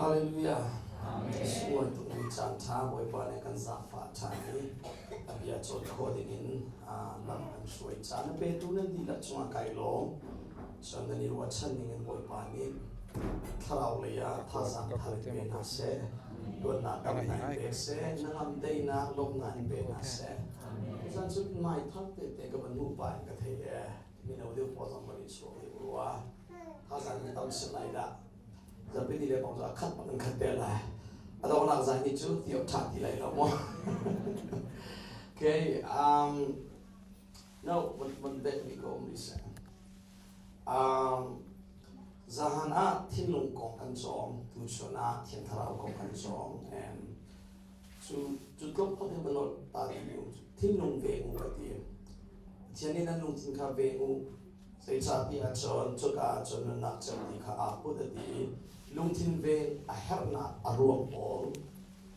Hallelujah. Sunglawi tukmi caan ṭha Bawipa nih kan zaangfah ṭhan i a bia cawn khawh dingin lam kan hruai. Caan a petu nan dihlak cungah kai lawm. Cun nan i ruahchan ningin Bawipa nih thlarau lei ah thazaang thar in pe hna seh. Luatnak damnak in pe seh. Hnangam daihnak lawmhnak in pe hna seh. Tuzan cu mai thar tete ka van hmuh pah in ka theih ee. Mino deuh pawl zong van i chuak deuh rua. Thazaang in tam sin lai dah. Zarhpi ni le kong cu a khat bak in khat te lai. A donghnak zan hi cu ti awk ṭha ti lai lo maw? Okay, no, van bet mi ko um rih seh. Zahan ah thinlung kong kan cawng, tuchun ah Thiang Thlarau kong kan cawng. Cu cu tluk khat hin van ta ti u. Thinlung veng u ka ti. Pathian nih nan lungthin kha veng u. Zeicahtiah cun cuka ah cun nunnak cem ti kha aa put a ti i lungthin veng a herhnak a ruang pawl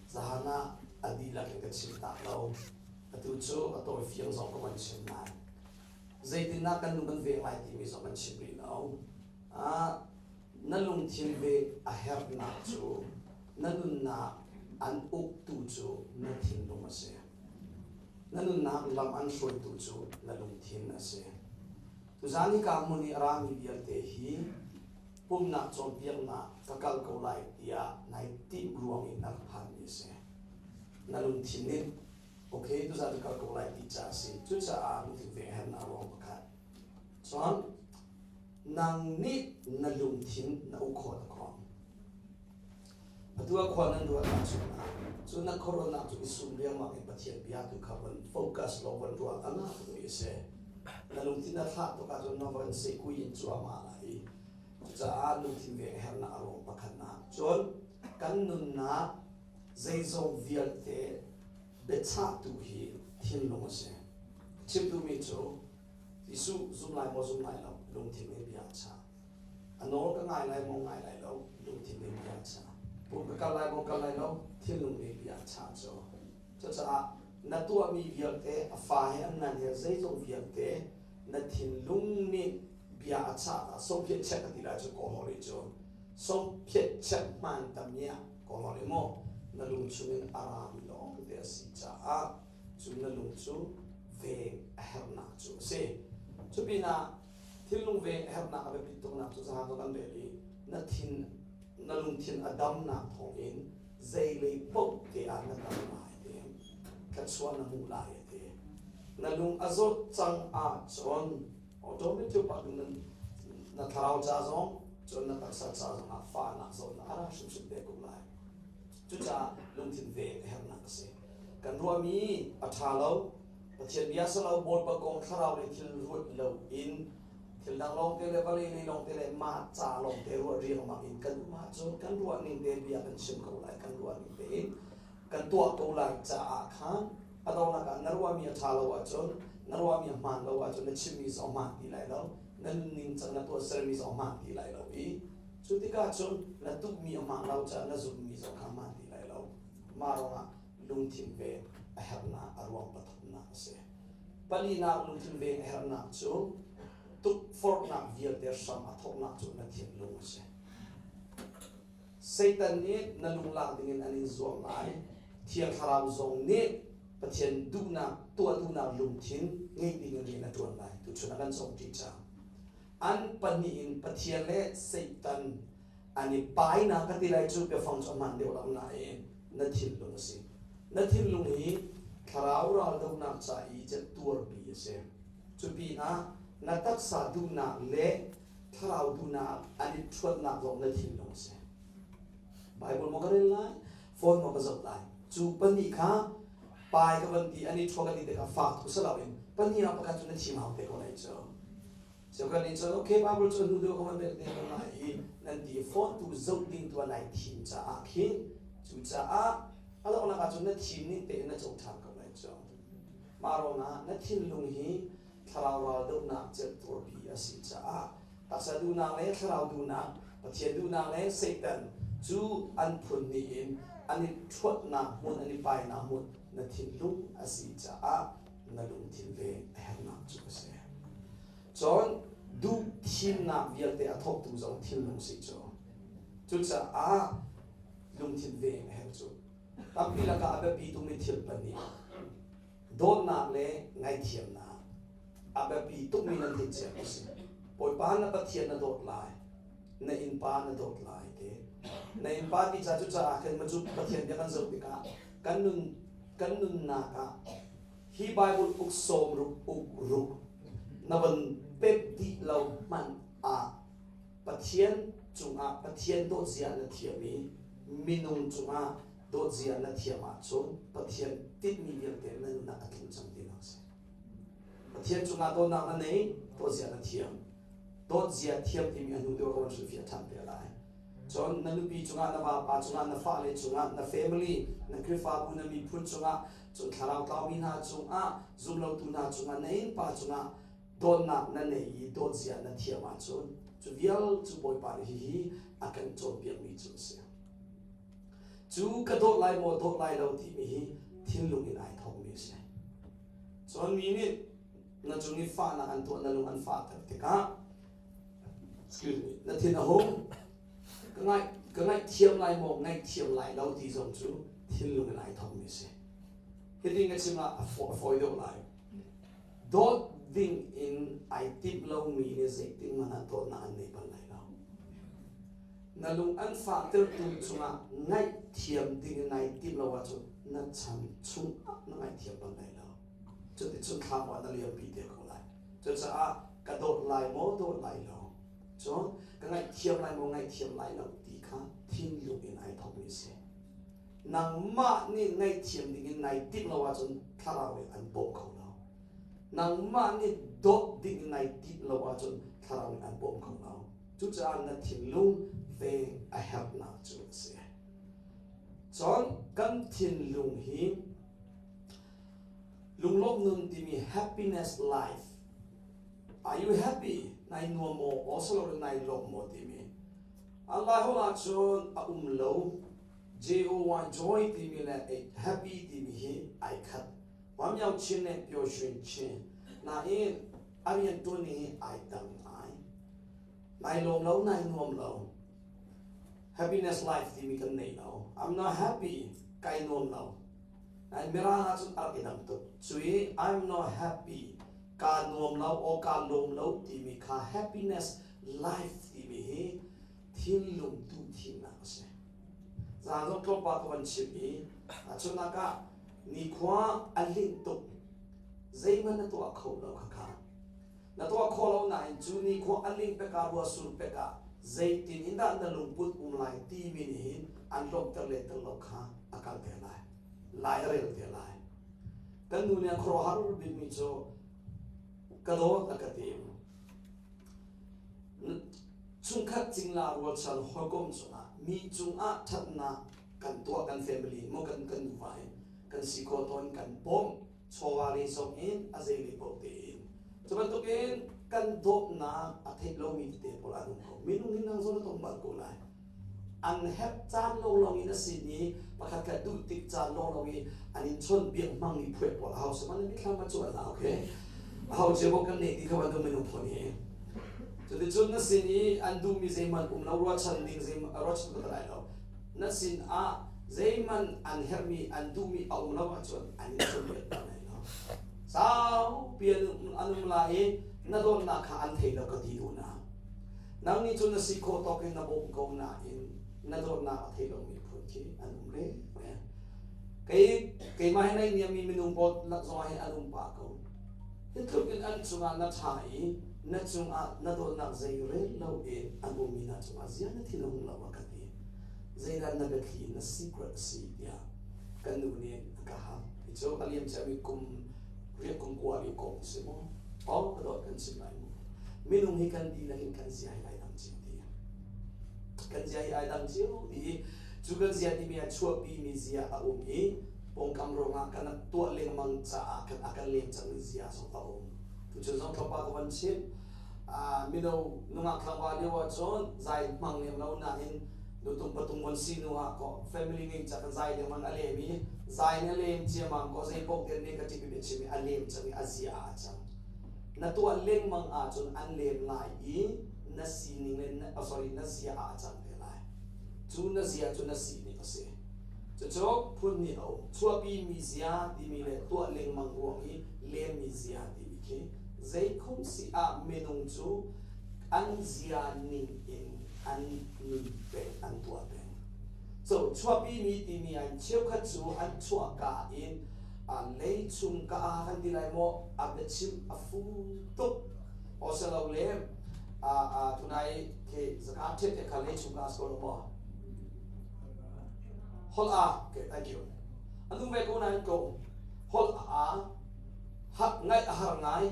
zahan ah a dihlak in ka chim tak lo. Atu cu a tawifiang zong ka van chim lai. Zeitindah kan lung kan veng lai timi zong kan chim rih lo. Na lungthin veng a herhnak cu na nunnak an uktu cu na thinlung a si. Na nunnak lam an hruaitu cu na lungthin a si. Tuzaan hika hmun i a rami vialte hi pumnak cawnpiaknak ka kal ko lai tiah nai timh ruang i na rak phanmi a si. Na lungthin nih okay tuzaan ka kal ko lai ti ca a si. Cucaah lungthin veng a herhnak ruang pakhat. Cun nang nih na lungthin na uk khawh na khawh. Atu ah khua nan ruah ahcun cu na khuaruahnak cu i sum riangmang in Pathian bia tu kha van focus law van ruah a ngah tukmi a si. Na lungthin a thlah tuk ahcun na van sehkui in cuahmah lai i cucaah lungthin veng a herhnak a ruang pakhatnak. Cun kan nunnak zeizong vialte biachahtu hi thinlung a si. Chim duhmi cu Jesuh zum lai maw zum lai lo lungthin in bia a chah. A nawl ka ngai lai maw ngai lai lo lungthin nih bia a chah. Pum ka kal lai maw kal lai lo thinlung nih bia a chah cu. Cucaah na tuahmi vialte a fa he an nan he zeizong vialte na thinlung nih bia a chah ta sophiat check a ti lai cu kawl holh cu sophiat check hmaan tam-miah kawl holh i maw na lung chungin a rami lawng te a si caah cu na lung cu veng a herhnak cu a si. Cu pinah Thinlung veng a herhnak a biapit tuknak cu zahan kan rel i na thin na lungthin a damnak thawngin zeilei paoh te ah na dam lai ti thluachuah na hmuh lai ti na lung a zawt cang ahcun automatic pak in na thlarau ca zong cun na taksa ca zong ah fahnak zawtnak a ra hrimhrim te ko lai. Cucaah lungthin veng a herhnak a si. Kan ruahmi a ṭha lo. Pathian bia si lo, Bawipa kong thlarau le thil ruat lo in thil dang lawngte le vawlei lei lawngte le mah ca lawngte ruah riangmang in kan um ahcun kan ruah ning te bia kan chim ko lai, kan ruah ning tein kan tuah ko lai caah khan a donghnak ah na ruahmi a ṭha lo ahcun na ruahmi a hmaan lo ahcun na chimmi zong hmaan ti lai lo, na nunning cang na tuahsermi zong hmaan ti lai lo i cu tikah cun na tuhmi a hmaan lo caah na zumhmi zong kha hmaan ti lai lo. Mah ruangah lungthin ven a herhnak a ruang pathumnak a si. Palinak lungthin ven a herhnak cu tukforhnak vialte hram a thawknak cu na thinlung a si. Satan nih na lung lak dingin an in zuam lai. Thiang Thlarau zong nih Pathian duhnak tuah duhnak lungthin ngeih dingin rian a ṭuan lai. Tuchun ah kan cawngṭi cang. An pahnih in Pathian le Satan an i painak ka ti lai cu biafang cu a hman deuh lo nain na thinlung a si. Na thinlung hi thlarau raldohnak ca i tuarpi a si. Cu pinah na taksa duhnak le thlarau duhnak an i ṭhuatnak zong na thinlung a si. Bible maw ka rel lai, phone maw ka zoh lai. Cu pahnih kha pai ka van ti an i ṭhua ka ti tikah fak tuk si loin pahnih ah pakhat cu na thim hau te ko lai cu. So kan nih cun okay Bible cu hnu deuh ka van rel te ko lai i nan ti phone tu zoh ding tu nai thim caah khin cucaah a donghnak ahcun na thim ning tein na co ṭhan ko lai cu. Mah ruangah na thinlung hi thlarau ral dohnak celhturpi a si caah taksa duhnak le thlarau duhnak Pathian duhnak le Satan cu an phun nih in an i ṭhuatnak hmun an i painak hmun na thinlung a si caah na lungthin ve a herhnak cu a si. Cun duh thimnak vialte a thawktu zong thinlung si cu. Cucaah Lungthin veng a herh cu. Tampi lakah a biapi tukmi thil pahnih dawtnak le ngaihthiamnak a biapi tukmi nan theih cia a si. Bawipa na Pathian na dawt lai, na innpa na dawt lai te. Na innpa ti ca cucaah khin macu Pathian bia kan zoh tikah kan nun kan nunnak ah hi Bible uk sawm ruk uk ruk na van pep dih lo hmanh ah Pathian cungah Pathian dawtzia na thiam i minung cungah dawtzia na thiam ahcun Pathian tinhmi vialte na nunnak a tling cang tinak a si. Pathian cungah dawtnak na nei, dawtzia na thiam. Dawtzia thiam timi a hnu deuh ka van hrilhfiah ṭhan te lai. Cun na nupi cungah, na vapa cungah, na fale cungah, na family, na Khrihfabu, na miphun cungah, cun thlarau tlaumi hna cungah, zumlotu hna cungah, na innpa cungah dawtnak na nei i dawtzia na thiam ahcun cu vial cu Bawipa nih hihi a kan cawnpiakmi cu a si. Cu ka dawt lai maw dawt lai lo timi hi thinlung in ai thawkmi a si. Cun mi nih na cung i fahnak an tuah na lung an fahter tikah excuse me na thin a hung ka ngaih ka ngaihthiam lai maw ngaihthiam lai lo ti zong cu thinlung in ai thawkmi a si. Hitin ka chim ah a fawi deuh lai. Dawt ding in ai timh lomi nih zeitin hmanh ah dawtnak an nei bal lai lo. Na lung an fahtertu cungah ngaihthiam ding in nai timh lo ahcun na chan chungah na ngaihthiam bal lai lo. Cuticun thlam ah na liampi te ko lai. Cucaah ka dawt lai maw dawt lai lo, cun ka ngaihthiam lai maw ngaihthiam lai lo ti kha thinlung in ai thawkmi a si. Nangmah nih ngaihthiam dingin nai timh lo ahcun thlarau nih an bawm kho lo. Nangmah nih dawt ding in nai timh lo ahcun thlarau nih an bawm kho lo. Cucaah na thinlung veng a herhnak cu a si. Cun kan thinlung hi lunglawmh nun timi happiness life are you happy nai nuam maw oslo nai lawm maw timi Allah holh ahcun a um lo J-O-Y joy timi le happy timi hi ai khat. Wamyao Chin le Pyo Shwin Chin. Nain a riantuan hi ai dang ngai. Nai lawm lo, nai nuam lo. Happiness life timi kan nei lo. I'm not happy, kai nuam lo. Nain Mirang ahcun a rak i dang tuk. Cui I'm not happy, ka nuam lo o ka lawm lo timi kha happiness life timi hi thinlung duhthimnak a si. Zan zong tlawmpal ka van chim i ahcunnak ah nikhua a linh tuk zeihmanh na tuah kho lo khakha. Na tuah khawh lo nain cu nikhua a linh pek ah ruah sur pek ah zeitin in dah na lungput um lai timi nih hin an lawmhter le ter lo kha a kal te lai. Lai a rel te lai. Kan nu nih a khuaruahhar bikmi cu ka dawt a ka ti. Chungkhat cingla rualchan hawikom cungah mi cungah ṭhatnak kan tuah kan family maw kan kan nuva in kan si khawh tawn kan bawmh chawva lei zong in a zei lei paoh tein cu bantukin kan dawtnak a theih lomi tete pawl an um ko minung hi nang zawn na tong bal ko lai an herh caan lawnglawng in a sin i pakhat khat duh tik caan lawnglawng i an in chawnh biak hmangmi phuai pawl a hau sama na mithlam a cuan la okay a hau cia bok kan nei ti kha bantuk minung phun hi cuticun na sin i an duhmi zeihmanh um lo ruahchan ding zei ruahchan ka lai lo na sin ah zeihmanh an herhmi an duhmi a um lo ahcun an in chawnh biak ta lai lo saupi an um lai i na dawtnak kha an thei lo ka ti duh na Nang nih cun na si khawh tawk in na bawmh ko nain na dawtnak a thei lomi phun khi an um re. Kei keimah he naihniammi minung pawl lak zongah hin an um pah ko. Hi tluk in an cungah na ṭha i na cungah na dawtnak zei rel loin an ummi hna cungah zia na thin a hung lo a ka ti. Zeidah na biathli na secret a si tiah kan nu nih a ka hal. Hi cu a liam ciami kum riat kum kua lio kong a si maw? Oh, ka dawt kan chim lai mu. Minung hi kan dihlak in kan zia hi ai dang cio ti. Kan zia hi ai dang cio ti i cu kan zia timi ah chuahpi mi zia a um i pawngkam ruangah kan tuah lengmang caah kan a kan lem cangmi zia zong a um. Tuchun zong tlawmpal ka van chim. Mino nungak tlangval lio ahcun zai hmang lem lo nain nutung patung von si nu ah ko family ngei ca kan zai lengmang a lem i zai na lem ciamam ko zei paoh ten ne ka ṭip i chim i a lem cang i a zia ah a cang. Na tuah lengmang ahcun an lem lai i na sining le na, oh, sorry, na zia ah a cang te lai. Cu na zia cu na sining a si. Cucu phun nih a um. Chuahpi mi zia timi le tuah lengmang ruang i lemmi zia timi khi zeikhum si ah minung cu an zia ning in an nun peng, an tuah peng. So chuahpi mi timi ah cheukhat cu an chuahka in lei chung ka a kan ti lai maw a biachim a fu tuk osilole tunai khi zaka ṭhet te kha lei chung ka sko lo maw holh a okay thank you anu ve ko nain ko holh a hak ngai a har ngai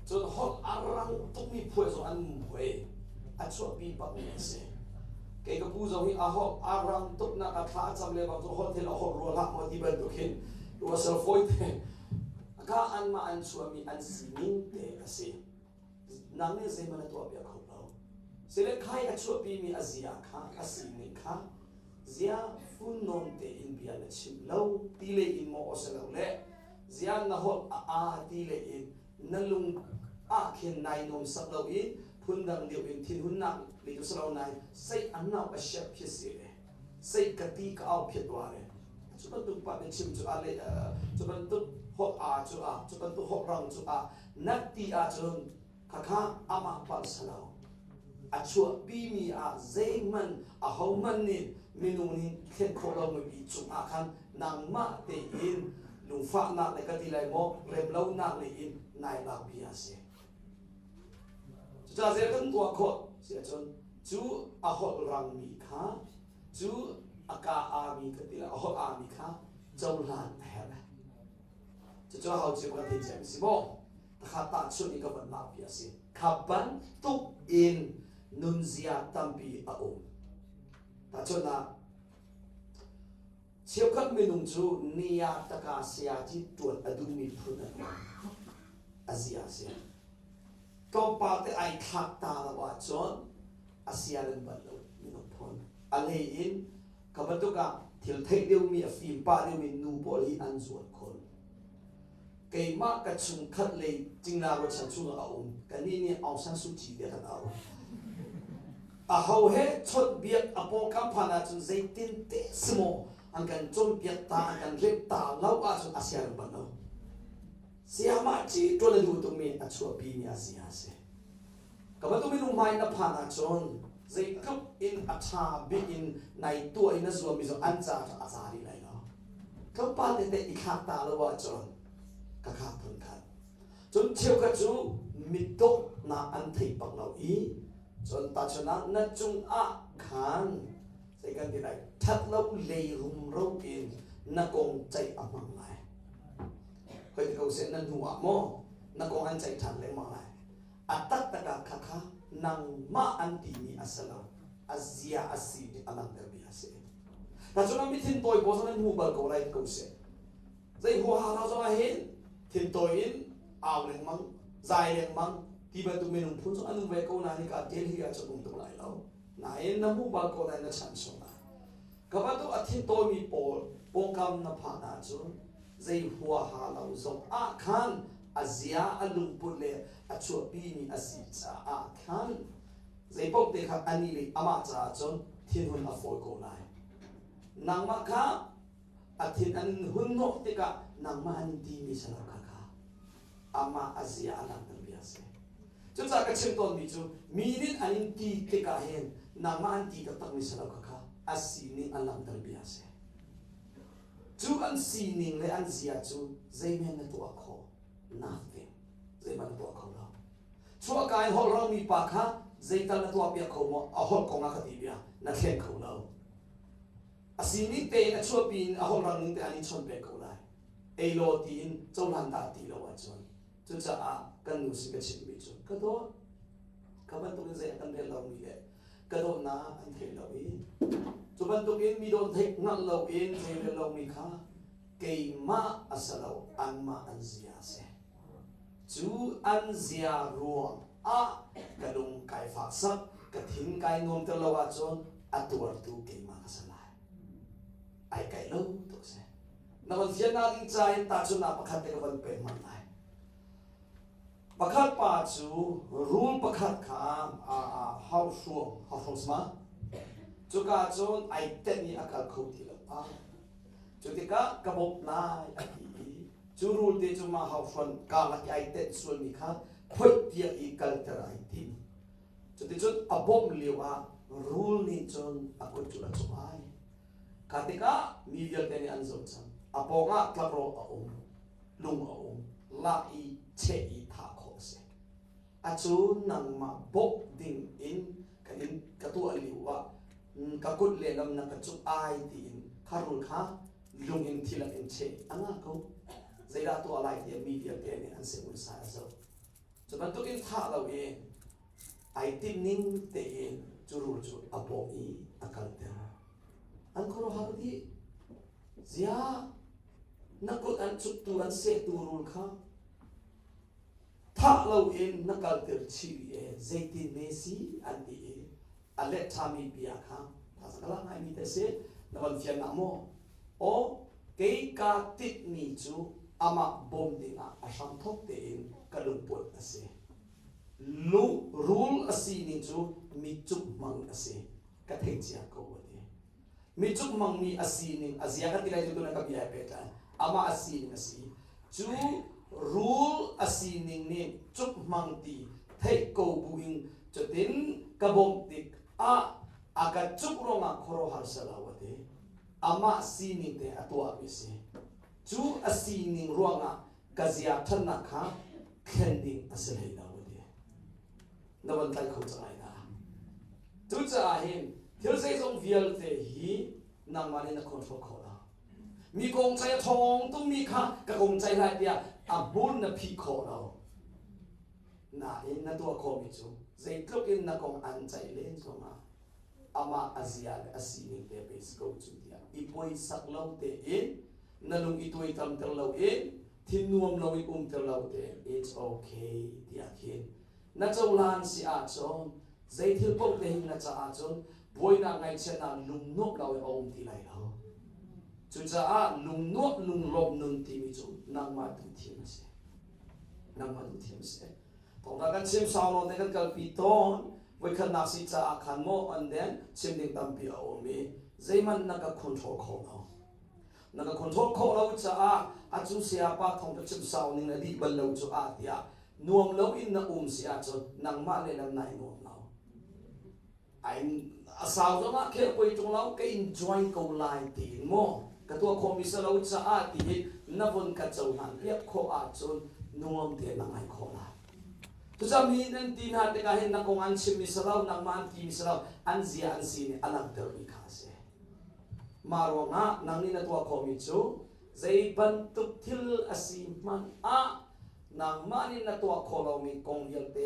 cun holh a rang tukmi phuai zong an phuai a chuahpi bak mi a si kei ka pu zong hi a holh a rang tuk nak a thla a cam le bang cu holh thil a holh rua hlah maw ti bantuk hin ruasal fawi te ka anmah an chuahmi an sining te a si nang nih zeihmanh na tuah piak kho lo sile khai a chuahpimi a zia kha a sining kha zia funnawn tein bia na chim lo ti le in maw osilo le zia na holh a a ti le in na lung ah khin nai nuam sak lo i phundang deuh in thinhunnak le cu silo nai sei an nau a siap khi si le sei ka ti ka au phiat wa le cu bantuk pa biachim cu a le cu bantuk holh a cu a cu bantuk holh rang cu a na ti ahcun khakha amah palh salo a chuahpimi ah zeihmanh ahohmanh nih minung nih thlen khawh lomi mi cungah khan nangmah tein lungfahnak le ka ti lai maw remlonak le in nai lak bia a si. Cucaah zei kan tuah khawh si ahcun cu a holh rangmi kha cu a ka aami ka ti lai a holh aami kha cohlan a herh. Cucu hau cio kan thei cia mi si maw? Takha tahchunh i ka van lakpi a si. Kha bantuk in nunzia tampi a um. Tahchunhnak, cheukhat minung cu nia taka sayaci ṭuan a duhmi phun an um. A zia a si. Tlawmpal te ai thlak ta lo ahcun a sia an bal lo minung phun. A hlei in Kha bantuk ah thil theih deuhmi a fim pah deuhmi nu pawl hi an zual khun. Keimah ka chungkhat lei cingla ruachan chungah a um. Kannih nih Aung San Suu Kyi tiah kan au. Aho he chawnhbiak a pawngkam phan ahcun zeitin te si maw an kan cawnpiak ta an kan rep ta lo ahcun a siarem bal lo. Sayamah ci ṭuan a duh tukmi a chuahpimi a zia a si. Ka bantuk minung hmai na phan ahcun zeitluk in a ṭha bik in nai tuah i na zuammi zong an ca cu a za rih lai lo. Tlawmpal tete i thlak ta lo ahcun ka khak phun khat. Cun cheukhat cu mitdawhnak an thei bak lo i cun tahchunhnak na cungah khan zei kan ti lai ṭhat lo lei rumro in na kong ceih a hmang lai. Hoi ti ko seh na hnu ah maw na kong an ceih ṭhan lengmang lai. A taktak ah khakha nangmah an timi a si lo. A zia a si nih a langhtermi a si. Tacun ah mithin tawi pawl zong nan hmu bal ko lai ko seh. Zei huaha lo zong ah hin thin tawi in au lengmang, zai lengmang ti bantuk minung phun zong an um ve ko nain hika Delhi ah cun um tuk lai lo. Nain na hmu bal ko lai na chan chungah. Ka bantuk a thin tawimi pawl pawngkam na phan ahcun zei huaha lo zong ah khan a zia a lungput le a chuahpimi a si caah khan zeipaoh te kha anih le amah caah cun thinhun a fawi ko lai. Nangmah kha a thin an hun hnawh tikah nangmah an timi salam kha kha amah a zia a langhter bia a si. Cucaah ka chim tawnmi cu mi nih an in ti tikah hin nangmah an ti taktakmi salam kha kha a sining a langhter bia a si. Cu an sining le an zia cu zeimen na tuah khawh? Nothing. Zeihmanh na tuah kho lo. Chuahka in holh rangmi pa kha zeital na tuah piak kho maw? A holh kong ah ka ti bia. Na thleng kho lo. A sining tein a chuahpi in a holh rang ning te an i chawnh peng ko lai. Ei law tiin cohlan dah ti lo ahcun. Cucaah kan nu sin ka chimmi cu ka dawt. Kha bantukin zei a kan rel lomi le ka dawtnak an theih lo i cu bantukin mi dawt theih hngalh loin zei rel lomi kha keimah a si lo anmah an zia a si cu an zia ruang ah ka lung kai fak sak ka thin kai nuamter lo ahcun a tuartu keimah ka si lai ai kaih lo tuk si na van fiannak ding ca in tahchunhnak pakhat te ka van pek hmanh lai Pakhat pa cu rul pakhat kha hauhruang hauhruang sama. Cuka cun ai tenh i a kal kho ti lo. Ah. Cu tikah ka bawmh lai a ti i cu rul te cu mah hauhruan karlak i ai tenh sualmi kha phoih tiah i kalter ai tim. Cuticun a bawmh lio ah rul nih cun a kut cu a cuk ai. Kha tikah mi vialte nih an zoh cang. A pawngah tlakrawh a um, lung a um, lak i cheh i thah khawh a si. Acu nangmah bawmh ding in ka in ka tuah lio ah ka kut lehlam na ka cuk ai tiin kha rul kha lung in thilak in cheh a ngah ko. Zeidah tuah lai tiah mi vialte nih an sin sai a zoh. Cu bantukin thah lo i ai timh ning tein cu rul cu a bawh i a kalter. An khuaruahhar dih. Ziah na kut an cuktu an sehtu rul kha thah loin na kalter chih i zeitin ne si an ti i a let ṭhami bia kha thazaang ka lak ngaimi te si na van fian na maw? Aw kei kaa tinhmi cu amah bawm dingah a hramthawk tein ka lungput a si. Lu, rul a sining cu mi cuk hmang a si. Ka theih cia ko a ti. Mi cuk hmangmi a sining a zia ka ti lai cu tuna ka bia pehtlai. Amah a sining a si. Cu rul a sining nih cuk hmang ti theih ko buin cutin ka bawmh tik ah a ka cuk ruangah khuaruahhar selo a ti. Amah sining te a tuahmi si. Cu a sining ruangah ka zia ṭhatnak kha thlen ding a si hlei lo a ti. Na van tlai kho cang ai dah. Cucaah hin thil zeizong vialte hi nangmah nih na control khawh lo. Mi kong cai a ṭhawng tungmi kha ka kong cai lai tiah a hmun na phih khawh lo. Nain na tuah khawhmi cu zeitluk in na kong an ceih len zongah amah a zia le a sining te pei si ko cu tiah i puaisak lo tein na lung i tuaitamter lo in thin nuam lo in umter lo tein it's okay tiah khin na cohlan si ahcun zei thil paoh te hin na caah cun buainak ngaihchiatnak lungnuamh lo in a um ti lai lo. Cucaah lungnuamh lunglawmh nun timi cu nangmah tu thim a si. Nangmah tu thiam si. Thawngtha kan chim sau nawn te kan kalpi tawn. Voikhatnak si caah khan maw an den chim ding tampi a um i zeihmanh na ka control kho lo. Na ka control khawh lo caah a cu saya pa thawng ka chim sau ning na dih bal lo cu ah tiah nuam lo in na um si ahcun nangmah lehlam nai nuam lo. A sau zongah khel poi ṭung lo ka in join ko lai tiin maw ka tuah khawhmi si lo caah ti na vun ka cohlan piak khawh ahcun nuam tein na ngai khawh lai. Cucaah mi nan ti hna tikah hin na kong an chimmi si lo, nangmah an timi si lo, an zia an si nih a langhtermi kha a si. Mah ruangah nang nih na tuah khawhmi cu zei bantuk thil a si hmanh ah nangmah nih na tuah khawh lomi kong vialte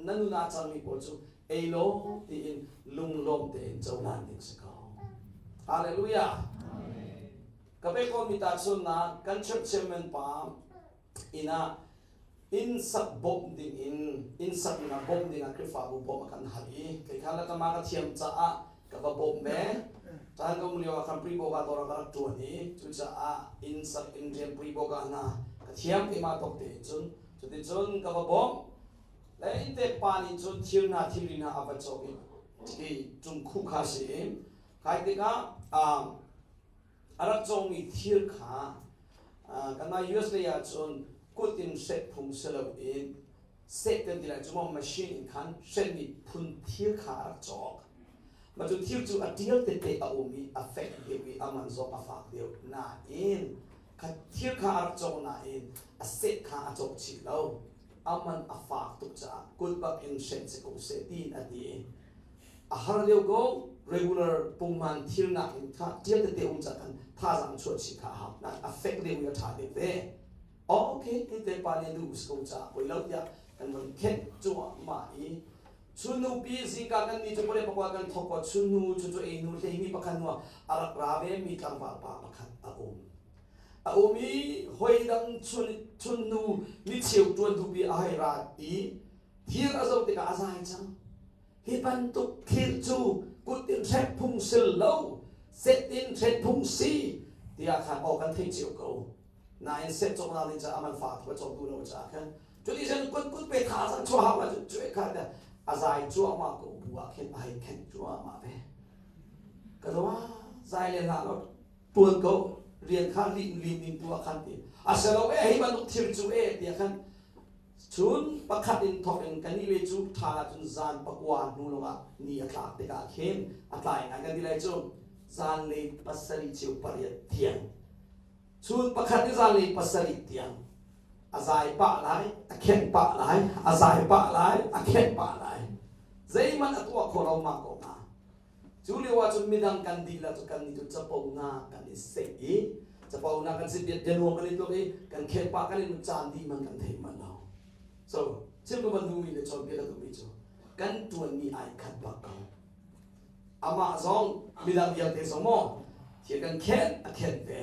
na nun ah cangmi pawl cu ei law tiin lunglawm tein cohlan ding si ko. Hallelujah. Ka pe ko mi ta chunnak kan church chairman pa inn ah inn sak bawmh ding in inn sak in ah bawmh ding ah Khrihfabu bawmh a kan hal i kei kha la ka thiam caah ka va bawmh ve. Caan ka um lio ah khan priboga dawr ah ka rak ṭuan i cucaah inn sak inn rian priboga hna ka thiam keimah tawk tein cun cuticun ka va bawmh. Le inntek pa nih cun thil hna thilri hna a va cawk i hi cungkhuh kha a si i kai tikah a rak cawkmi thil kha kanmah US lei ah cun kut in hrek phung si loin seh kan ti lai cu maw machine in khan hrenmi phun thil kha a rak cawk. Mah cu thil cu a ṭial tete a um i a fek deuh i a man zong a fak deuh nain kha thil kha a rak cawk nain a seh kha a cawk chih lo. A man a fak tuk caah kut bak in hreng si ko seh tiin a ti i a har lio ko regular pungman thil nak in kha ṭial tete um ca khan thazaang chuah chih kha a hau nain a fek deuh i a ṭha deuh ve. Okay, ti te pa nih duh ko caah poi lo tiah kan von khenh cuahmah i chunnu pi zingka kan ni cu pale pakua kan thok ko chunnu cu cu ei nu hlei mi pakhat nu a rak ra ve mi tlangval pa pakhat a um a um i hoi dang chun chunnu ni cheu tuan duh pi a hei ra i thir a zoh tikah a zai cang hi bantuk thil cu kut in hrek phung sil lo set in hrek phung si tiah khan aw kan thei cio ko nain set cawknak ding caah man fa tu ka cawk duh lo caah khan cuti cun kut kut pe tha zang chuah hau la cu cu kha a zai cuahmah ko bu ah khin a hei khenh cuahmah ve. Ka dua zai le hlah law tuan ko rian kha lim lim ning tu ah khan ti a si lo e hi bantuk thil cu e tiah khan chun pakhat in thok in kan i le cu tha cun zan pakua hnu lawngah ni a tlak tikah khin a tlai ngai kan ti lai cu zanlei pasarih cheu pariat tiang chun pakhat in zanlei pasarih tiang a zai pah lai a khenh pah lai a zai pah lai a khenh pah lai zeihmanh a tuah khawh lo mah ko hnga Cu lio ah cun midang kan dihlak cu kan nih cu caponak kan i seih i caponak kan si bianuam kan i tluk i kan khen pah kan i caan dih man kan thei manh lo. So chim ka van duhmi le cawnpiak ka duhmi cu kan ṭuanmi ai khat bak ko. Amah zong midang vialte zong maw thil kan khen a khen ve.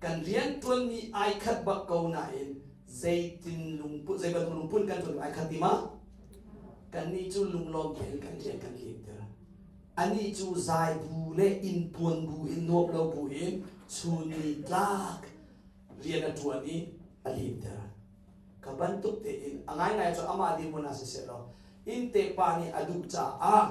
Kan rian ṭuanmi ai khat bak ko nain zeitin lungput zei bantuk lungput kan ṭuan ai khat ti ma? Kannih cu lunglawm tein kan rian kan limter. Anih cu zai bu le inn puan bu in nuam lo bu in chun ni tlak rian a ṭuan i a limter. Ka bantuk tein a ngaingai cu amah dirhmun ah siseh law inn te pa nih a duh caah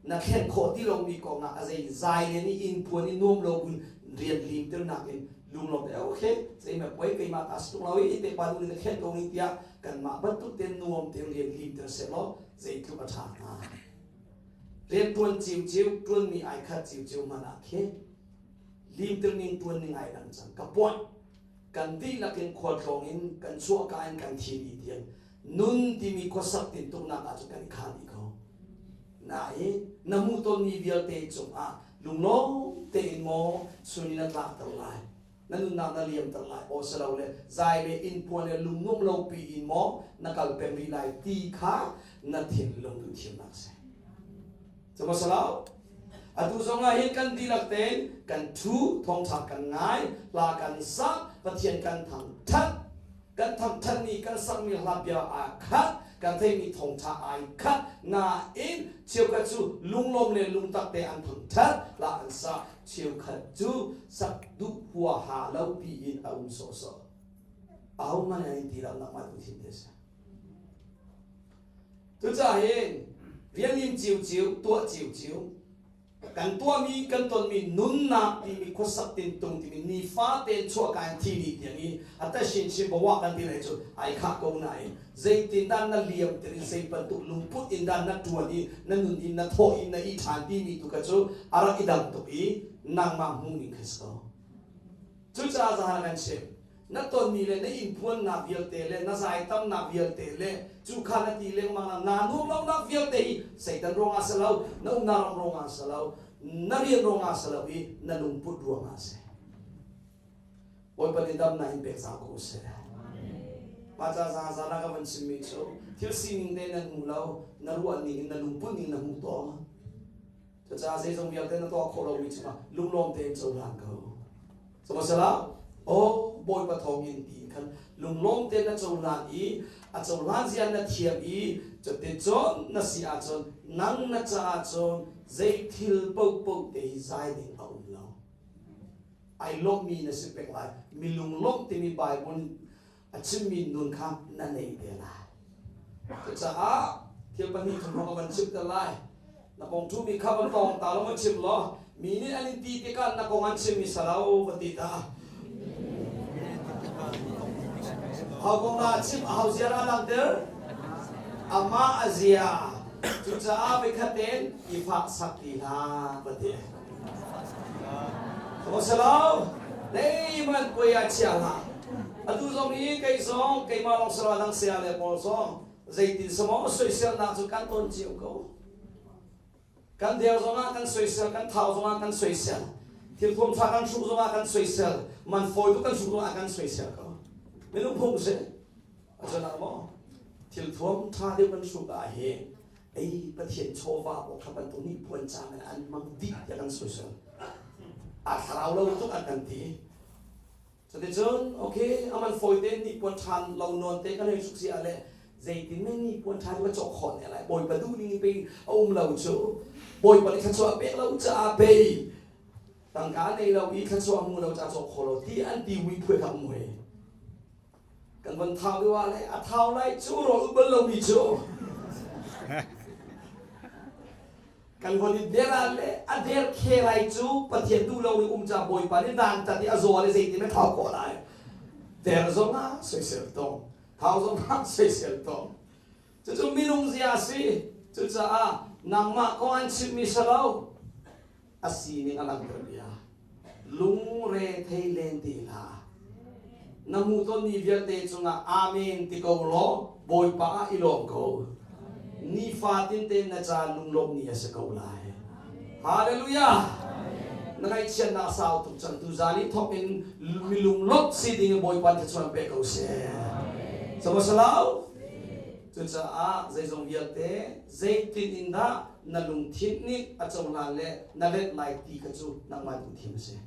na thlen khawh ti lomi kong ah a zei zai le nih inn puan i nuam lo buin rian limternak in lunglawm te okay zeimah puai keimah ta si tung lo i inn te pa duh ning na thlen ko ning tiah kanmah bantuk tein nuam tein rian limter seh law zeitluk a ṭha hnga. Rianṭuan ciuciu, ṭuanmi ai khat ciuciu hmanh ah khin limtir ning ṭuan ning ai dang cang. Ka point. Kan dihlak in khualtlawng in kan chuahka in kan thi dih tiang nun timi khuasak tintuknak ah cun kan i khah dih ko. Nain na hmuh tonmi vialte cungah lunglawm tein maw sun in a tlakter lai. Na nunnak na liamter lai aw si lo le zai le inn puan le lungnuam lo pi in maw na kal peng rih lai ti kha na thinlung duh thiamnak si. Cu maw si lo? Atu zong ah hin kan dihlak tein kan thu thawngtha kan ngai, hla kan sa, Pathian kan thangthat, kan thangthatmi kan sakmi hla bia aa khat, kan theihmi thawngtha ai khat, nain cheukhat cu lunglawm le lungtak te an thangthat, hla an sa, cheukhat cu sak duh huaha lo piin a um sawhsawh. Ahohmanh an in ti lo nangmah tu thim te si. Cucaah hin rian lim ciuciu, tuah ciuciu, kan tuahmi kan tonmi nunnak timi khuasak tintung timi nifa tein chuahka in thi ni tiang i a tashin chin bawa kan ti lai cu ai khah ko nain zeitin dah na liam tir in zei bantuk lungput in dah na ṭuan i na nun in na thawh i na i ṭhan timi tu kha cu a rak i dang tuk i nangmah hmuh ning kha si ko. Cucaah zahan kan chim. Na tonmi le na inpuannak vialte le na zaitamnak vialte le cu kha na ti lengmang na naa nuam lonak vialte hi Satan ruangah si lo, na umnak ram ruangah si lo, na rian ruangah si lo i na lungput ruangah a si. Bawipa nih damnak in pek zau ko seh. Mah ca zaza na ka van chimmi cu thil sining te nan hmu lo, na ruah ning in na lungput ning na hmu tawn. Cucaah zeizong vialte na tuah khawh lomi cungah lunglawm tein cohlang ko. Sihmanhsehlaw, aw Bawipa thawngin tiin khan lunglawm tein na cohlan i a cohlan zia na thiam i cuticun na si ahcun nang na caah cun zei thil paohpaoh te hi zai ding a um lo. Ai lawmhmi na si peng lai. Mi lunglawmh timi Bible a chimmi nun kha na nei te lai. Cucaah thil pahnih thum hrawng ka van chim te lai. Na kong ṭhumi kha van tawng ta law van chim law mi nih an in ti tikah na kong an chimmi salo van ti ta. Hau kong dah chim a hau ziar a langhter? Amah a zia. Cucaah voikhat tein i fah sak ti hlah va ti. Sihmanhsehlaw zeihmanh puai ah chia hlah. Atu zong hi kei zong keimah lawng si lo dang saya le pawl zong zeitin samaw soiselnak cu kan ton cio ko. Kan der zongah kan soisel, kan thau zongah kan soisel, thilthuam ṭha kan hruk zongah kan soisel, man fawi tuk kan hruk zongah kan soisel ko. Minung phung si. Acunak maw thilthuam ṭha deuh kan hruk ah hin ei Pathian chawva pawl kha bantuk nih puan caan in an hmang dih tiah kan soisel. A thlarau lo tuk an kan ti. Cuticun okay aman fawi te nih puan ṭhan lo nawn te kan hei hruk si ah le zeitin men nih puan ṭha ka cawk khawh ne lai Bawipa duh ning pe a um lo cu Bawipa nih thluachuah pek lo caah pei tangka nei lo i thluachuah hmu lo caah cawk khawh lo ti an ti wi phuai kha um hoi. Kan von thau deuh ah le a thau lai cu rawl ut bal lomi cu. Kan von i der ah le a der khe lai cu Pathian duh lo ning um ca Bawipa nih dantat i a zaw le zeitin a thau khawh lai. Der zong ah soisel tong, thau zong ah soisel tong. Cucu minung zia a si. Cucaah nangmah kong an chimmi si lo. A sining a langhter bia. Lungre thei len ti hlah. Na hmuh tonmi vialte cungah Amen ti ko law Bawipa ah i lawm ko. Nifatin tein na ca lunglawmh ni a si ko lai. Hallelujah! Na ngaihchiatnak a sau tuk cang tuzan i thawk in mi lunglawmh si ding in Bawipa thluachuah pe ko seh. Samasalo? Cucaah zeizong vialte zeitin in dah na lungthin nih a cohlan le na let lai ti kha cu nangmah duh thim a si.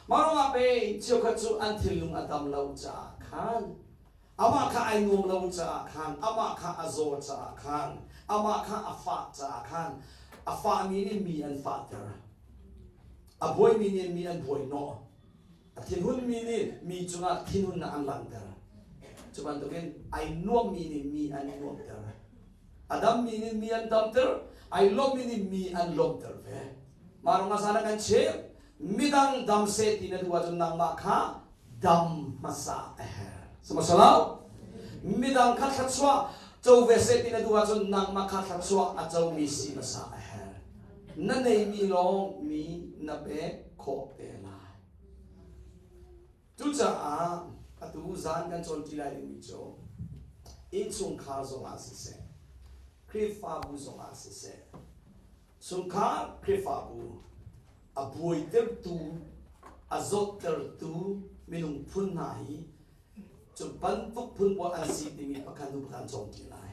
Mah ruangah pei cheukhat cu an thinlung a dam lo caah khan amah kha ai nuam lo caah khan amah kha a zaw caah khan amah kha a fah caah khan a fahmi nih mi an fahter a buaimi nih mi an buaihnawh A thinhunmi nih mi cungah thinhunnak an langhter. Cu bantukin ai nuammi nih mi an nuamhter. A dammi nih mi an damter, ai lawmmi nih mi an lawmhter ve. Mah ruangah zan ah kan chim, midang dam seh ti na duh ahcun nangmah kha dam hmasa a herh. Sihmanhsehlaw midang kha thluachuah co ve seh ti na duh ahcun nangmah kha thluachuah a comi si hmasa a herh. Na neimi lawng mi na pek khawh te lai. Cucaah atu zan kan cawnṭi lai dingmi cu innchungkhar zongah siseh, Khrihfabu zongah siseh, chungkhar Khrihfabu a buaitertu, a zawttertu minung phun hna hi cu bantuk phun pawl an si timi pakhat hnu pakhat an cawngṭi lai.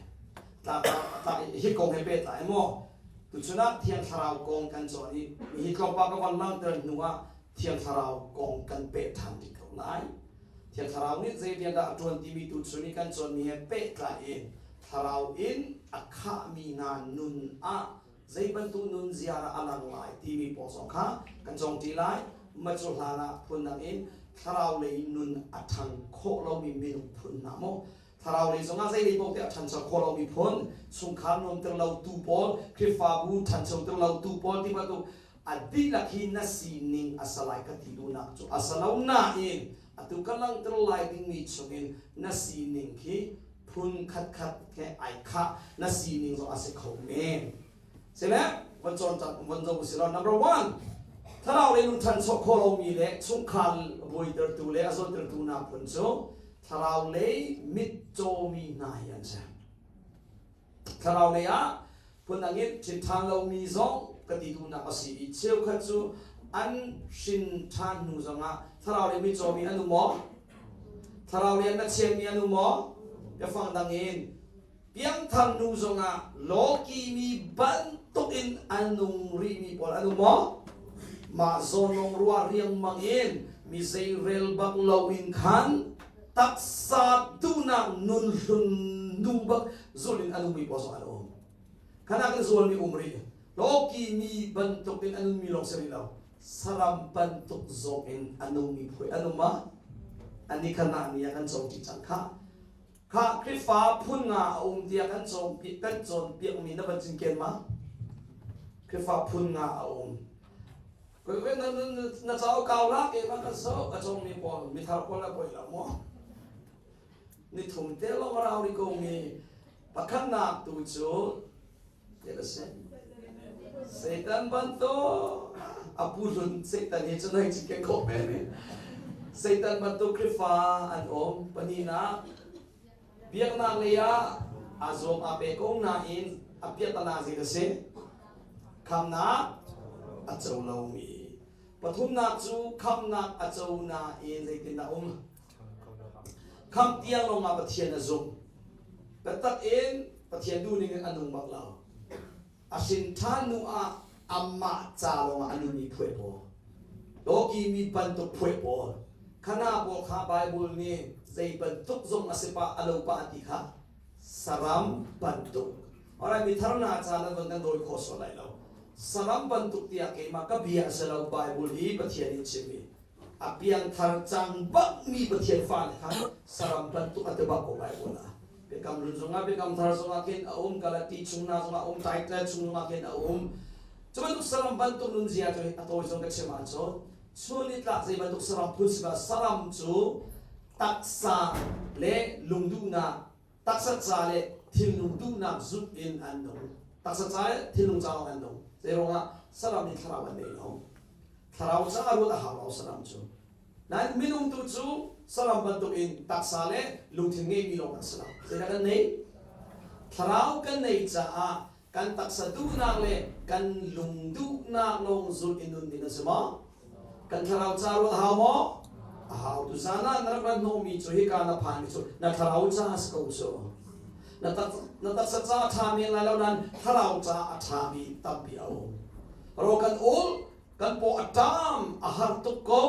Hi kong he pehtlai maw? Tuchun ah Thiang Thlarau kong kan cawn i hi tlawmpal ka van langhter hnu ah Thiang Thlarau kong kan peh ṭhan rih ko lai. Thiang Thlarau nih zei rian dah a ṭuan timi tuchun i kan cawnmi he pehtlai in Thlarau in a khahmi hna nun ah zei bantuk nunzia dah a lang lai timi pawl zong kha kan cawngṭi lai. Mah cu hlan ah phundang in thlarau lei nun a ṭhang khawh lomi minung phun hna maw thlarau lei zongah zei lei paoh te a ṭhancho khawh lomi phun chungkhar nuamter lotu pawl Khrihfabu ṭhanchoter lotu pawl ti bantuk a dihlak hi na sining a salai ka ti duhnak cu a sa lo nain atu ka langhter lai dingmi chungin na sining khi phun khatkhat he ai khah na sining zong a si kho men sile von cawn von zo si lo number one thlarau le lung ṭhancho kho lomi le chungkhar buaitertu le a zawttertu hna phun cu thlarau lei mitcawmi hna hi an si thlarau lei ah phundang in ṭhin ṭhan lomi zong ka ti duhnak a si i cheukhat cu an hrin ṭhan hnu zongah thlarau lei mitcawmi an um maw Thlarau lian na chiami an um maw? Biafang dang in piangthar nu zongah lawki mi bantuk in an nung rihmi pawl an um maw? Mah zawn lawng ruah riangmang in mi zeirel bak lo in khan taksa duhnak nun hlun nu bak zulh in a nungmi pawl zong an um. Khan ah kan zualmi um rih. Lawki mi bantuk in a nunmi lawng si rih lo. Saram bantuk zong in a nungmi phui an um ah ani kha nah ni ah kan cawngṭi cang khah. Khah Khrihfa phun nga a um tiah kan cawnpiak kan cawnpiakmi na van cinken ma? Khrihfa phun nga a um. Na, na, na cauk kau la ke ma kan so a cawngmi pawl mithar pawl na poi lo maw? Ni thum te lawng rau ri ko mi pakhatnak tu cu Satan bantuk a pu hlun Satan hi cu noi cingken khawh men i Satan bantuk Khrihfa an um pahnihnak biaknak lei ah aa zuam aa pe ko nain a piahtana zei a si khamnak a co lomi pathumnak cu khamnak a co nain zeitindah um Khamh tiang lawng ah Pathian a zumh. Biatak in Pathian duhning in a nung bak lo. A hrin ṭhan hnu ah amah ca lawng ah a nunmi phuai pawl. Dawki mi bantuk phuai pawl. Khana pawl kha Bible nih zei bantuk zong a si pah a lo pah a ti kha saram bantuk. Alright, mi thar na ca nan von kan dawi khawh sual lai lo. Saram bantuk tiah keimah ka bia a si lo Bible i Pathian in chimmi. A piangthar cang bakmi Pathian fale kha saram bantuk a ti bak ko Bible ah. Biakam hlun zongah Biakam thar zongah khin a um, Galati chung hna zongah a um, Title chung zongah khin a um. Cu bantuk saram bantuk nunzia cu a tawi zong ka chim ahcun chun nitlak zei bantuk saram phun si saram cu taksa le lungduhnak taksa ca le thinlung duhnak zulh in an nung. Taksa ca le thinlung ca lawng an nung. Zeiruangah saram nih thlarau an nei lo. Thlarau ca ruat a hau lo saram cu. Nain minung tu cu saram bantukin taksa le lungthin ngeimi lawng kan si lo. Zeidah kan nei? Thlarau kan nei caah kan taksa duhnak le kan lung duhnak lawng zulh in nun ding an si maw? Kan thlarau ca ruat a hau maw? A hau. Tuzan ah na rak rat hnawhmi cu hika na phanmi cu na thlarau ca a si ko cu. Na, tak, na taksa ca a ṭha men lai lo nain thlarau ca a ṭhami tampi a um. Ro kan ul, kan paw a ṭam a har tuk ko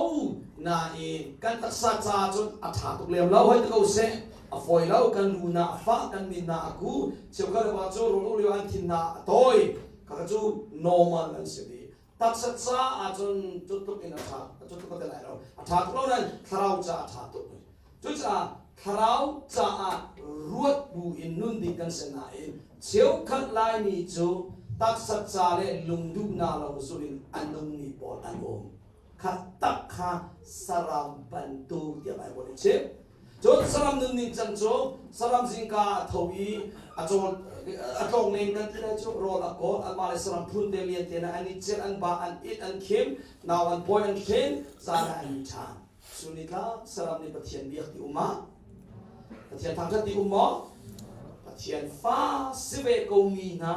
nain kan taksa ca cun a ṭha tuk lem lo hoi ti ko seh a fawi lo kan lu na a fah kan min na a ku cheukhat pa cu rawl lio an thin na a tawi kha cu normal an si dih taksa ca ahcun cu tluk in a ṭha cu tluk a ti lai lo a ṭha tuk lo nain thlarau ca a ṭha tuk Cucaah thlarau caah ruat bu in nun ding kan si nain cheukhat Laimi cu taksa ca le lungduhnak lo zulh in a nungmi pawl an um. Kha tak kha saram bantuk tiah Baibal nih a chim. Cun saram nunning cang cu saram zingka a tho i a cawl a tlawng len kan ti lai cu rawl a kawl anmah le saram phun te lian te an i celh an ba an it an khim nau an pawi an hrin zan ah an i ṭhan. Sunitla saram nih Pathian biak ti um ah Pathian thangṭhat ti um maw? Pathian fa si ve ko mi hna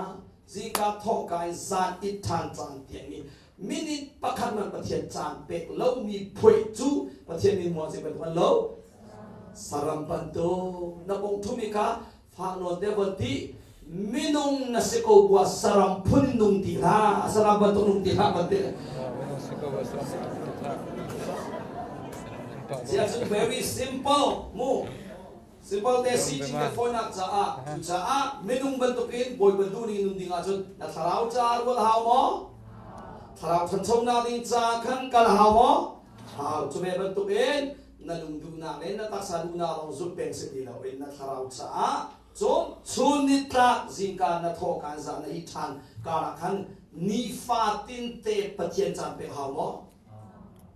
zingka thawhka in zan it ṭhan caan tiang i minute pakhat man Pathian caan pek lomi phuai cu Pathian min muah zei bantuk an lo? Saram bantuk na pong ṭhumi kha fak nawn te von ti minung na si ko bua saram phun nung ti hlah saram bantuk nung ti hlah ban ti Zia cu very simple mu simple te si chin te fawinak caah cucaah minung bantukin bawipa duh ning nun ding ahcun na thlarau ca rual hau maw thlarau thanchonak ding ca khan kal hau maw hau cu ve bantukin na lung duhnak le na taksa duhnak lawng zulh peng si ti loin na thlarau caah cun chun nitlak zingka na thawh kaan zah na ih ṭhan karah khan nifatin te Pathian caan pek hau maw?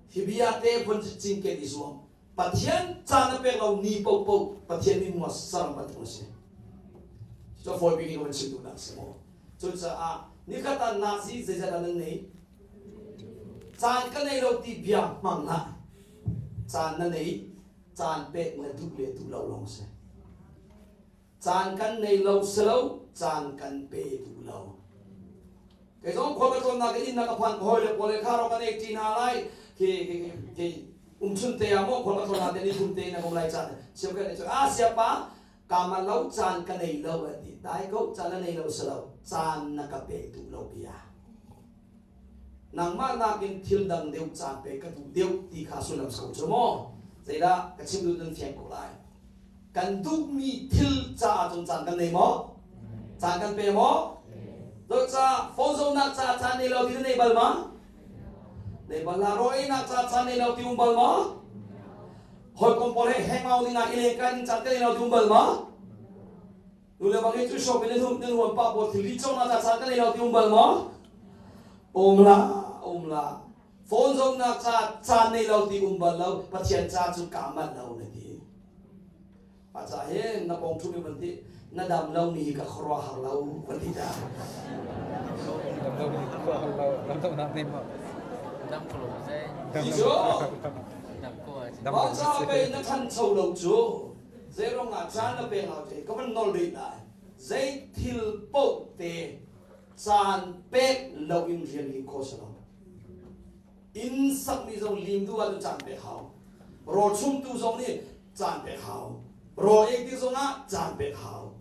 Hi bia te vun cinken i zuam. Pathian caan na pek lo ni paohpaoh Pathian nih mua saram bantuk na si. Cu fawi bik in ka van chim duhnak si maw? Cucaah nikhat ah nazi zeizat ah nan nei? Caan ka nei lo ti bia hmang hlah. Caan na nei, caan pek na duh le duh lo lawng si. Caan kan nei lo si lo, caan kan pe duh lo. Kei zong khua ka tlawnnak in inn na ka phan ka hawi le pawl le kha ro kan ei ṭi hna lai. Khi khi khi umchun te ah maw khua ka tlawn te ni thum te na um lai caan siam kan cu a siapa ka ma lo caan ka nei lo a ti dai ko caan na nei lo si lo caan na ka pe duh lo bia nangmah nakin thil dang deuh caan pe ka duh deuh ti kha sullam so cu maw zeidah ka chim duh nan fiang ko lai kan duhmi thil caah cun caan kan nei maw caan kan pe maw do ca phone zonak ca caan nei lo ti na nei bal ma nei bal la ro einak ca caan nei lo ti um bal ma hawikom pawl he hangau ding ah i lengkai ding caan kan nei lo ti um bal ma Nu le bang cu shop in nan nan huan pa pawl thilri cawk na ca kan ei lo ti um bal maw? Um la, um la. Phone zongnak ca caan nei lo ti um bal lo, Pathian ca cu ka manh lo na ti. A ca he na pong thu mi ban ti na dam lo mi hi ka khuaruah har lo ban ti ta. Dam lo mi khuaruah har lo, dam lo nak nei ma. Dam ko lo zai. Ti cu. Dam ko a. Mah ca pe na thancho lo cu. Zeiruang ah caan na pek lo ti ka van nawl rih lai. Zei thil paoh te caan pek lo in rian lim kho si lo. Inn sakmi zong lim duh ahcun caan pek hau. Rawl chumtu zong nih caan pek hau. Rawl ei tik zongah caan pek hau.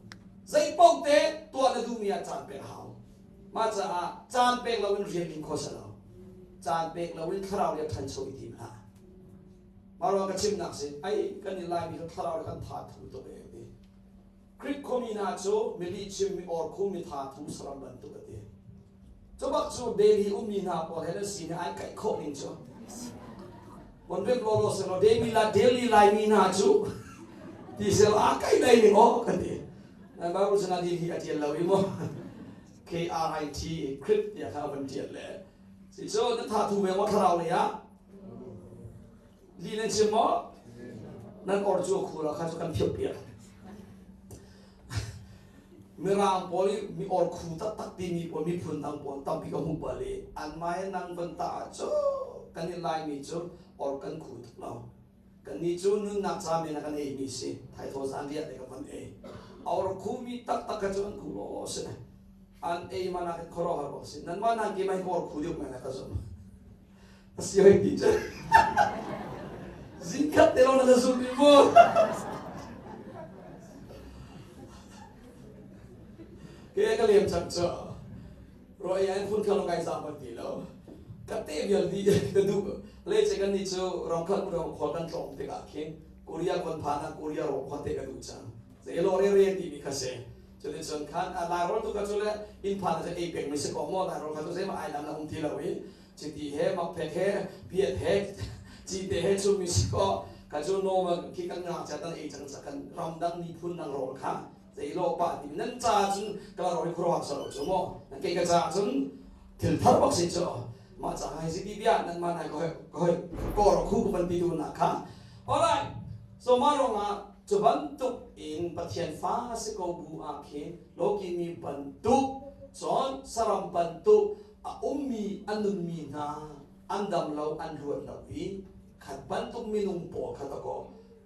Zei paoh te tuah na duhmi ah caan pek hau. Mah caah caan pek lo in rian lim kho si lo. Caan pek lo in thlarau le ṭhancho i tim hlah. Mah ruang ka chimnak si ai kan i Laimi cu thlarau le kan tha thu tuk e ti. Greek khuami hna cu milih chim mi or khum mi tha thu saram bantuk a ti. Cu bak cu Delhi ummi hna pawl he nan si ai kaih khawh ning cu. Bon vek law law selaw Delhi la Delhi Laimi hna cu ti selaw a kaih dai ning aw kan ti. Bible sana Delhi a tial lo i mu. K R I T Krit tiah kha van ṭial le si cu na tha thu ve maw thlarau lei ah li nan chim maw nan or cu khu la kha cu kan phiok piak mirang pawl i mi or khu taktak timi pawl miphun dang pawl tampi ka hmuh bal i an mai nang van ta ah cu kan i laimi cu or kan khu tuk lo Kannih cu nunnak ca men ah kan eimi si. Thaithaw zanriah te kan van ei. Aur khumi taktak kha cu an khu law si. An ei man ah khan khuaruahhar bak si. Nanmah nan ke mai kor khu deuh men ka zum. Asi hoi ti cu. Zingkhat te lawng na ka zum i mu. Ke ka lem chak cu. Ruah i an phun kha kai za ban ti lo. Ka te vial di ka duh. Le che kan ni cu rongkhat mu khol kan tlong tikah khin Korea kon phan ah Korea ro kho te ka duh cang. Ze lo re re ti mi kha se. Cun cun khan a lai rol tu ka cu le in phan cu ei pek mi se ko mo lai rol kha cu zei ma ai lam na um ti lo i chiti he mak phek he piat he chi te he chu mi si ko ka cu no ma khi kan ngak cha tan ei cang cha kan ramdang miphun dang rol kha Zeilo pa ti nan ca cun ka ro hi khuaruah sa lo cu mu nan kei ka ca cun thil thar bak si cu mah ca hai si bia nan ma nai ko hoi ko ro khu ko ban ti tu na kha alright so ma rong ah cu bantuk in Pathian fa si ko bu ah khin loki mi bantuk cun saram bantuk a ummi a nunmi hna an dam lo an ruat lo i khat bantuk minung pawl kha ta ko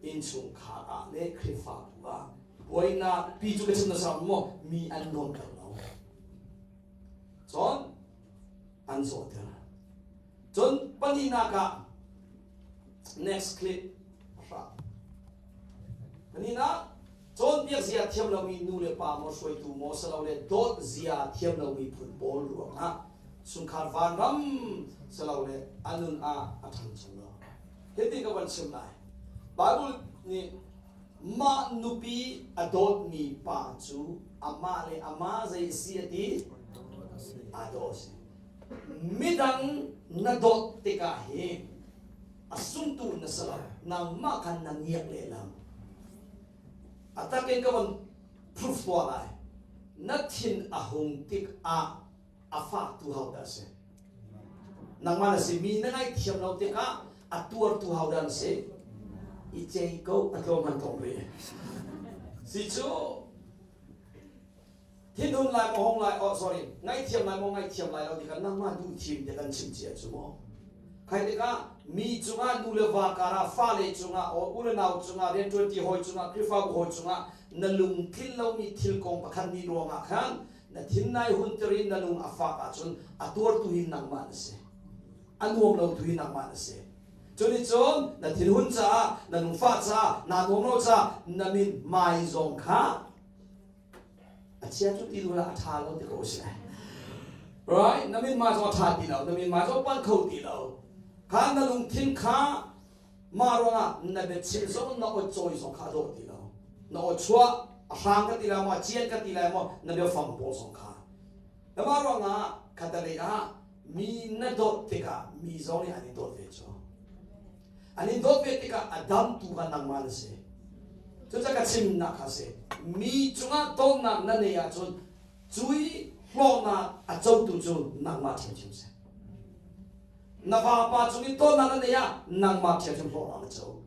innchungkhar ah le Khrihfabu ah buainak pi cu ka chim na sam maw mi an nuamter lo cun an zawter cun pahnihnak ah next clip hra pahnihnak cawnpiak zia thiam lomi nu le pa maw hruaitu maw silole dawt zia thiam lomi phun pawl ruangah chungkhar vanram silole a nun ah a ṭhangcho lo hiti ka van chim lai Bible nih Mah nupi a dawtmi pa cu amah le amah zei a si a ti? Aa daw a si. Midang na dawt tikah hi a sungtu na si lo. Nangmah khan na ngiak lehlam. A takin ka van proof tuah lai. Na thin a hung tikah a faktu ho dah a si? Nangmah na si. Mi na ngaihthiam lo tikah a tuartu ho dah na si? I cei ko a tlawm han tlawm rih. Si cu thinhun lai maw hong lai oh sorry ngaihthiam lai maw ngaihthiam lai lo ti kha nangmah duh thim te kan chim cia cu maw khai tikah mi cungah nu le va karah fale cungah o u le nau cungah rianṭuanṭi hawi cungah Khrihfabu hawi cungah na lungtlin lomi thil kong pakhat ni ruangah khan na thin nai hunter i na lung a fak ahcun a tuartu hi nangmah na si a nuam lo tu hi nangmah na si cunicun na thinhun caah na lungfah caah naa nuam lo caah na min mai zong kha a chia cu ti la a ṭha lo ti ko si right na min mai zong a ṭha ti lo na min mai zong pan kho ti lo kha na lungthin kha Mah ruangah na biachim zong na aw cawi zong kha a dawh ti lo. Na aw chuah a hrang ka ti lai maw, a cian ka ti lai maw, na biafang pawl zong kha. Mah ruangah khatalei ah mi na dawt tikah mi zong nih an i dawt ve cu. An i dawt ve tikah a damtu kha nangmah na si. Cucaah ka chimnak kha si. Mi cungah dawtnak na neih ahcun cui hlawknak a cotu cu nangmah ṭhiamṭhiam si. Na vapa cung i dawtnak na neih ah nangmah ṭhiamṭhiam hlawhnak na co.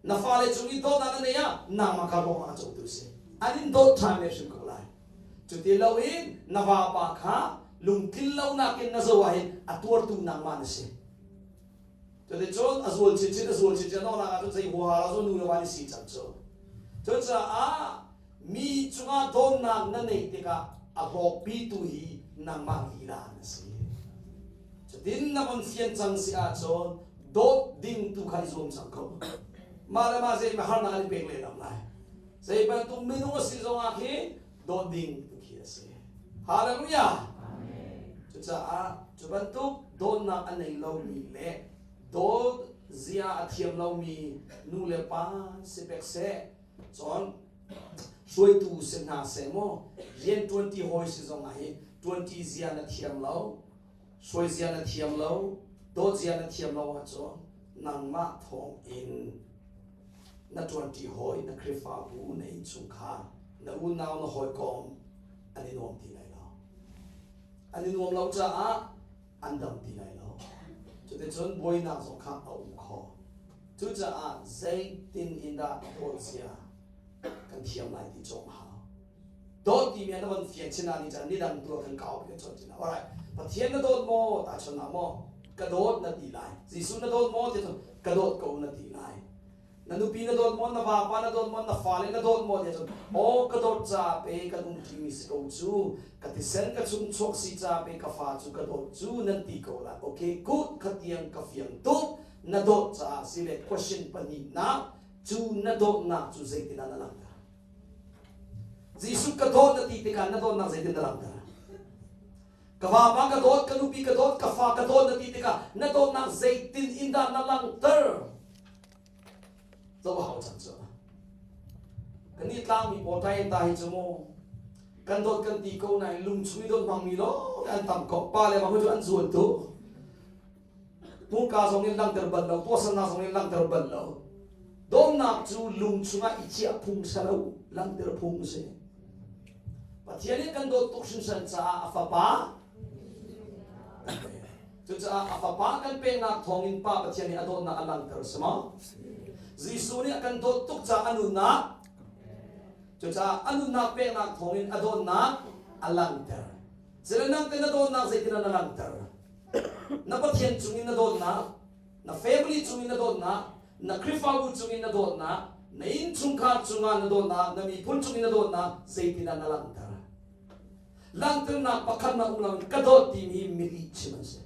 Na fale cung i dawtnak na neih ah nangmah kha hlawhnak a cotu si. An in dawt ṭhan ve hrim ko lai. Cuti loin na vapa kha lungtlin lonak in na zoh ahhin a tuartu nangmah na si. Cuticun a zual chinchin a zual chinchin a donghnak ahcun zei huaha lo cu nu le va nih si cang cu. Cucaah mi cungah dawtnak na neih tikah a hlawkpitu hi nangmah lila na si. Cutin na von fian cang si ahcun dawt ding tu kha i zuam cang ko. Mah le mah zei harnak an i pek lehlam lai. Zei bantuk minung a si zongah khi dawt ding tu khi a si. Hallelujah! Cucaah cu bantuk dawtnak a nei lomi le dawt zia a thiam lomi nu le pa si pek seh, cun hruaitu si hna seh maw rian ṭuanṭi hawi si zongah hi ṭuanṭi zia na thiam lo, hruai zia na thiam lo, dawt zia na thiam lo ahcun nangmah thawng in na ṭuanṭi hawi, na Khrihfabu, na innchungkhar, na unau, na hawikom an i nuam ti lai lo. An i nuam lo caah an dam ti lai lo. Cuticun buainak zong kha a um kho. Cucaah zeitin in dah dawt zia kan thiam lai ti cawm a hau. Dawt timi ah na von fiang chin ah ni caan nidang tu ah kan kau kan chon chin. Alright. Pathian na dawt maw? Ta chon na maw? Ka dawt na ti lai. Jesuh na dawt maw? Ti ka dawt ko na ti lai. Na nupi na dawt maw? Na vapa na dawt maw? Na fale na dawt maw? Ti cun aw ka dawt ca pe kan um ṭimi si ko cu. Ka thisen ka chung chuak si ca pe ka fa cu ka dawt cu nan ti ko lai. Okay, good kha tiang ka fiang tuk. Na dawt caah si le question pahnihnak cu na dawtnak cu zeitindah na langhter? Jesuh ka dawt na ti tikah na dawtnak zeitin na langhter? Ka vapa ka dawt, ka nupi ka dawt, ka fa ka dawt na ti tikah na dawtnak zeitin in dah na langhter? Zoh hau cang cu. Kan nih tlangmi pawl tai ta hi cu mu kan dawt kan ti ko nain lung chung i dawt hmangmi lawng an tam ko. Pa le bang cu an zuan tu. Hmurka zong in langhter bal lo, tuahsernak zong in langhter bal lo. Dawtnak cu lung chungah i chiah phung si lo, langhter phung si. Pathian nih kan dawt tuk hringhran caah a fapa kan pek. Cucaah a fapa kan peknak thawngin Pa Pathian nih a dawtnak a langhter si maw? Jesuh nih a kan dawt tuk caah a nunnak cucaah a nunnak peknak thawngin a dawtnak a langhter. Zelenang te na dawtnak zeitin na langhter? Na Pathian cungin na dawtnak, na family cungin na dawtnak, na Khrihfabu cungin na dawtnak, na innchungkhar cungah na dawtnak, na miphun cungin na dawtnak zeitindah na langhter? Langhternak pakhat na um lo ka dawt timi mi chim an si.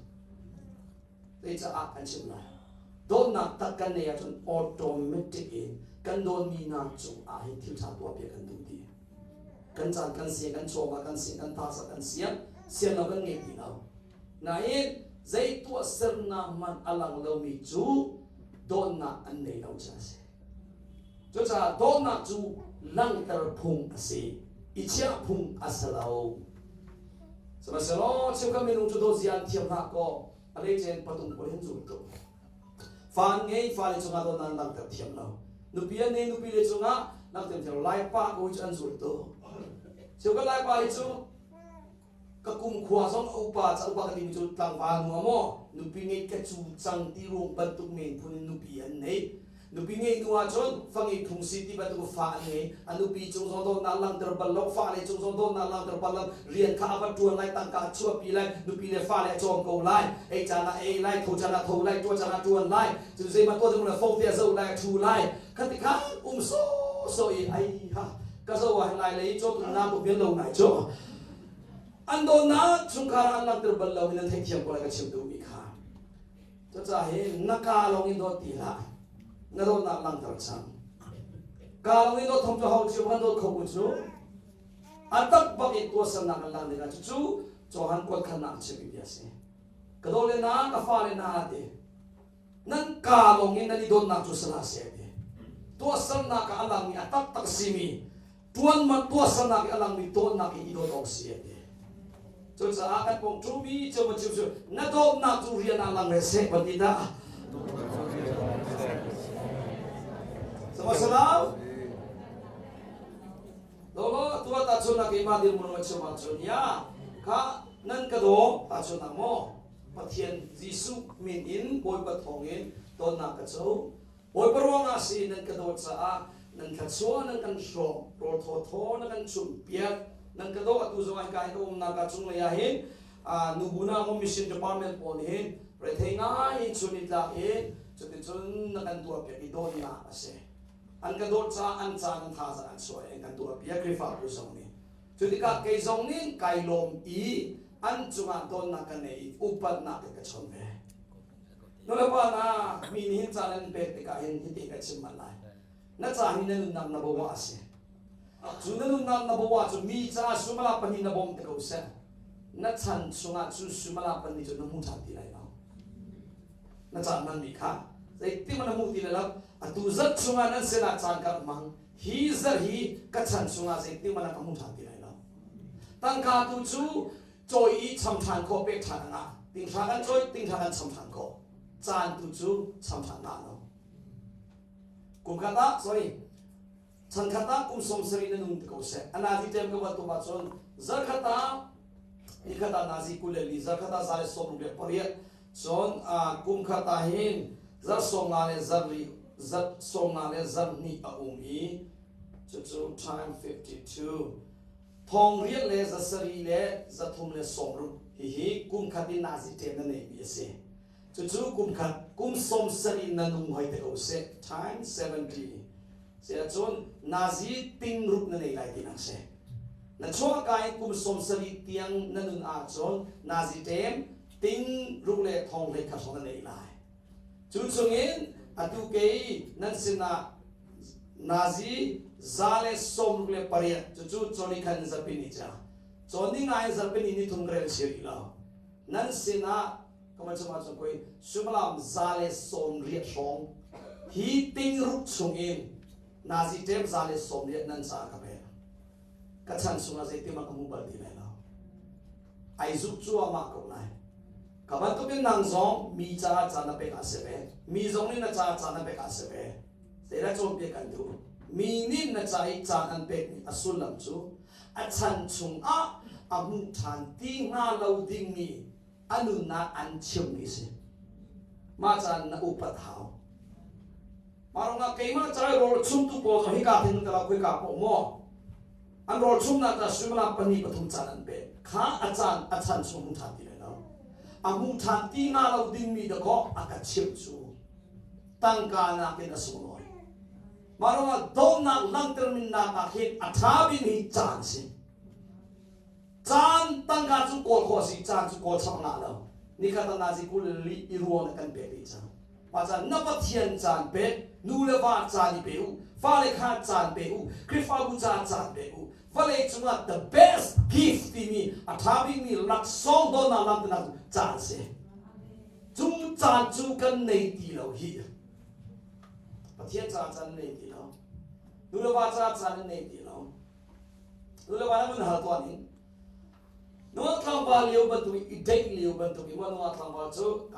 Zeicah kan chim lai? Dawtnak tak kan nei ahcun automatic in kan dawtmi hna cung ah hin thil ṭha tuah piak kan duh ti. Kan caan kan siang, kan chawva kan siang, kan tasa kan siang, sian lo kan ngei ti lo. Nain zei tuahsernak hmanh a lang lomi cu dawtnak an nei lo ca a si. Cucaah dawtnak cu langhter phung a si, i chiah phung a si lo. Sihmanhsehlaw cheukhat minung cu dawt zia an thiam hlah kaw a leicen patung pawl hin zul tuk. Fa an ngei, fale cungah dawtnak an langhter thiam lo. Nupi an nei, nupi le cungah langhter thiam lo. Laipa ko hi cu an zul tuk. Cheukhat Laipa hi cu ka kum khua zong a upa ca upa ka timi cu tlangval nu maw nupi ngei ka cu cang ti ruang bantuk men phun in nupi an nei nupi ngei hnu ahcun fa ngei phung si ti bantuk fa an ngei a nupi cung zong dawtnak langhter bal lo fa le cung zong dawtnak langhter bal lo rian kha a va ṭuan lai tangka a chuahpi lai nupi le fa le a cawm ko lai ei caan ah ei lai tho caan ah tho lai ṭuan caan ah ṭuan lai cu zeihmanh tuah ding lo fo te a zoh lai a ṭhu lai khati khan um so so i ai ha ka zo ah lai lei cawtum na tuk vial lo ngai cu an dawtnak chungkhar an langhter bal lo in an theihthiam ko lai ka chim duhmi kha cucaah hi na ka lawng in dawt ti hlah na dawtnak langhter cang ka lawng in dawt thom cu ho cio kan dawt kho mu cu a tak bak in tuahsernak an lang ding ah cucu Johan kuat khannak chimmi bia si ka daw le na ka fa le na te nan ka lawng in nan i dawtnak cu sala seh ti tuahsernak ah a langmi a taktak simi tuan man tuahsernak i a langmi dawtnak in i dawt awk si ti cucaah kan pong ṭumi cio ma chim cu na dawtnak cu rian ah lang re seh ban ti dah sama salam Lolo tua ta chun na keimah dirhmun wa chim ahcun ya kha nan ka daw ta chun ah maw Pathian Jesuh min in Bawipa thawngin tonnak ka co. Bawipa ruangah si nan ka dawt caah nan thluachuah nan kan hrawm, rawl thawthaw na kan chumhpiak, nan ka daw atu zong ah hika hin ka umnak ah cunglei ah hin nubu na um mission department pawl nih hin rethei ngai in chun i tlak i cuticun na kan tuahpiak i dawtnak a si. An ka dawt caah an caan an thazaang an chuah i an kan tuahpiak Khrihfabu zong nih. Cu tikah kei zong nih kai lawm i an cungah dawtnak ka nei i upatnak in ka chawn ve. Nulepa hna, mi nih hin caan an pek tikah hin hiti ka chim manh lai. Na ca hi na nunnak na bawa a si. Cu na nunnak na bawa cu mi caah sumala pahnih na bawmh te ko seh. Na chan chungah cu sumala pahnih cu na hmu ṭhan ti lai lo. Na caan hmanmi kha zeitik na hmu ti lai lo. Atu zat chungah nan sinah caan ka hmang. Hi zarh hi ka chan chungah zeitik hmanh ah ka hmu ṭhan ti lai lo. Tangka tu cu cawi i cham ṭhan khawh pek ṭhan a ngah. Tinghra kan cawi, tinghra kan cham ṭhan khawh. Caan tu cu cham ṭhan ngah lo. Kum khat ah, sorry, chan khat ah kum 70 na nung ti ko seh. Anazi tem ka bantuk ahcun zarh khat ah Nikhat ah nazi 24, zarkhat ah 168. Cun kum khat ah hin zarh 50 le zarh li zarh 50 le zarh hnih a um i cucu time 52 thong riat le 700 le 360 hihi kum khat in nazi ṭem na neihmi a si. Cucu kum khat kum 70 na nung hoi te ko seh time 70 si ahcun nazi ting ruk na nei lai tinak si. Na chuahka in kum 70 tiang na nun ahcun nazi ṭem ting ruk le thong hlei khat hrawng na nei lai. Cu chungin atu kei nan sinah nazi 168 cucu cawni khan zarhpi ni ca cawni ngai zarhpi ni ni thum ka rel chia rih lo nan sinah kama chungah cun koi suimilam 180 hrawng hi ting ruk chungin nazi ṭem 180 nan ca ka pek. Ka chan chungah zeitim ah ka hmu bal ti lai lo. Ai zuk cuahmah ko lai. Ka bantukin nang zong mi caah caan na pek ah si ve. Mi zong nih na caah caan na pek ah si ve. Zeidah cawnpiak kan duh? Mi nih na ca i caan an pekmi a sullam cu a chan chungah a hmuh ṭhan ti hnga lo dingmi a nunnak an chimmi si. Mah caan na upat hau. Mah ruangah keimah ca i rawl chumtu pawl zong hika thin ka lo khoi-ka paoh maw an rawl chumnak ca suimilam pahnih pathum caan an pek kha a caan a chan chung hmu ṭhan ti lai lo. A hmu ṭhan ti hnga lo dingmi dakaw a ka chimh cu tangka nakin a sunglawi. Mah ruangah dawtnak langhter minnak ah hin a ṭha bikmi caan si. Caan tangka cu kawl khawh a si, caan cu kawl chap ngah lo. Nikhat ah nazi 24 i ruang na kan pek dih cang. Mah caan na Pathian caan pek, nu le va caan i pe u, fale kha caan pe u, Khrihfabu ca caan pe u. Vawlei cungah the best gift timi a ṭha bikmi laksawng dawtnak lamnak caan si. Cu caan cu kan nei ti lo hi. Pathian ca caan nei ti lo. Nu le va ca caan nei ti lo. Nu le va na vun hal tuan in Nungak tlangval lio bantuk i date lio bantuk i nungak tlangval cu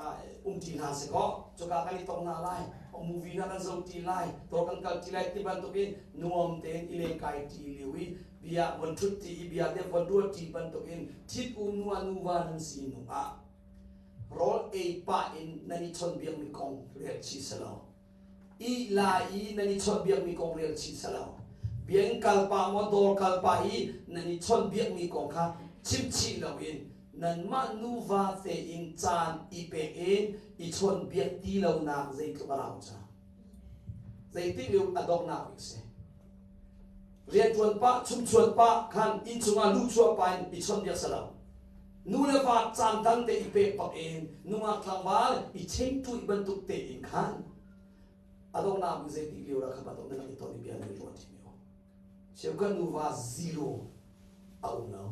um ṭi hna si kaw cuka kan i tong hna lai, movie hna kan zoh ṭi lai, dawr kan kal ṭi lai ti bantuk in nuam tein i lengkai ṭi lio i bia von ṭhut ṭi i bia te von ruat ṭi bantuk in ṭhit um nu ah nuva nan si hnu ah rawl ei pah in nan i chawnhbiakmi kong rel chih si lo. Ih lai i nan i chawnhbiakmi kong rel chih si lo. Biakinn kal pah maw dawr kal pah i nan i chawnhbiakmi kong kha chim chih loin nanmah nuva tein caan i pek in i chawnhbiak ti lonak zeitluk a rau ca. Zeitik lio a donghnak bik si. Rianṭuan pah, chumchuan pah khan innchung ah luhchuah pah in i chawnhbiak si lo. Nu le va caan dang te i pek bak in nungak tlangval i chengtuih bantuk tein khan a donghnak bik zeitik lio dah kha bantuk nan i ton i bia nan i ruah ṭi Cheukhat nuva zero a um lo.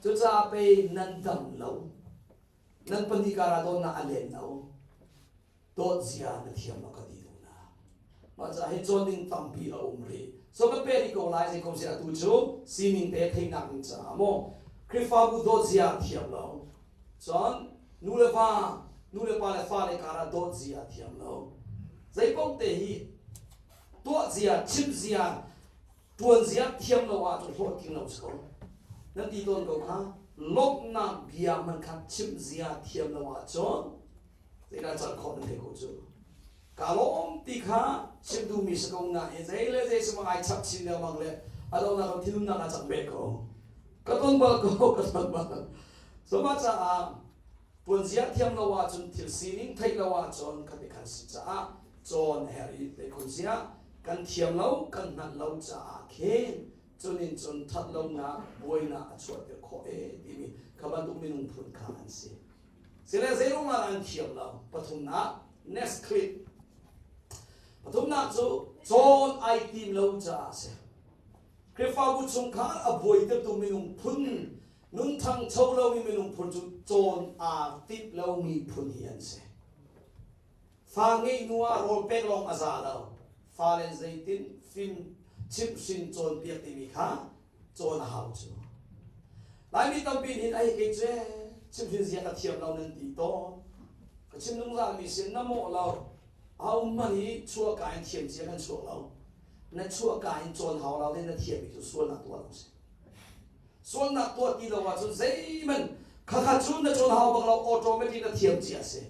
Cucaah pei nan dam lo. Nan pahnih karah dawtnak a len lo. Dawt zia na thiam lo ka ti duh na. Mah caah hi cawn ding tampi a um rih. So kan pe rih ko lai zei ko si atu cu sining te theihnak ding caah maw Khrihfabu dawt zia thiam lo. Cun nu le va, nu le pa le fale karah dawt zia thiam lo. Zei paoh te hi tuah zia, chim zia, ṭuan zia thiam lo ahcun hlawhtling lo si ko. Nan ti tawn ko kha. Lawmhnak bia hmanh kha chimh zia thiam lo ahcun zeidah cal khawh nan theih ko cu. Ka lawm ti kha chim duhmi si ko nain zei le zei sumang ai chap chin lengmang le a donghnak ah thinlungnak ah cang beh ko. Ka ton bal ko, ka ton bal. So mah caah tuanzia thiam lo ahcun thil sining theih lo ahcun kha ti khan si caah cawn a herh i teikhun zia kan thiam lo kan hngalh lo caah khin cunin cun that lonak buainak a chuahter khawh e timi kha bantuk minung phun kha an si. Sile zeiruang ah an thiam lo? Pathumnak, next clip. Pathumnak cu cawn ai tim lo caah a si. Khrihfabu chungkhar a buaitertu minung phun nun thangcho lomi minung phun cu cawn aa timh lomi phun hi an si. Fa ngeih hnu ah rawl pek lawng a za lo. Fale zeitin fim chimhhrin cawnpiak timi kha cawn a hau cu. Laimi tampi nih ai kei cu chimhhrin zia ka thiam lo nan ti tawn. Ka chim zungzalmi sin na mawh lo. A um man hi chuahka in thiam cia kan chuak lo. Na chuahka in cawn hau lo le na thiammi cu sualnak tuah lo si. Sualnak tuah ti lo ahcun zeihmanh khakha cu na cawn hau bak lo, automatic na thiam cia a si.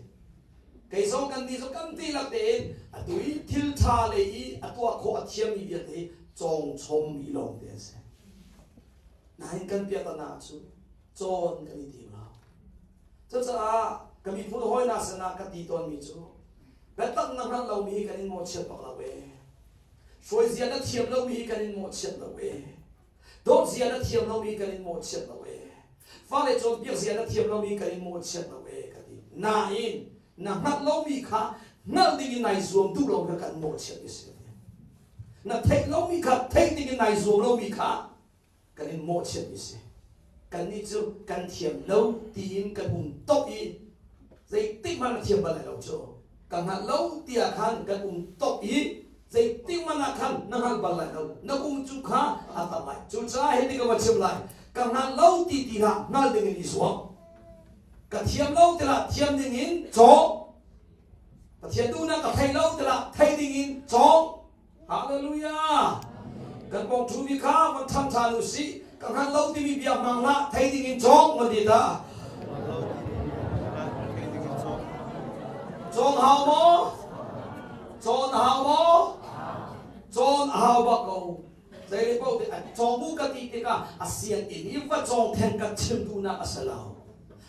Kei zong kan nih zong kan dihlak tein atu i thil ṭha lei i a tuah khawh a thiammi vialte hi cawng chommi lawng te an si. Nain kan piahtana cu cawn kan i tim lo. Cucaah ka miphun hawi hna sinah ka ti tawnmi cu biatak na hngalh lomi hi kan in mawhchiat bak lo ee. Hruaizia na thiam lomi hi kan in mawhchiat lo ee. Dawtzia na thiam lomi kan in mawhchiat lo ee. Fale cawnpiak zia na thiam lomi kan in mawhchiat lo ee ka ti. Nain na hngalh lomi kha hngalh ding in nai zuam duh lo kha kan mawhchiat mi si. Na theih lomi kha theih ding in nai zuam lomi kha kan in mawhchiat mi si. Kannih cu kan thiam lo tiin kan um top i zeitik hmanh na thiam bal lai lo cu. Ka hngalh lo tiah khan kan um top i zeitik hmanh ah khan na hngal bal lai lo. Na um cu kha a tam lai. Cucaah hiti ka va chim lai. Ka hngal lo ti ti hlah, hngal ding in i zuam. Ka thiam lo tilah thiam ding in cawng. Pathian duhnak ka thei lo tilah thei ding in cawng. Hallelujah! Kan pawng ṭhumi kha van ṭhang ṭhan u sih. Ka hngal lo timi bia hmang hlah, thei ding in cawng van ti ta. Cawn hau maw? Cawn hau maw? Cawn a hau bak ko. Zei paoh te cawng bu ka ti tikah a sian in i va cawng theng ka chim duhnak a si lo.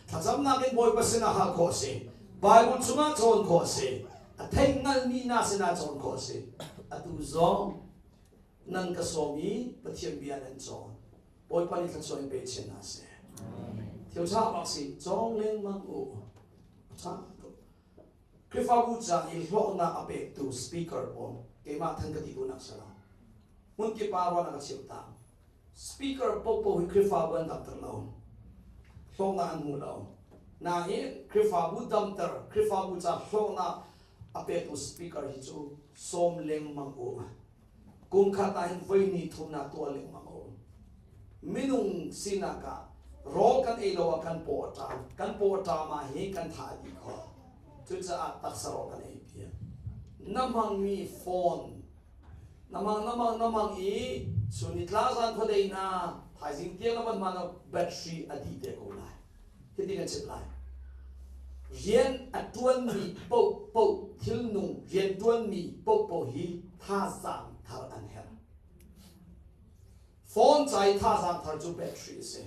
Thlacamnak in Bawipa sinah hal khawh a si. Bible chungah cawn khawh a si. A thei hngalmi hna sinah cawn khawh a si. Atu zong nan ka sawm i Pathian bia nan cawn. Bawipa nih thluachuah in pe chin hna seh. Thil ṭha bak si, cawng lengmang u. A ṭha tuk. Khrihfabu ca i hlawknak a pektu speaker pawl keimah than ka ti duhnak si lo. Hmun kip ah ruahnak a chim ta. Speaker popo hi Khrihfabu an damter lo. Hlawknak an hmu lo. Nain Khrihfabu damter, Khrihfabu ca hlawknak a petu speaker hi cu sawm lengmang u. Kum khat ah hin voi ni thumnak tuah lengmang u. Minung sinak ah rawl kan ei lo ah kan paw a ṭam. Kan paw a ṭam ah hi kan tha a dih khawh. Cucaah taksa rawl kan ei piak. Na hmangmi phone namang namang namang i sunitla zan khuadei na thaizing tiang na van hman battery a dih te ko lai. Hiti kan chim lai. Rian a ṭuanmi paohpaoh thilnung rian ṭuanmi paohpaoh hi thazaang thar an herh. Phone ca i thazaang thar cu battery a si.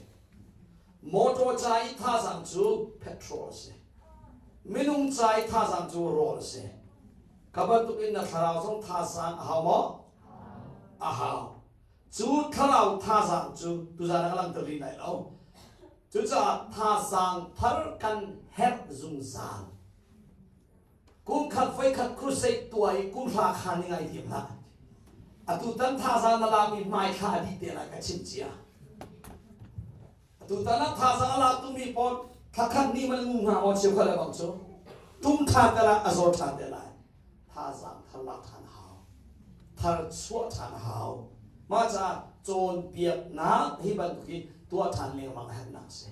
Motor ca i thazaang cu petrol a si. Minung ca i thazaang cu rawl a si. Kha bantuk in na thlarau zong thazaang a hau maw? A hau. Cu thlarau thazaang cu tuzaan ah ka langhter rih lai lo. Cucaah thazaang thar kan herh zungzal. Kum khat voikhat crusade tuah i kum hra khan i ngai thiam hlah. Atu tan thazaang na lakmi hmaithla a dih te lai ka chim cia. Atu tan ah thazaang a lak tumi pawl thlakhat ni man ngu hnga maw cheu kha le bang cu tum ṭhan te lai a zor ṭhan te lai. Thazaang thar lak ṭhan a hau. Thar chuah ṭhan a hau. Mah caah cawnpiaknak hi bantuk hi tuah ṭhan lengmang a herhnak a si.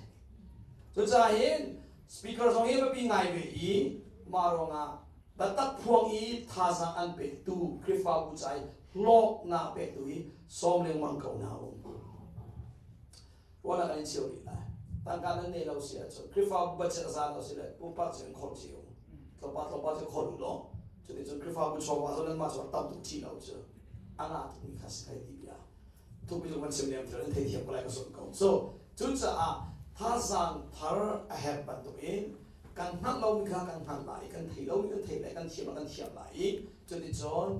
Cucaah hin speaker zong hi biapi ngai ve i mah ruangah biatak phuang i thazaang an pektu Khrihfabu ca i hlawknak pektu hi sawm lengmang ko hna u. Ruahnak an in cheu rih lai. Tangka nan nei lo si ahcun Khrihfabu budget a zan lo si le pumpak cu in khawlh cio. Tlawmpal tlawmpal cu khawlh u law cuticun Khrihfabu chawva cu nanmah cu a tam tuk ṭhi lo cu a ngah tukmi kha si kai ti bia. Thupi cu van chim lem thil in theithiam ko lai ka zumh ko. So cucaah thazaang thar a herh bantukin kan hngalh lomi kha kan hngalh lai, kan thei lomi kan thei lai, kan thiam ah kan thiam lai i cuticun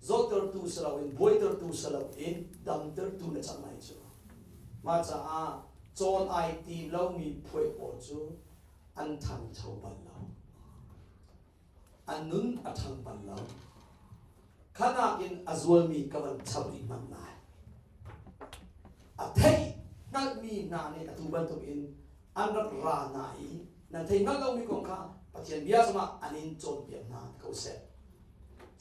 zawttertu si loin buaitertu si loin damtertu na cang lai cu. Mah caah cawn ai tim lomi phuai pawl cu an ṭhangcho bal lo. An nun a ṭhang bal lo. Kha nakin a zualmi ka van chap rih hmanh lai. A theih hngalhmi hna nih atu bantukin an rak ra hna i nan theih hngalh lomi kong kha Pathian bia zongah an in cawnpiak hna ko seh.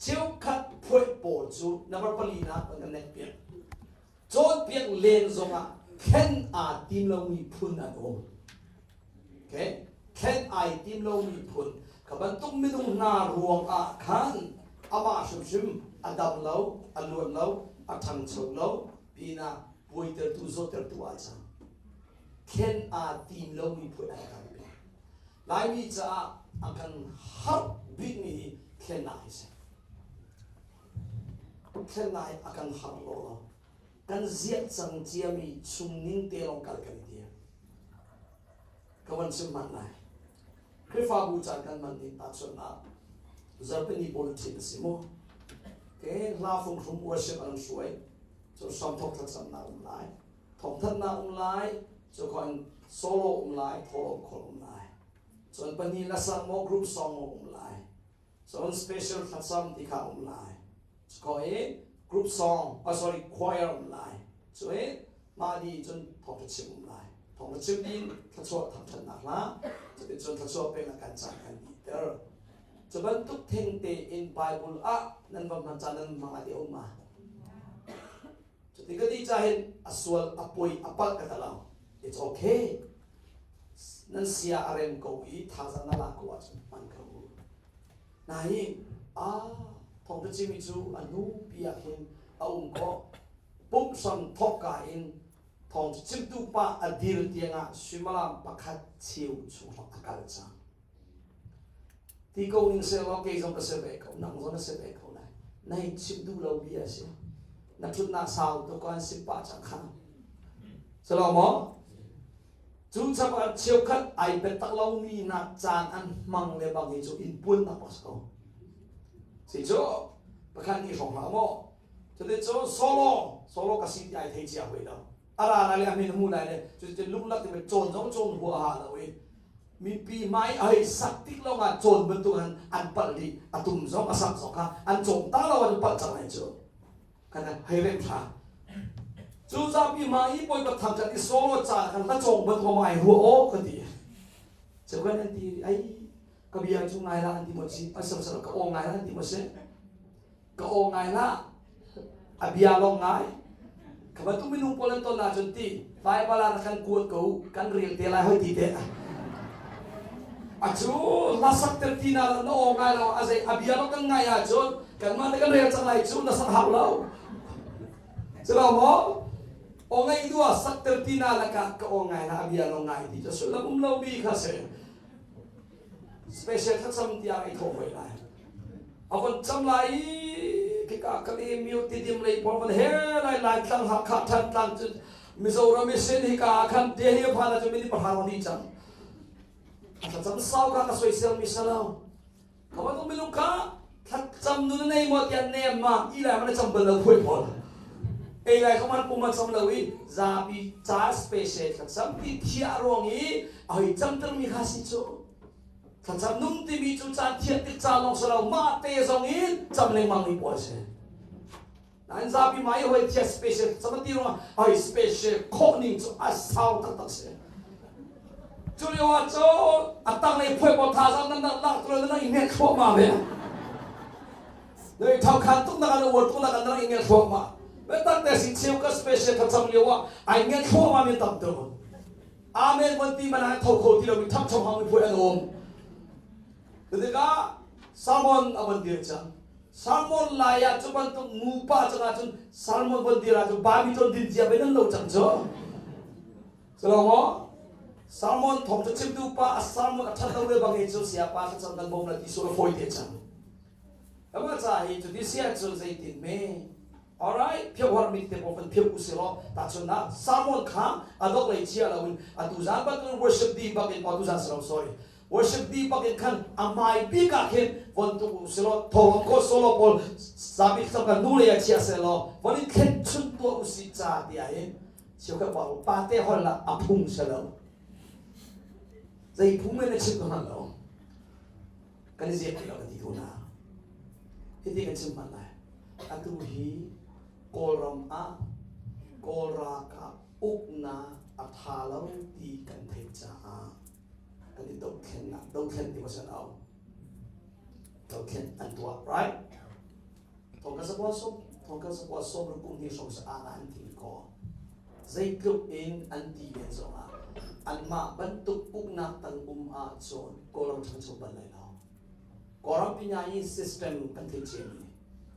Cheukhat phuai pawl cu number palinak van kan nekpiak. Cawnpiak len zongah thlen aa tim lomi phun an um. Okay? Thlen ai tim lomi phun. Kha bantuk minung hna ruang ah khan amah hrimhrim a dam lo, a luat lo, a ṭhangcho lo, pinah buaitertu, zawttertu ah cang. Thlen aa tim lomi phun an tampi. Laimi caah a kan harh bikmi hi thlennak hi si. Thlennak hi a kan harh lawlaw. Kan ziah cang ciami chung ning te lawng kal kan i tim. Ka van chim hmanh lai. Khrihfabu caan kan hman ning tahchunhnak zarhpini bulletin a si mu. Ke hla fung worship an hruai. Cu hramthok thlacamnak um lai. Thawngthanhnak um lai. Cu khan solo um lai, thawlawm khawl um lai. Cun pahnih lasang maw group song maw um lai. Cun special thlacam ti kha um lai. Cu i group song, oh sorry, choir um lai. Cu i mah di cun thawngtha chim um lai. Thawngtha chim din thluachuah thangthatnak hla. Cuticun thluachuah peknak kan caan kan dihter. Cu bantuk theng tein Bible ah nan va hman caan nan hmang ah ti um ma. Cuti ka ti ca hin a sual a poi a palh ka ta lo. It's okay. Nan sia a rem ko i thazaang na lak ko ahcun hman ko u. Nain a thawngtha chimmi cu a hnu pi ah khin a um khawh. Pumhram thawkka in thawngtha chimtu pa a dir tiangah suimilam pakhat cheu chung hrawng a kal cang. Ti ko ning sehlaw kei zong ka si ve ko, nang zong na si ve ko lai. Na hei chim duh lo bia a si. Na ṭhutnak sau tuk ko an sim pah cang kha. Silo maw? Cu chap ah cheukhat ai biatak lomi nak caan an hmang le bang hi cu in puan nak bak si ko. Si cu pakhat nih hrawng hlah maw? Cuti cu solo solo ka si ti ai thei cia hoi lo. A ra lai le a min hmu lai le cuti lunglak ti cawn zong cawn huaha lo i mipi hmai a hei sak tik lawngah cawn bantuk an an palh dih a tum zong a sak zong kha an cawm ta lo an palh cang lai cu kan hei rem thla cu zapi hma i bawipa thangṭhat i solo ca kan hla cawng bantuk ma ai rua aw ka ti cu kan an ti ai ka bia cu ngai la an ti maw si a sam ka aw ngai la an ti maw si ka aw ngai la a bia lawng ngai ka bantuk minung pawl an ton ahcun ti Bible ah kan kuat ko kan rel te lai hoi ti te a cu lasak ter ti na na aw ngai lo a zei a bia lawng kan ngai ahcun kanmah te kan rel cang lai cu na sak hau lo cu lo maw aw ngai dua sak ter ti na lakah ka aw ngai la a bia lawng ngai ti cu sullam um lo mi kha si special thlacam tiang i thawh hoi lai a von cam lai i khika Kalaymyo Tidim lei pawl van he lai lai tlang Hakha Thantlang cu Mizoram i sin hika ah khan Delhi a phan ahcun minute pahra lawng dih cang a thlacam sau kha ka soisel mi si lo ka bantuk minung kha thlacam nun nei maw tiah nem ma i lai man cam bal lo phuai pawl ei lai kha man pum a cam lo i zapi ca special thlacam ti thiah ruang i a hoi camter mi kha si cu Thlacam nung timi cu caan thian tik ca lawng si lo mah te zong in cam lengmang mi pawl si. Nain zapi mai hoi thia special thlacam ti ruang hoi special khawh ning cu a sau taktak si. Cu lio ah cu a tanglei phuai pawl thazaang nan nak lak tu nan i nget thluahmah ve. Noi thau khan tuk nak an uar tuk nak an i nget thluahmah. Biatak te si cheu ka special thlacam lio ah ai nget thluahmah mi tam tuk. Amen von ti man ah tho kho ti lomi thangcho hang mi phuai an um. Tikah Salmon a von dir cang. Salmon lai ah cu bantuk nupa cang ahcun Salmon von dir ahcun bami con din cia ben an lo cang cu. Silo maw? Salmon thong cu chimtu pa a salmon a that lo le bang hi cu siapa thlacam kan bawm la ti su a fawi te cang. Ama ca hi cu ti sia cun zeitin me Alright, phiohar mi te pawl kan phioh u si law tahchunhnak Samuel kha a dok lei chia loin atu zan bantukin worship di bak in atu zan si lo sorry worship di bak in khan a hmai bik ah khin von tuk u si law thawng ko solo pawl zapi thlacam kan nu lei ah chia seh law von in thlen chun tuah u si ca tiah hin cheukhat pa pa te hol lah a phung si lo zei phung men na chim ka hngal lo kan i ziak ti lo kan ti ko na hiti kan chim hmanh lai atu hi Kawlram ah Kawl ralkap uknak a tha lo ti kan theih caah kan i dohthlennak dohthlen ti maw san au dohthlen an tuah right thongka zakua som thongka zakua som ru kum hi hrawng sa ana an ti ko zeitluk in an ti len zongah anmah bantuk uknak tang um ahcun Kawlram ṭhangcho bal lai lo Kawlram pinyayi system kan theih ciami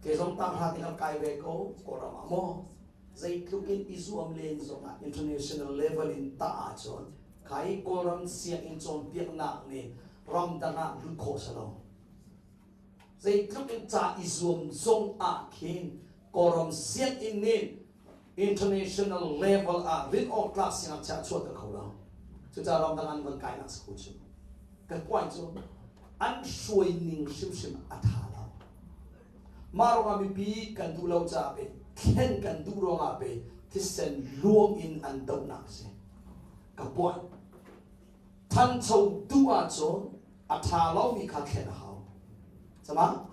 ke zong tang hra ting kai ve ko Kawlram ah maw. Zeitluk in i zuam len zongah international level in tah ahcun khai Kawlram sianginn cawnpiaknak nih ramdang ah lut khawh si lo. Zeitluk in ca i zuam zong ah khin Kawlram sianginn nih international level ah rin awk tlak siangngakchia a chuahter kho lo. Cucaah ramdang an van kainak si ko cu. Kan point cu an hruai ning hrimhrim a tha lo. Mah ruangah mipi kan duh lo caah pe thlen kan duh ruangah pe thisen luang in an dohnak a si. Ka point. Thancho duh ahcun a ṭha lomi kha thlen a hau. Sama?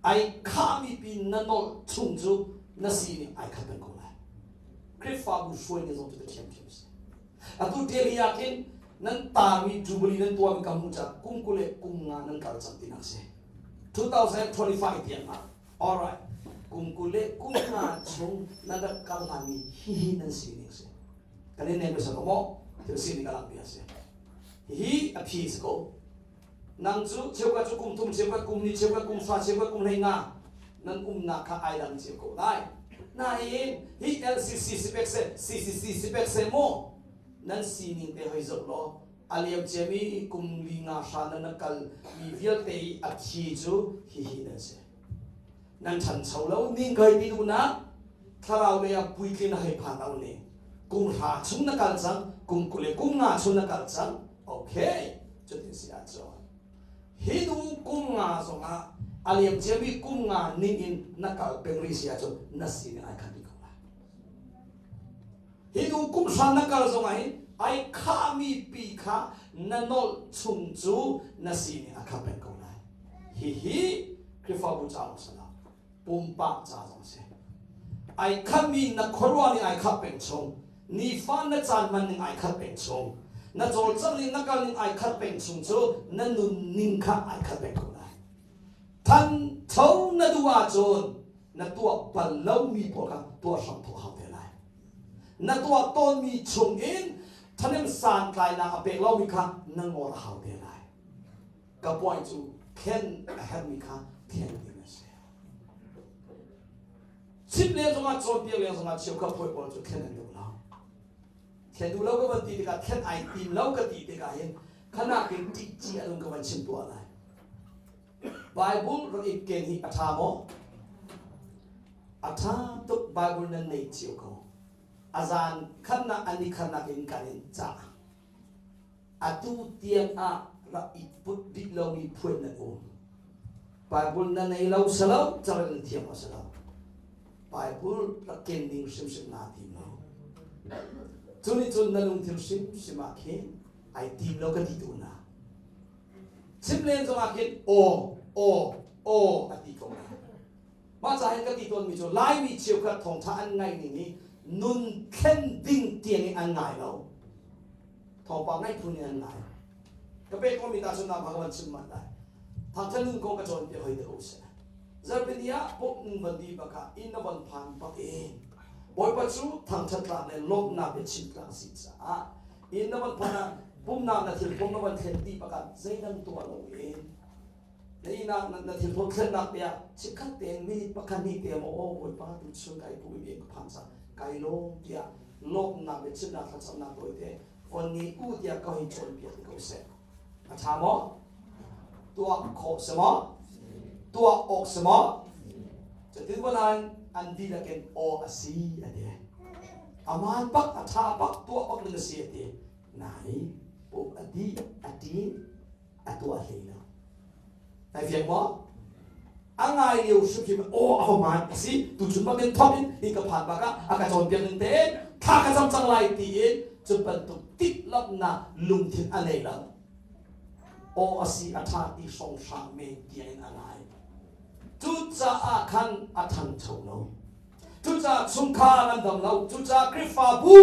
Ai khahmi pi na nolh chung cu na sining ai khat peng ko lai. Khrihfabu hruai ni zong cu ka ṭhiamṭhiam si. Atu Delhi ah khin nan taarmi Jubilee nan tuahmi ka hmuh caah kum 20 le kum nga nan kal cang tinak si. 2025 tiang ah alright kum 20 le kum nga chung nan rak kal hlanmi hihi nan sining si. Kan in nem sa ko maw? Thil sining ka langpi a si. Hihi a phi si ko. Nang cu cheukhat cu kum thum, cheukhat kum ni, cheukhat kum hra, cheukhat kum 15 nan umnak kha ai dang cio ko lai. Nain hi LCC si pek seh, CCC si pek seh mu nan sining te hoi zoh law a liam ciami kum li nga hra nan rak kal mi vialte i a thi cu hihi nan si. Nan ṭhancho lo ning kai ti duhnak thlarau lei ah puitlin a hei phan lo ning kum hra chung na kal cang kum 20 le kum nga chung na kal cang okay cutin si ahcun hi nu kum nga zongah a liam ciami kum nga ning in na kal peng rih si ahcun na sining ai khat rih ko lai hi nu kum hra na kal zongah hin ai khahmi pi kha na nolh chung cu na sining a khat peng ko lai hihi Khrihfabu ca lawng si lo pumpak ca zong si. Ai khatmi na khuaruah ning ai khat peng chung, nifa na caan hman ning ai khat peng chung, na cawlcangh ning na kal ning ai khat peng chung cu na nun ning kha ai khat peng ko lai. Thancho na duh ahcun na tuah bal lomi pawl kha tuah hram thawk hau te lai. Na tuah tawnmi chung in thanem santlainak a pek lomi kha na ngol a hau te lai. Ka puai cu thlen a herhmi kha thlen ding a si. Chim leng zongah cawnpiak leng zongah cheukhat hawi pawl cu thlen an duh lo. Thlen duh lo ka van ti tikah thlen ai tim lo ka ti tikah hin khanak in ṭih ci a ka van chim tuah lai. Bible rak i ken hi a ṭha maw? A ṭha tuk Bible nan nei cio ko. A zan khatnak an i khatnak in kan in cah. Atu tiang ah rak i put rih lomi phuan nan um. Bible na nei lo salo, carel na thiam lo salo. Bible rak ken ding hrimhrim naa tim lo. Cu nih cun na lungthin hrimhrim ah khin ai tim lo ka ti tu na. Chim len zongah khin aw, aw, aw a ti ko na. Mah ca hin ka ti tawnmi cu Laimi cheukhat thawngṭha an ngaih ning hi nun thlen ding tiang in an ngai lo. Thawngpang ngaih phun in an ngai. Ka pek komi ta cun ka van chim manh lai. Thangṭhat nun kong ka cawnpiak hoi te ko seh. Zarhpini ah pumh nun van di bak ah inn na van phan bak in Bawipa cu thangṭhat tlak le lawmhnak bia chim tlak a si caah inn na van phan ah pumnak na thilpum na van thlen dih bak ah zeidang tuah loin na ihnak na thilthuam thlennak te ah chikkhat tein minute pakhat hnih te maw aw Bawipa tu chun kai pu i ka phan cang kai lawm tiah lawmhnak le chimnak thlacamnak tawi te von ngei u tiah ka hei cawnpiak te ko seh a ṭha maw tuah khawh si maw tuah awk si maw cutin volan an dihlak in aw a si a ti aman bak a ṭha bak tuah bak ding a si a ti nain pum a dih a ṭin a tuah hlei lo. Nai fiang maw? A ngai lio hrimhrim aw a hmaan a si tuchun bak in thawk in hi ka phan bak ah a ka cawnpiak ning tein thla ka cam cang lai tiin cu bantuk timhlamhnak lungthin a nei lo. Aw a si a ṭha ti hrawnghrang men tiang in a ngai. Cucaah khan a ṭhangcho lo. Cucaah chungkhar an dam lo. Cucaah Khrihfabu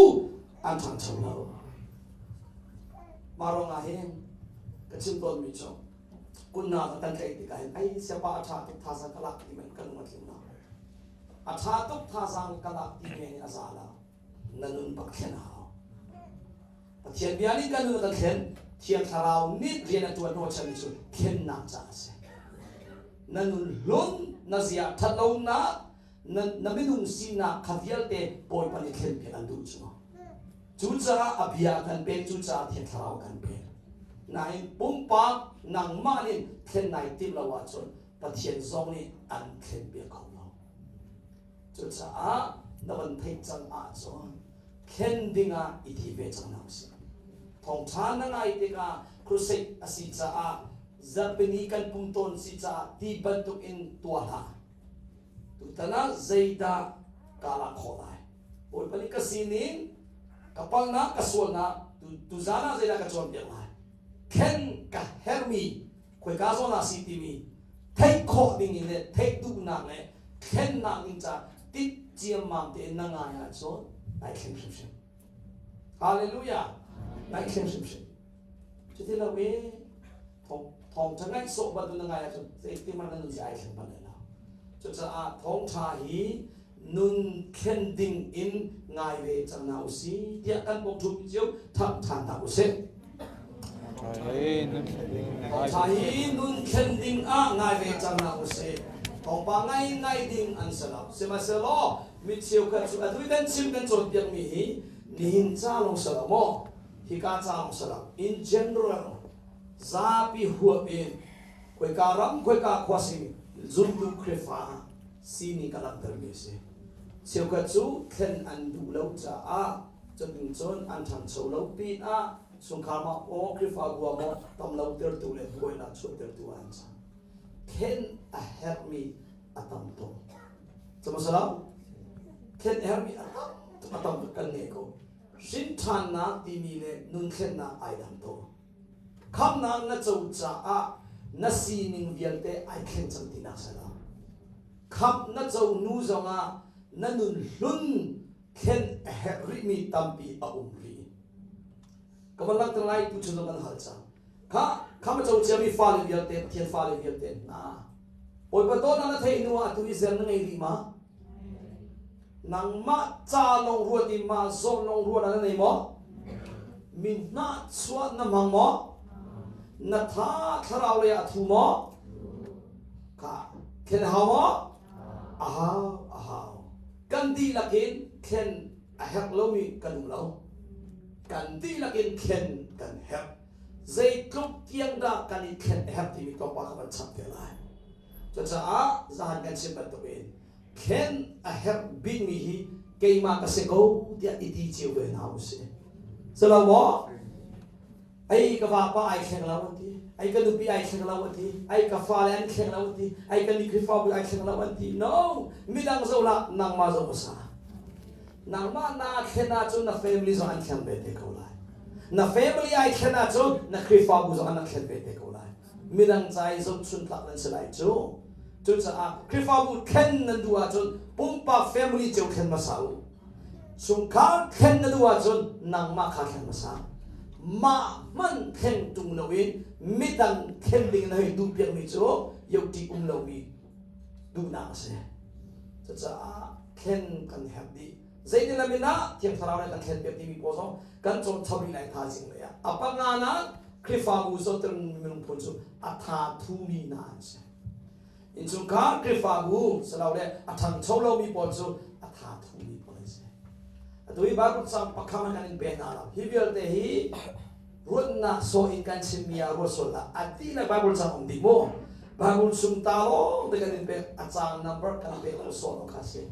an ṭhangcho lo. Mah ruangah hin ka chim tawnmi cu kunnak kan tlaih tikah hin ai siapa a ṭha tuk thazaang ka lak ti men ka lung a tling lo. A ṭha tuk thazaang ka lak ti men a za lo. Na nun bak thlen a hau. Pathian bia nih kan nun a kan thlen. Thiang Thlarau nih rian a ṭuan hnawhchanmi cu thlennak caah a si. Na nun hlun, na zia ṭhat lonak, Na, na minung sinak kha vialte Bawipa nih thlenpiak an duh cu. Cucaah a bia kan pek, cucaah Thiang Thlarau kan pek. Nain pumpak nangmah nih thlen nai timh lo ahcun Pathian zong nih an thlenpiak kho lo. Cucaah na van theih cang ahcun thlen dingah i ti ve cang hna usih. Thawngṭha na ngai tikah crusade a si caah zarhpini kan pum tawn si caah ti bantuk in tuah hlah. Tutan ah zeidah kaa lak khawh lai? Bawipa nih ka sining, ka palnak, ka sualnak, tuzan ah zeidah ka cawnpiak lai? Thlen ka herhmi khoika zawn ah si timi theih khawh ding in le theih duhnak le thlennak ding ca tit ciammam tein na ngai ahcun nai thleng hrimhrim. Hallelujah! Nai thleng hrimhrim. Cuti lo i thawngṭha ngaih sawh bantuk na ngai ahcun zeitin hmanh na nun si ai thleng bal lai lo. Cucaah thawngṭha hi nun thlen ding in ngai ve cang hna usih tiah kan bawk ṭhumi cio thangṭhan hna usih. Thawngṭha hi nun thlen ding ah ngai ve cang hna usih. Thawngpang ngai ngai ding an si lo. Sihmanhsehlaw mi cheukhat cu atu i kan chim kan cawnpiakmi hi nihin ca lawng si lo maw? Hika ca lawng si lo. In general zapi huap in khoika ram khoika khua si zumtu Khrihfa sining ka langhtermi a si. Cheukhat cu thlen an duh lo caah cutin cun an ṭhangcho lo pinah chungkhar ma aw Khrihfabu ah maw tam lo tertu le buainak chuahtertu ah an cang. Thlen a herhmi a tam tuk. Cumasalo thlen a herhmi a tam tuk a tam tuk kan ngei ko. Hrinṭhannak timi le nunthlennak ai dang tuk. Khamhnak na co caah na sining vialte ai thleng cang tinak si lo. Khamh na co hnu zongah na nun hlun thlen a herh rihmi tampi a um rih. Ka van langhter lai tu chun kan hal cang. Kha kham a co ciami fale vialte Pathian fale vialte hna. Bawipa dawtnak na theih hnu ah atu i zer na ngei rih ma? Nangmah ca lawng ruat i mah zawn lawng ruat ah na nei maw? Mi hnahchuah na hmang maw? Na tha thlarau lei ah a thu maw? Kha thlen a hau maw? A hau, a hau. Kan dihlak in thlen a herh lomi kan um lo. Kan dihlak in thlen kan herh. Zeitluk tiang dah kan i thlen a herh timi tlawmpal ka van chap te lai. Cucaah zahan kan chim bantukin thlen a herh bikmi hi keimah ka si ko tiah i ti cio ve hna usih. Si lo maw? Ai ka vapa ai thleng lo an ti. Ai ka nupi ai thleng lo an ti. Ai ka fale an thleng lo an ti. Ai ka ni Khrihfabu ai thleng lo an ti. No, midang zoh hlah, nangmah zoh hmasa. Nangmah naa thlen ahcun na family zong an thleng ve te ko lai. Na family ai thlen ahcun na Khrihfabu zong an rak thlen ve te ko lai. Midang ca i zohchun tlak nan si lai cu. Cucaah Khrihfabu thlen nan duh ahcun pumpak family cio thlen hmasa u. Chungkhar thlen na duh ahcun nangmah kha thlen hmasa. Mah hmanh thlen ṭung loin midang thlen ding na hei duhpiakmi cu yoṭi um lomi duhnak a si. Cucaah thlen kan herh dih. Zeitin lam in dah Thiang Thlarau nih kan thlenpiak timi pawl zong kan cawn chap rih lai thaizing lei ah. A panganak Khrihfabu zohter minung phun cu a tha thumi hna an si. Innchungkhar Khrihfabu silole a ṭhangcho lomi pawl cu a tha thumi pawl an si. Atu hi Bible cang pakhat kan in pe hna lo. Hi vialte hi ruatnak sawh in kan chimmi ah ruat sual hlah. A dihlak Bible cang um dih mu. Bible chung ta lawng te kan in pek. A cang number kan pek lo sawh lo kha si.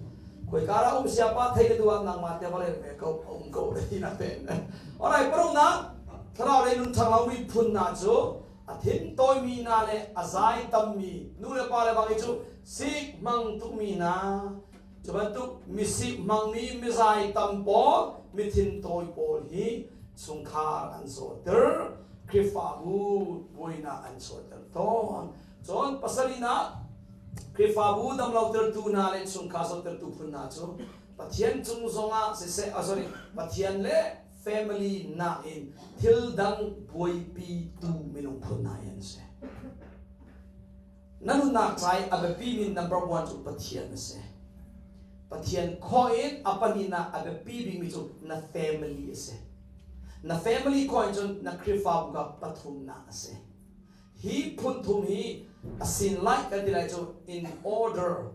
Khoika ra um siapa thei na duh ah nangmah te va rel ve ko a um ko le ti nak te. Alright, paruknak thlarau lei nun ṭhang lomi phun hna cu a thin tawimi hna le a zai tammi nu le pa le bang i cu sik hmang tukmi hna cu bantuk misik hmangmi mizai tam pawl mithin tawi pawl hi chungkhar an zawter Khrihfabu buainak an chuahter tawn cun pasarihnak Khrihfabu damlotertu hna le chungkhar zawttertu phun hna cu Pathian cung zongah siseh oh sorry Pathian le family nakin thil dang buaipitu minung phun hna hi an si. Na nunnak ca i a biapimi number one cu Pathian a si. Pathian khawh in a pahnihnak a biapi bikmi cu na family a si. Na family khawh in cun na Khrihfabu kha pathumnak a si. Hi phun thum hi a sin lai kan ti lai cu in order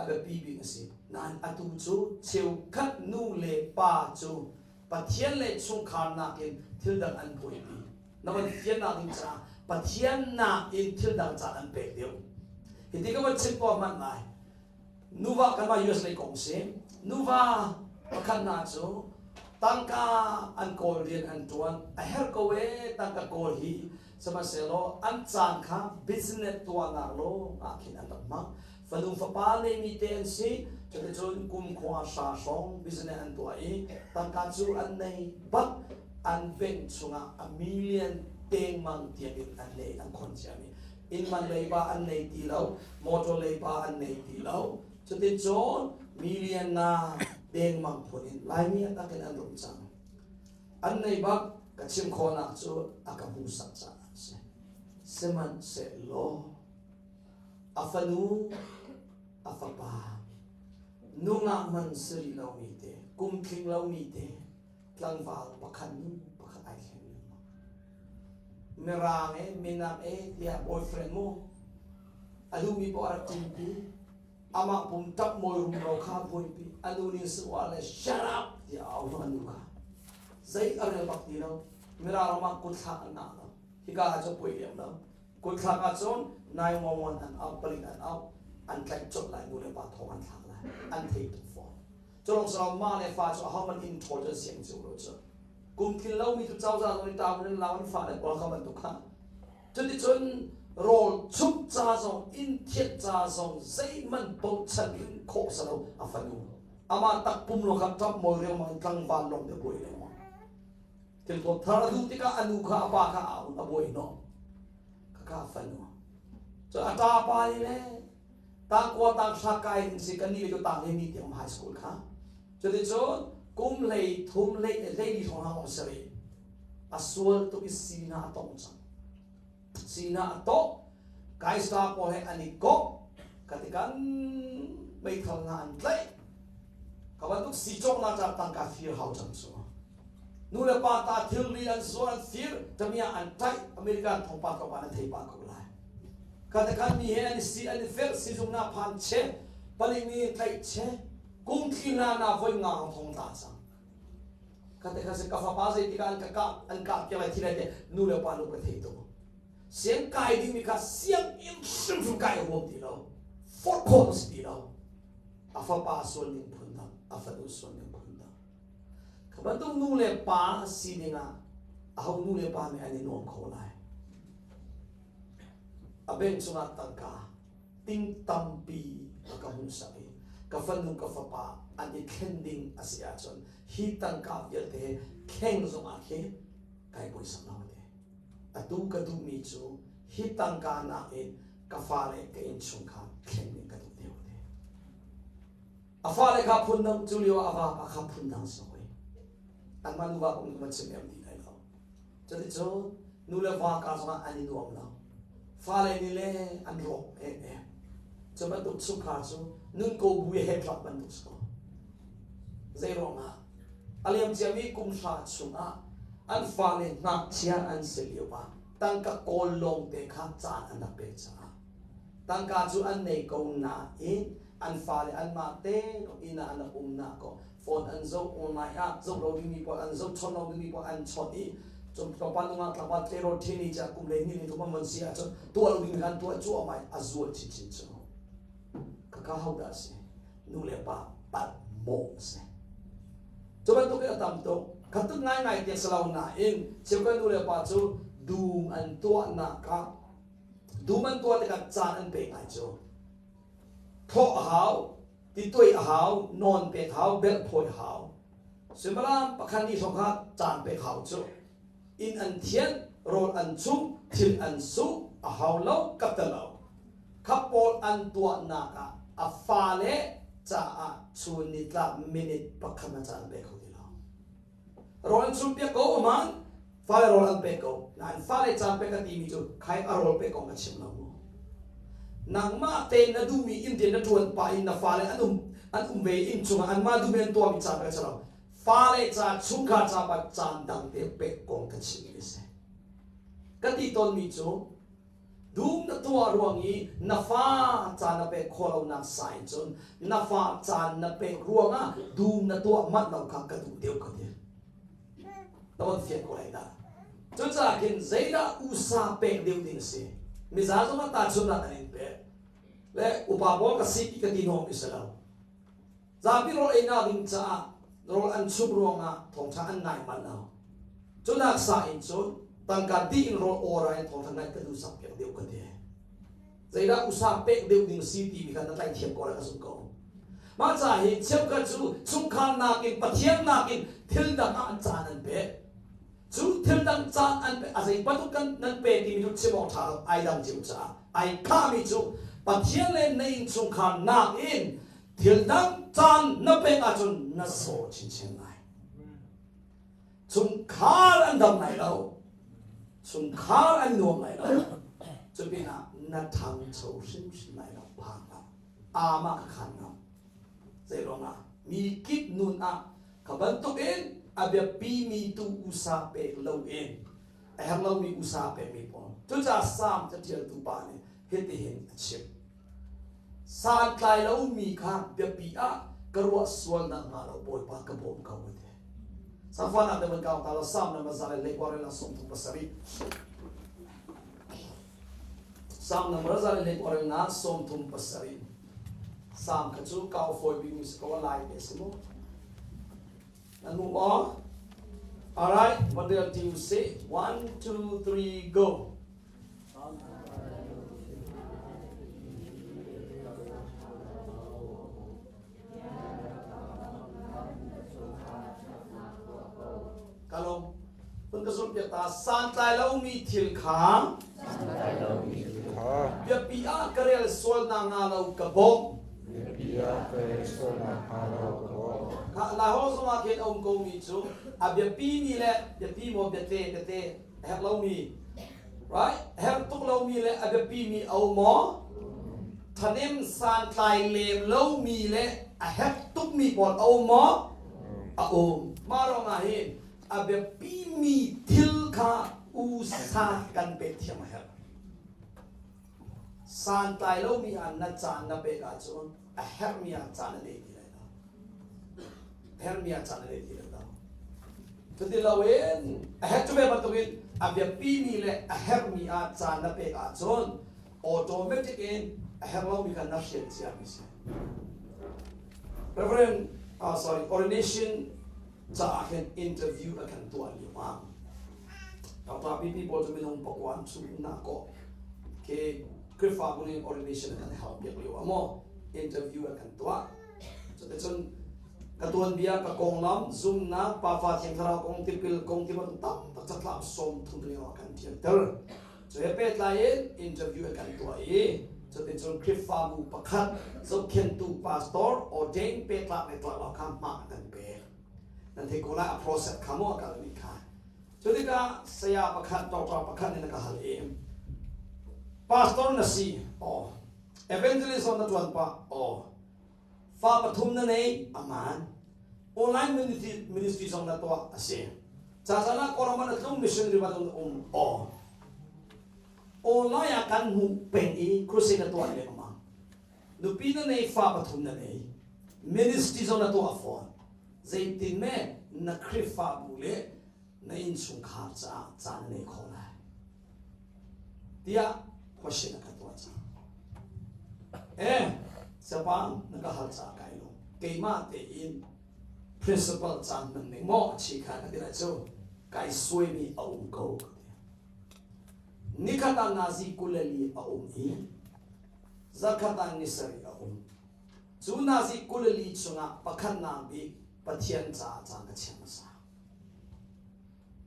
a biapi bik a si. Nain atu cu cheukhat nu le pa cu Pathian le chungkhar nakin thil dang an buaipi. Na van fiannak ding caah Pathian nakin thil dang caan an pek deuh. Hiti ka van chim ko hmanh lai. Nuva kanmah US lei kong si. Nuva pakhat hna cu tangka an kawl rian an ṭuan. A herh ko ee tangka kawl hi. Sihmanhsehlaw an caan kha business tuahnak lawng ah khin an rak hmang. Fanu fapa neimi te an si. Cuticun kum khua hra hrawng business an tuah i tangka cu an nei bak. An bank chungah a million dengmang tiangin an nei an khon ciami. Inn man leiba an nei ti lo, motor leiba an nei ti lo. Cuticun million na dengmang phun in Laimi a takin an rum cang. An nei bak ka chim khawhnak cu a ka hmuhsak caah a si. Sihmanhsehlaw a fanu, a fapa, nungak man si rih lomi te, kum tling lomi te, tlangval pakhat nu pakhat ai thleng lengmang. Mirang e, minak e tiah boyfriend mu a duhmi poah a rak ṭinpi. Amah pum ṭap mawi rumro kha buaipi. A nu nih suah le shut up tiah a au a nu kha. Zei a rel bak ti lo. Mirang ram ah kutthlak an ngah lo. Hika ah cun puai lem lo. Kutthlak ahcun 911 an auh, palik an auh, an tlaih colh lai, nu le pa thong an thlak lai. An thei tuk fawn. Culawng silo ma le fa cu ahohmanh inn ṭhawl cu an siang cio lo cu. Kum tlin lomi cu cozah zong nih ṭaun in lau an fa le pawl kha bantuk kha. Cuticun rawl chumh ca zong inn thianh ca zong zeihmanh bochan in khawh silo a fanu. Amah takpum lo kha ṭap mawi riangmang in tlangval lawng te buai lengmang. Thil thar a duh tikah a nu kha a pa kha a a buai hnawh. Khakha a fanu. Cun a ṭa pa nih le tangkua tanghra kai ding si kan nih le cu tang hlei ni tiang high school kha cuticun kum hlei thum hlei hlei li hrawng hang si rih a sual tuk i sina a tong cang sina a tong kaista pawl he an i kok katikan meithal hna an tlaih ka bantuk si cawknak ca tangka fir hau cang cu nu le pa ta thilri an zuar an fir tamia an tlaih American thongpa tlawmpal an thei pah ko lai Khatakhan mi he an i si an i felh sizung na phan che palik nih tlaih che kum thli hna na voi nga hong thong tla cang khatakhan se ka fapa zei tikah an ka kah an kah ke lai thi lai te nu le pa nu ka thei tuk siang kai ding mi kha siang in hrimhrim kai huam ti lo forh khawh si ti lo a fapa sual ning phun dang a fanu sual ning phun dang kha bantuk nu le pa si ding ah aho nu le pa nih an i nuam kho lai A bank chungah tangka ting tampi a ka hmuhsak i ka fanu ka fapa an i thlen ding a si ahcun hi tangka vialte he thleng zongah khi kai puaisak lo te. Atu ka duhmi cu hi tangka nakin ka fale ka innchungkhar thlen ding ka duh deuh te. A fale kha phundang cu lio ah a vapa kha phundang si hoi. Anmah nuva kong ka van chim em ti lai lo. Cuticun nu le va kar zongah an i nuam lo. Fale nih le an rawk em. Cu bantuk chungkhar cu nun ko bu i hetlak bantuk si ko. Zei ruangah? A liamciami kum hra chungah an fale ngakchia an si lio ah tangka kawl lawngte kha caan an rak pek caah tangka cu an nei ko nain an fale anmah te inn ah an rak umnak ko phone an zoh online ah zoh lo dingmi pawl an zoh chawnh lo dingmi pawl an chawnh i cun tlawmpal nungak tlangval tleirawl teenage ah kum le ni ni thum an von si ahcun tuah lo dingmi khan tuah cuahmah i a zual chinchin cu khakha ho dah a si nu le pa palh mawh a si cu bantuk in a tam tuk khat tuk ngaingai te si lo nain cheukhat nu le pa cu dum an tuahnak ah dum an tuah tikah caan an pe ngai cu thawh a hau tituai a hau, nawn pek hau, belh phawi hau. Suimilam pakhat ni hrawng kha caan pek hau cu. Inn an thianh, rawl an chumh, thil an suk, a hau lo, ka te lo. Kha pawl an tuahnak ah a fale caah chun nitlak minute pakhat na caan pe kho ti lo. Rawl an chumh piak ko aman, fale rawl an pek ko. Nain fale caan pek a timi cu khai a rawl pek kong ka chim lo mu. Nangmah tein na duhmi inn te na ṭuan pah in na fale an um an um ve inn chungah anmah duhmi an tuahmi caan pek a si lo. Fale ca chungkhar ca pa caan dang te pek kong ka chimmi a si. Ka ti tawnmi cu. Dum na tuah ruang i na fa caan na pek khawh lonak sa in cun na fa caan na pek ruangah dum na tuah manh lo kha ka duh deuh ka ti. Na von fian ko lai dah. Cucaah khin zeidah usa pek deuh ding a si? Miza zong ah tahchunhnak an in pek. Le upa pawl ka si ti ka ti hnawm i si lo. Zapi rawl einak ding caah rawl an chumh ruangah thawngṭha an ngai manh lo. Cunak sa in cun tangka dih in rawl awra in thawngṭha ngaih ka duhsak piak deuh ka ti. Zeidah usa pek deuh ding si timi kha na tlaih thiam ko lai ka zumh ko. Mah ca hi cheukhat cu chungkhar nakin Pathian nakin thil dang ah an caan an pek. Cu thil dang caan an pe a zei bantuk kan nan pe timi cu chim awk ṭha lo ai dang cio caah ai khahmi cu Pathian le na innchungkhar nakin thil dang caan na pek ahcun na zaw chinchin lai. Chungkhar an dam lai lo. Chungkhar an nuam lai lo. Cupinah na ṭhangcho hrimhrim lai lo phang hlah. Amah ka khan ngam. Zeiruangah mi kip nun ah kha bantukin a biapimi tu usa pek loin a herh lomi usa pekmi pawl. Cucaah Salm caṭialtu pa nih hitihin a chim. Santlai lomi kha biapi ah ka ruah sual nakhnga lo Bawipa ka bawm ko a ti. Safan ah te van kau ta lo Salm number 137. Salm number 137. Salm kha cu kau fawi bikmi si ko a lai te si mu. Nan hmu maw? Alright, what do you say? One, two, three, go. Kalong hun ka zumh ta santlai lomi thil kha biapi ah ka rel sual na nga lo ka bawmh kha la ho zong ah khin a um ko mi cu a biapi mi le biapi maw biate biate a herh lomi right herh tuk lomi le a biapi mi a um maw thanem santlai lem lomi le a herh tukmi pawl a um maw a um mah ruangah hin a biapi mi thil kha usa kan pek thiam a herh santlai lomi ah na caan na pek ahcun a herhmi ah caan na nei ti lai lo herhmi ah caan na nei ti lai lo cuti loin a herh cu ve bantukin a biapimi le a herhmi ah caan na pek ahcun automatic in a herh lomi kha na hrial ciami si Reverend sorry ordination caah hin interview a kan tuah lio ah Dr. PP pawl cu minung pakuan chung na ko ke Khrihfabu nih ordination a kan hal piak lio ah maw interview a kan tuah cuticun ka tuanbia ka konglam zumnak pafa thiang thlarau kong tipil kong ti bantuk tam tak catlap 30 lio a kan ṭialter cu he pehtlai in interview a kan tuah i cuticun Khrihfabu pakhat zohkhentu pastor ordain pehtlak le tlak lo kha hma a kan pek nan thei ko lai a process kha maw a kalmi kha cu tikah saya pakhat doctor pakhat nih na ka hal i pastor na si aw evangelism na ṭuan pah aw fa pathum na nei aman online ministry ministry zong na tuah a si ca ah kawlram na tlung missionary ba um aw online ah kan hmuh peng i crusade na tuah lengmang nupi na nei fa pathum na nei ministry zong na tuah fawn zeitin me na Khrihfabu le na innchungkhar caah caan na nei kho lai tiah question a ka tuah cang eh siapang na ka hal caah kai lo keimah tein principal caan hman ning maw a chi kha ka ti lai cu kai suaimi a um ko ka ti nikhat ah nazi 24 a um i zakhat ah ni sarih a um. Cu nazi 24 chungah pakhatnak bik Pathian caah caan ka chiah hmasa.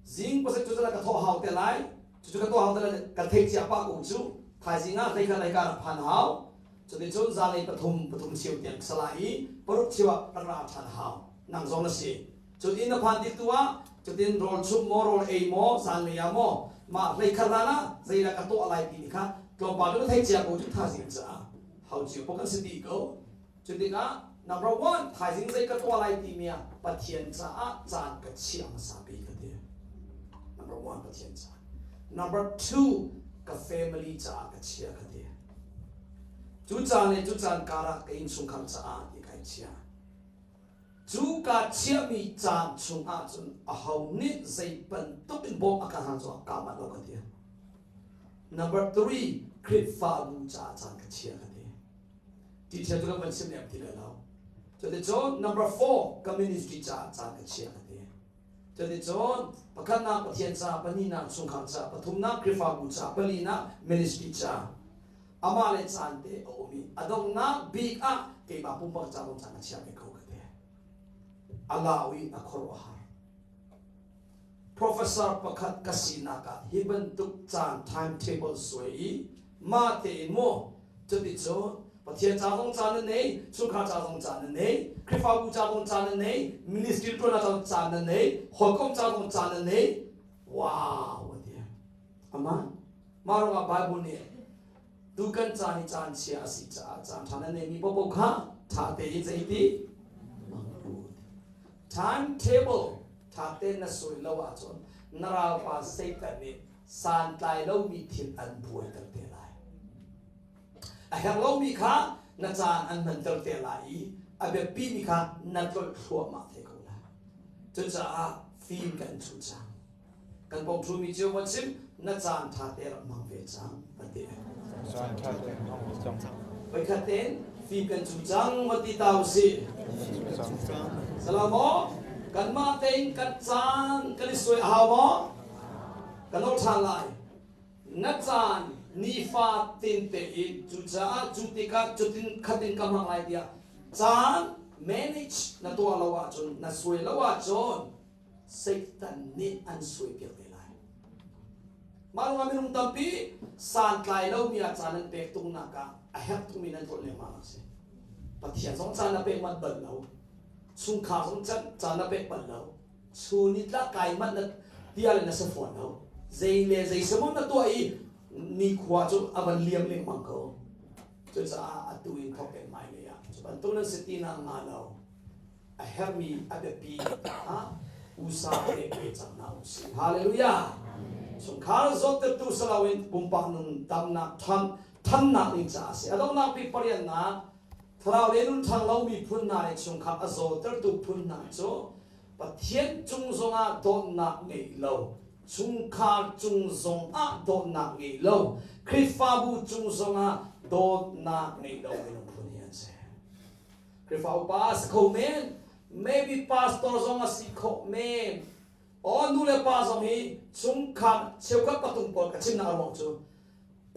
Zing pasarih cu ka thawh hau te lai. Cucu ka tuah hau te lai ka thei cia pah ko cu. Thaizing ah hlei khat lei ka rak phan hau. Cuticun zanlei pathum pathum cheu tiang sala i paruk cheu ah rak ra ṭhan hau. Nang zong na si. Cun inn na phan tik tu ah cutin rawl chumh maw rawl ei maw zanlei ah maw mah hlei khat hlan ah zeidah ka tuah lai ti kha tlawmpal cu na thei cia ko cu thaizing caah hau cio pok an si dih ko. Cu tikah number one thaizing zei ka tuah lai timi ah Pathian caah caan ka chiah hmasa bik ka ti. Number one Pathian caah. Number two. ka family caah ka chia ka ti. Cu caan le cu caan karah ka innchungkhar caah ti kai chia. Cu ka chiahmi caan chung ahcun aho nih zei bantuk in bawmh a ka hal zongah kaa manh lo ka ti. Number three, Khrihfabu caah caan ka chia ka ti. Teacher cu kan van chim lem ti le lo. Cuticun number four, ka ministry caah caan ka chia ka ti. Cuticun pakhatnak Pathian ca, pahnihnak chungkhar ca, pathumnak Khrihfabu ca, palinak ministry ca. Amah le caan te a um i a donghnak bik ah keimah pumpak ca zong caan ka chia ve ko ka ti. A lau i a khuaruahhar. Professor pakhat ka sinak ah hi bantuk caan timetable suai i mah tein maw cuticun Pathian ca zong caan na nei, chungkhar ca zong caan na nei, Khrihfabu ca zong caan na nei, ministry ṭuannak ca zong caan na nei, hawikom ca zong caan na nei. Wow! a ti. Amah mah ruangah Bible nih tu kan caan hi caan chia a si caah caan ṭha na neimi paohpaoh kha ṭha tein zeiti hmang u. Timetable ṭha tein na suai lo ahcun na ralpa Satan nih santlai lomi thil an buaiter te lai. A herh lomi kha na caan an hmanter te lai i a biapimi kha na tlolh thluahmah te ko lai. Cucaah fim kan chuh cang. Kan kong ṭhumi cio van chim na caan ṭha te rak hmang ve cang van ti. Caan ṭha te hmang ve cang. Voikhat tein fim kan cu cang van ti ta usih. Salam maw? Kanmah tein kan caan kan i suai a hau maw? Kan ol ṭhan lai. Na caan nifa tin te in cucaah cu tikah cutin khatin ka hmang lai tiah caan manage na tuah lo ahcun na suai lo ahcun Satan nih an suaipiak te lai. Mah ruangah minung tampi santlai lomi ah caan an pek tungnak ah a herh tukmi nan tlawt lengmang a si. Pathian zong caan a pek manh bal lo. Chungkhar zong caan a pek bal lo. Chun i tlak kai manh na tia le na si fawn lo. Zei le zei samon na tuah i nikhua cu a van liam lengmang ko. Cucaah atu in thawk in hmailei ah cu bantuk nan si ti nak hnga lo. A herhmi a biapi ah usa te pe cang hna usih. Hallelujah. Chungkhar zawttertu si loin pumpak nun damnak than thannak ding caah a si. A donghnak bik pariatnak thlarau le nun thang lomi phun hna le chungkhar a zawtertu phun hna cu Pathian cung zongah dawtnak ngei lo, chungkhar cung zongah dawtnak ngei lo, Khrihfabu cung zongah dawtnak ngei lo minung phun hi an si. Khrihfa upa a si kho men, maybe pastor zong a si khawh men. Aw nu le pa zong hi chungkhar cheukhat patung pawl ka chimnak a ruang cu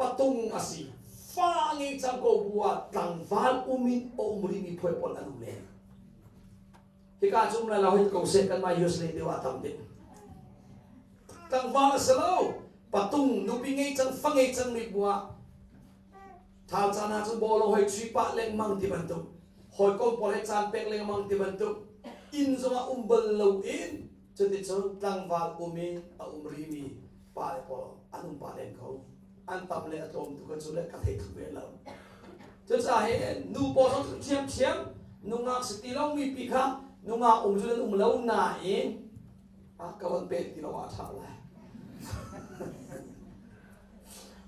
patung a si. Fa ngei cang ko bu ah tlangval um in a um rihmi phuai pawl an um len. Hika cu um lai lo hi ko seh kanmah US lei deuh ah tam deuh. Tlangval a si lo, patung nupi ngei cang fa ngei cang mi bu ah Thal caan ah cun bawlung hoi chui pah lengmang ti bantuk, hawikom pawl he caan pek lengmang ti bantuk, inn zongah um bal loin cuticun tlangval um in a um rimi pa le pawl an um pah len ko. An tam le a tlawm tu kha cu le ka thei thlu ve lo. Cucaah hin nu pawl zong cu ṭhiamṭhiam nungak si ti lomi pi kha nungak um cu nan um lo nain ah ka von pek ti lo ah a ṭha lai.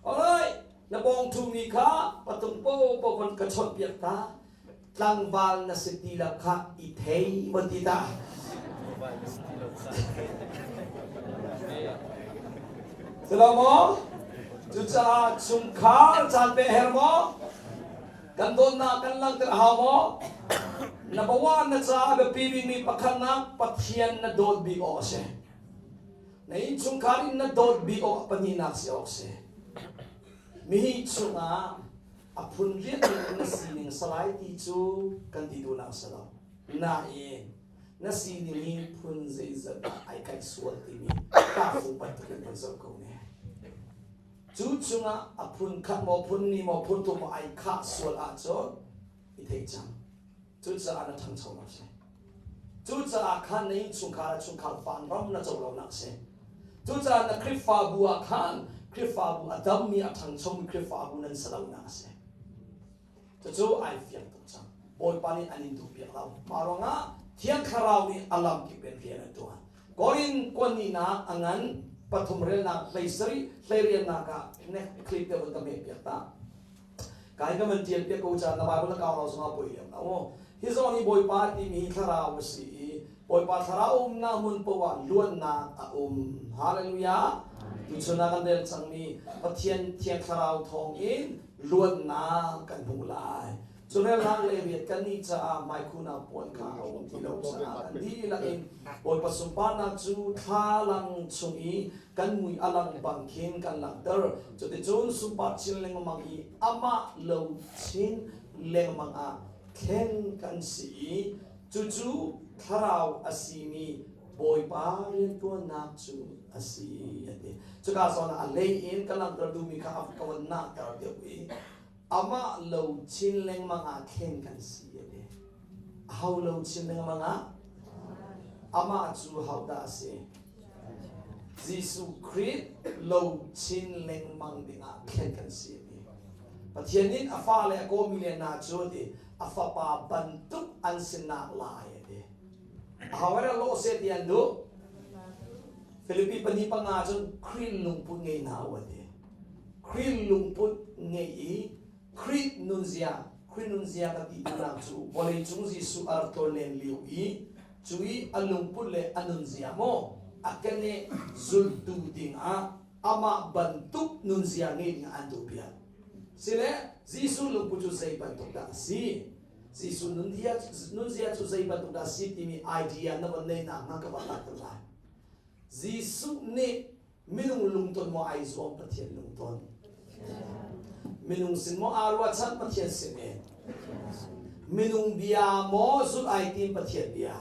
Alright, na bawng ṭhumi kha patung paohpaoh von ka chawnhpiak ta. Tlangval na si ti lo kha i thei von ti ta. Si lo maw? Cucaah chungkhar caan pe her maw? Kan dawtnak kan langhter a hau maw? Na bawa na caah a biapi bikmi pakhatnak Pathian na dawt bik awk a si. Na innchungkhar in na dawt bik awk pahnihnak si awk si. Mihi chungah a phun riat in na sining salai ti cu kan ti duhnak si lo. Nain na sining hi phun zeizat dah ai kaih sual timi tahfung bantukin kan zoh ko ne. Cu chungah a phun khat maw phun ni maw phun thum maw ai khah sual ahcun i thei cang. Cucaah na ṭhangcho lo si. Cucaah khan na innchungkhar ah chungkhar vanram na co lonak si. Cucaah na Khrihfabu ah khan Khrihfabu a dammi a ṭhangchomi Khrihfabu nan si lonak a si. Cucu ai fiang tuk cang. Bawipa nih an in duhpiak lo. Mah ruangah Thiang Thlarau nih a lam kip in rian a ṭuan. Korin kuanihnak a ngan. Pathum relnak 17 hleiriannak ah nek clip te vun ka hmeh piak ta. Kai ka man tial piak ko caan na Bible na kau lo zongah poi lem lo. Hi zawn hi Bawipa timi hi thlarau a si i Bawipa thlarau umnak hmun poah ah luannak a um. Hallelujah. Tuchun ah kan rel cangmi Pathian Thiang Thlarau thawng in luannak kan hmuh lai. Curelnak le riat kan nih caah hmaikhuhnak puan kha a um ti lo caah kan dihlak in Bawipa sunparnak cu thlalang chung i kan mui a lang bang khin kan langhter. Cuticun sunpar chin lengmang i amah lo chin lengmang ah thlen kan si i cucu thlarau a simi Bawipa rianṭuannak cu a si a ti. Cuka zawn ah a lei in ka langhter duhmi kha a ka von nahter deuh i amah lo chin lengmang ah thlen kan si a ti. Aho lo chin lengmang ah? Amah cu hodah a si? Jesuh Khrih lo chin lengmang dingah thlen kan si a ti. Pathian nih a fale a kawmi le hna cu a ti, a fapa bantuk an si nak lai a ti. Aho he lawh seh ti an duh? Filipi pahnih panga cun Khrih lungput ngei hna u a ti. Khrih lungput ngei i Khrih nunzia, Khrih nunzia ka ti duhnak cu vawleicung Jesuh a rak tlawnlen lio i cu i a lungput le a nunzia maw a keneh zultu dingah amah bantuk nunzia ngei dingah an duhpiak. Sile Jesuh lungput cu zei bantuk dah a si? Jesuh nunzia, nunzia cu zei bantuk dah a si timi idea na von neihnak hnga ka van langhter lai. Jesuh nih minung lungton maw ai zuam Pathian lungton? Minung sin maw aa ruahchan Pathian sin in? Minung bia maw zulh ai tim Pathian bia?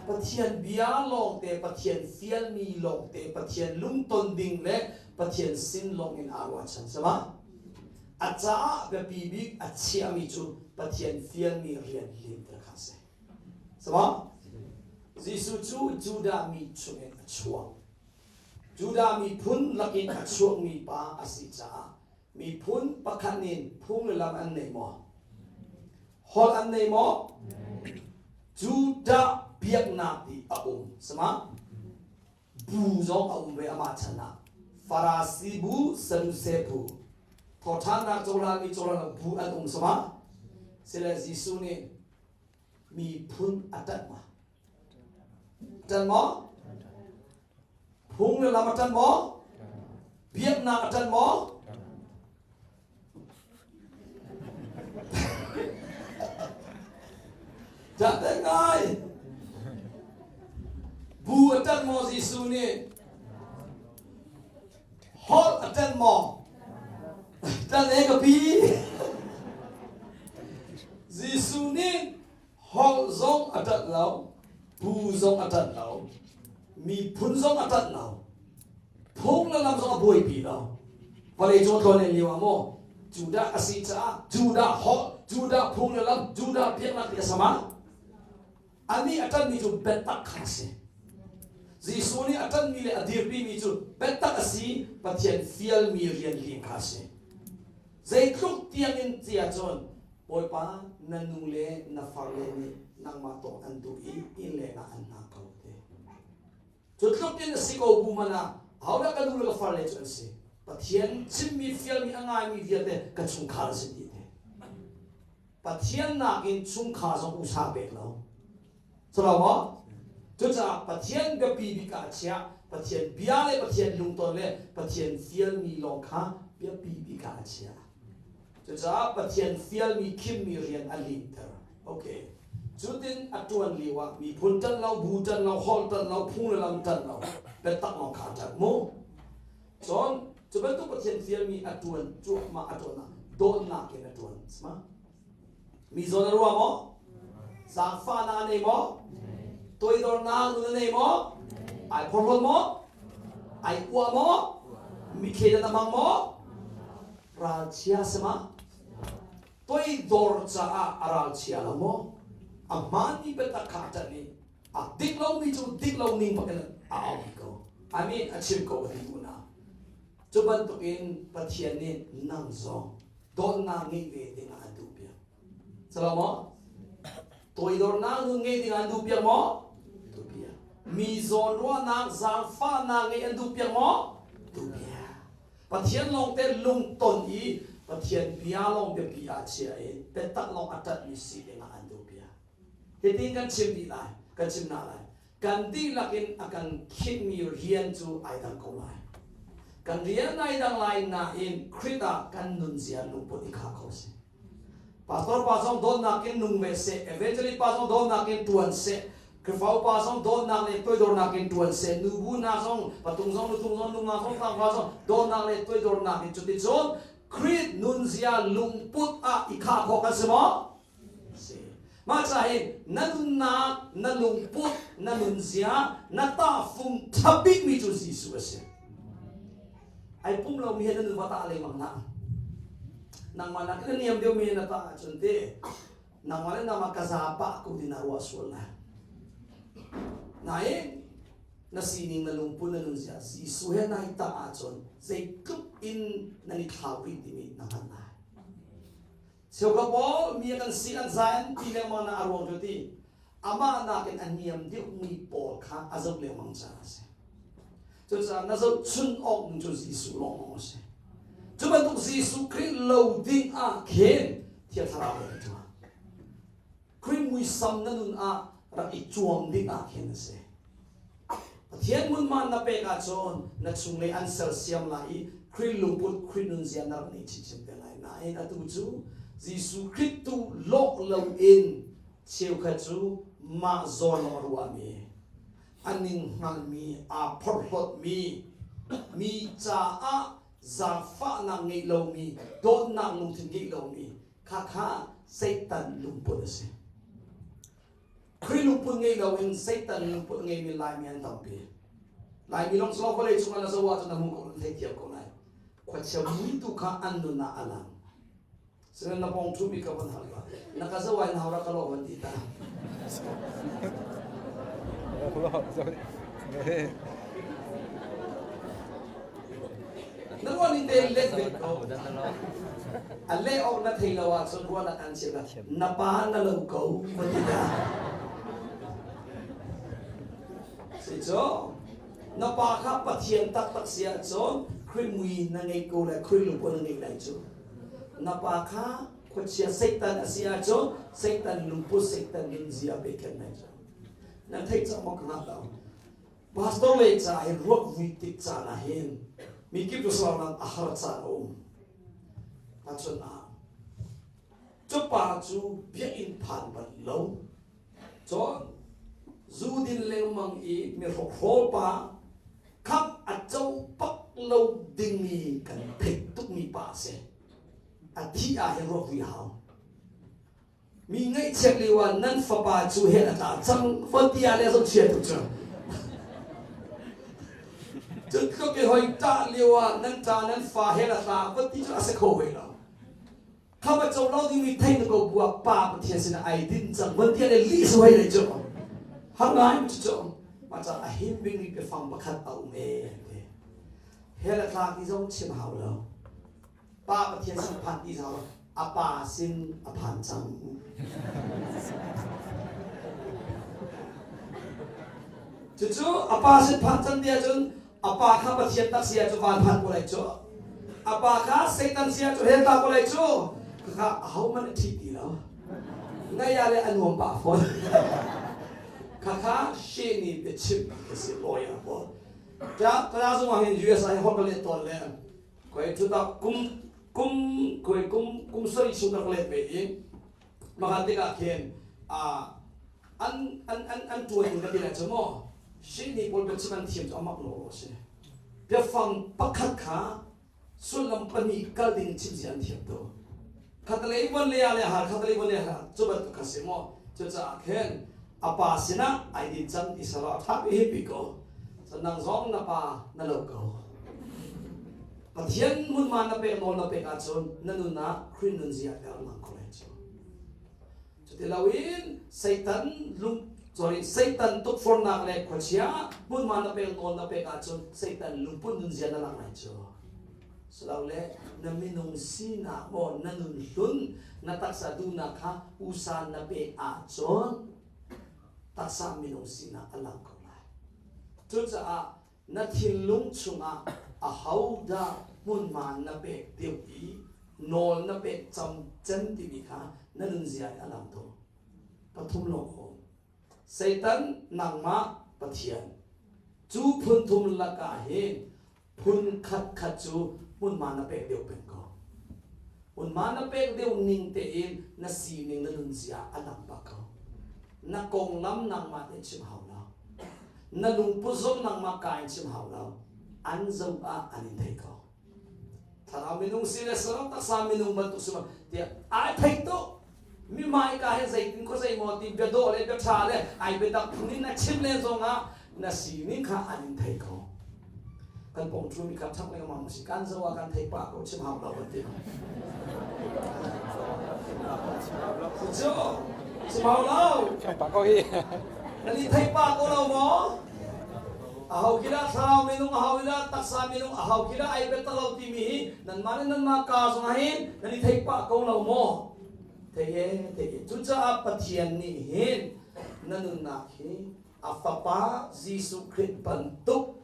Pathian bia lawngte, Pathian fialmi lawngte, Pathian lungton ding le Pathian sin lawng in aa ruahchan sama? A caah biapi bik a chiahmi cu Pathian fialmi rian limter kha a si. Sama? Jesuh cu Judah mi chungin a chuak. Judah miphun lakin a chuakmi pa a si caah miphun pakhat nih phung le lam an nei maw? Holh an nei maw? Judah biaknak ti a um. Sama? Bu zong a um ve amah chan ah. Farasi bu, Saduse bu. Thawṭhannak cohlanmi cohlan bu an um sama? Sile Jesuh nih miphun a ṭanh ma? Ṭanh maw? Phung le lam a ṭanh maw? Biaknak a ṭanh maw? Ṭanh ngai. Bu a ṭanh maw Jesuh nih? Holh a ṭanh maw? Ṭanh e ka pi. Jesuh nih holh zong a ṭanh lo, bu zong a ṭanh lo, miphun zong a ṭanh lo, phung le lam zong a buaipi lo. Vawlei cung tlawn en lio ah maw Judah a si caah Judah holh, Judah phung le lam, Judah biaknak ti a sama. Anih a ṭanhmi cu biatak kha a si. Jesuh nih a ṭanhmi le a dirpimi cu biatak a si, Pathian fialmi rian lim kha a si. Zeitluk tiangin tia cun Bawipa na nu le na farle nih nangmah tawk an duh i inn lengah an hna ko te. Cu tluk in a si ko bu man ah ahodah ka nu le ka farle cu an si. Pathian chimmi fialmi a ngaimi vialte ka chungkhar a si ti te. Pathian nakin chungkhar zong usa pek lo. Culo maw? Cucaah Pathian biapi bik ah a chiah. Pathian bia le Pathian lungton le Pathian fialmi lawng kha biapi bik ah a chiah. Cucaah Pathian fialmi khimmi rian a limter. Okay. Cutin a ṭuan lio ah miphun ṭanh lo, bu ṭanh lo, holh ṭanh lo, phung le lam ṭanh lo, biatak lawng kha a ṭanh mu. Cun cu bantuk Pathian fialmi a ṭuan cuahmah a ṭuan ah dawtnak in a ṭuan. Sima? Mi zawn a rua maw? Zaangfahnak a nei maw? Toidornak nun a nei maw? Ai phorhlawt maw? Ai uah maw? Mitthli a hmang maw? Ralchia si ma? Toidor caah a ralchia lo maw? A hmaanmi biatak kha a ṭanh i a dik lomi cu dik lo ning bak in a aupi ko. I mean a chim ko a ti duhnak. Cu bantukin Pathian nih nang zong dawtnak ngeih ve dingah an duhpiak. Salo maw? Toidornak nun ngei dingah an duhpiak maw? Duhpiak. Mi zawnruahnak, zaangfahnak ngeih an duh piak maw? Duh piak. Pathian lawngte lungton i Pathian bia lawng biapi ah chia i biatak lawng a ṭanhmi si dingah an duh piak. Hitin kan chim dih lai, kan chim hna lai. Kan dihlak in a kan khinhmi rian cu ai dang ko lai. Kan rian ai dang lai nain Khrih ah kan nunzia lungput i khah kho si. Pastor pa zong dawtnak in nung ve seh, evangelist pa zong dawtnak in ṭuan seh, Khrihfa upa zong dawtnak le toidornak in ṭuan seh, nubu hna zong, patung zong, nutung zong, nungak zong, tlangval zong dawtnak le toidornak in cuticun Khrih nunzia lungput ah i khah khawh kan si maw? Si. Mah ca hi na nunnak, na lungput, na nunzia, na tahfung ṭha bikmi cu Jesuh a si. Ai pum lomi he na nun va tah lengmang hlah. Nangmah nakin a niam deuhmi he na tah ahcun te nangmah le nangmah ka za pah ko ti na ruah sual lai. Nain na sining na lungput na nunzia Jesuh he nai tah ahcun zeitluk in nan i thlau rih timi na hngalh lai. Cheukhat pawl mi kan si an zai an ti lengmang na a ruang cu ti amah nakin a niam deuhmi pawl kha a zoh lengmang caah a si. Cucaah na zohchun awk ding cu Jesuh lawnglawng a si. Cu bantuk Jesuh Khrih lo ding ah khin Thiang Thlarau nih a ṭuan. Khrih muisam na nun ah rak i cuang ding ah khin a si. Pathian hmunhma na pek ahcun na chunglei an sersiam lai i Khrih lungput, Khrih nunzia na rak nei chinchin te lai. Nain atu cu Jesuh Khrih tu lawh loin cheukhat cu mah zawn lawng a ruahmi, a ning hngalmi, aa phorhlawtmi, mi caah zaangfahnak ngeih lomi, dawtnak lungthin ngeih lomi, khakha Satan lungput a si. Khrih lungput ngei loin Satan lungput ngeimi Laimi an tampi. Laimi lawng silo vawlei cungah na zoh ahcun na hmu ko na theithiam ko lai. Khuachia mui tu kha an nun ah a lang. Sinain na pawng ṭhumi ka van hal ba. Na ka zoh ai na hau ra ka lo van ti ta. Na ruah ning te let ve ko. A leh awk na thei lo ahcun ruahnak an chimh na pa na lo ko va ti ta. Si cu na pa kha Pathian taktak si ahcun Khrih mui na ngei ko lai Khrih lungput na ngei lai cu. Na pa kha khuachia Satan a si ahcun Satan lungput Satan nunzia pe khen lai cu. Nan theih cang maw ka hngal lo. Pastor le ca hi ruak vui tik caan ah hin mi kip cu salang a har caan a um. Tachun ah cu pa cu biakinn phan bal lo. Cun zu din lengmang i mi hrokhrawl pa khap a co pak lo dingmi kan theih tukmi pa a si. A thih ah hin ruak vui hau. Mi ngaihchiat lio ah nan fapa cu hell a tla cang von ti ah le zohchia tuk cu. Cu tluk i hoi ṭah lio ah nan ṭa nan fa hell a tla von ti cu a si kho hoi lo. Kham a co lo dingmi thei na ko bu ah pa Pathian sinah ai din cang von ti ah le lih si hoi lai cu. Har ngai cu cu. Mah caah a him bikmi biafang pakhat a um ee. Hell a tla ti zong chim hau lo. Pa Pathian sin phan ti zau a pa sin a phan cang. Cucu a pa sin phan cang ti ahcun a pa kha Pathian tak si ahcun van phan ko lai cu. A pa kha Satan si ahcun hell ta ko lai cu. Kha ahohmanh a ṭhi ti lo. Ngaih ah le a nuam pah fawn. Khakha she nih biachim ka si lawyer pawl. Ka zung ah hin US ah hin holh ka leh tawn le Koi cu tak kum kum koi kum kum sarih chung ka rak let ve i makhan tikah khin an an an an tuan in ka ti lai cu maw Sydney pawl biachim an thiam cu amak lo a si biafang pakhat kha sullam pahnih kal ding chim zia an thiam tu khatalei von le le har khatalei von le har cu bantuk kha si maw cucaah khin a pa sinah ai din cang ti salo a tha hi pi ko nang zong na pa na lo ko Pathian hmunhma na pek nawl na pek ahcun na nun ah Khrih nunzia ter lang ko lai cu. Cuti loin Satan lung sorry Satan tukforhnak le khuachia hmunhma na pek nawl na pek ahcun Satan lungput nunzia na lang lai cu. Silole na minung sinak maw na nun hlun na taksa duhnak kha usa na pek ahcun taksa minung sinak a lang ko lai. Cucaah na thinlung chungah ahodah hmunhma na pek deuh i nawl na pek camcem timi kha na nunzia in a lang tuk. Pathum lawng a um. Satan, nangmah, Pathian. Cu phun thum lakah hin phun khat khat cu hmunhma na pek deuh peng ko. Hmunhma na pek deuh ning tein na sining na nunzia a lang bak ko. Na konglam nangmah tein chim hau lo. Na lungput zong nangmah ka in chim hau lo. An zoh ah an in thei ko. Thlarau minung si le saram taksa minung bantuk si tiah ai thei tuk. Mi hmaika he zeitin khua zei maw ti bia dawh le bia ṭha le ai biatak phun in na chim len zongah na sining kha an in thei ko. Kan pong ṭhumi kha ṭhak lengmang si kan zo ah kan thei pah ko chim hau lo kan ti. Cu chim hau lo. Pah ko hi. Nan i thei pah ko lo maw? Aho khi dah thlarau minung, aho khi dah taksa minung, aho khi dah ai biatak lo timi hi nanmah le nanmah kaa zongah hin nan i thei pah ko lo maw? Thei e, thei e. Cucaah Pathian nih hin na nunnak hi a Fapa Jesuh Khrih bantuk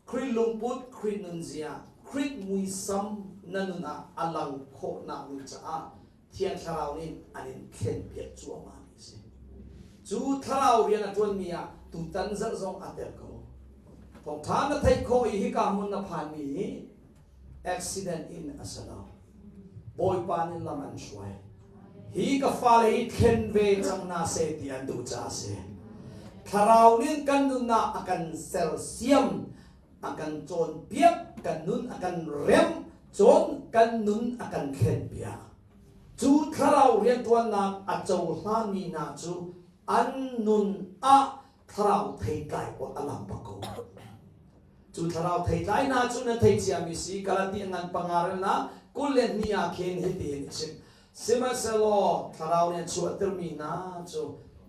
Khrih lungput, Khrih nunzia, Khrih muisam na nun ah a lang khawhnak ding caah Thiang Thlarau nih an in thlenpiak cuahmah mi a si. Cu Thlarau rian a ṭuanmi ah tutan zarh zong a tel ko. Thawngṭha na theih khawh i hika hmun na phanmi hi accident in a si lo. Bawipa nih lam an hruai. Hi ka fale hi thlen ve cang hna seh ti an duh caah a si. Thlarau nih kan nunnak a kan sersiam a kan cawnpiak, kan nun a kan remh, cun kan nun a kan thlenpiak. Cu thlarau rianṭuannak a cohlangmi hna cu an nun ah thlarau theitlai pawl a lang bak ko. Cu thlarau theitlai hna cu na thei ciami si Galati ngan panga relnak 22 ah khin hitihin a chim. Sihmanhsehlaw thlarau nih a chuahtermi hna cu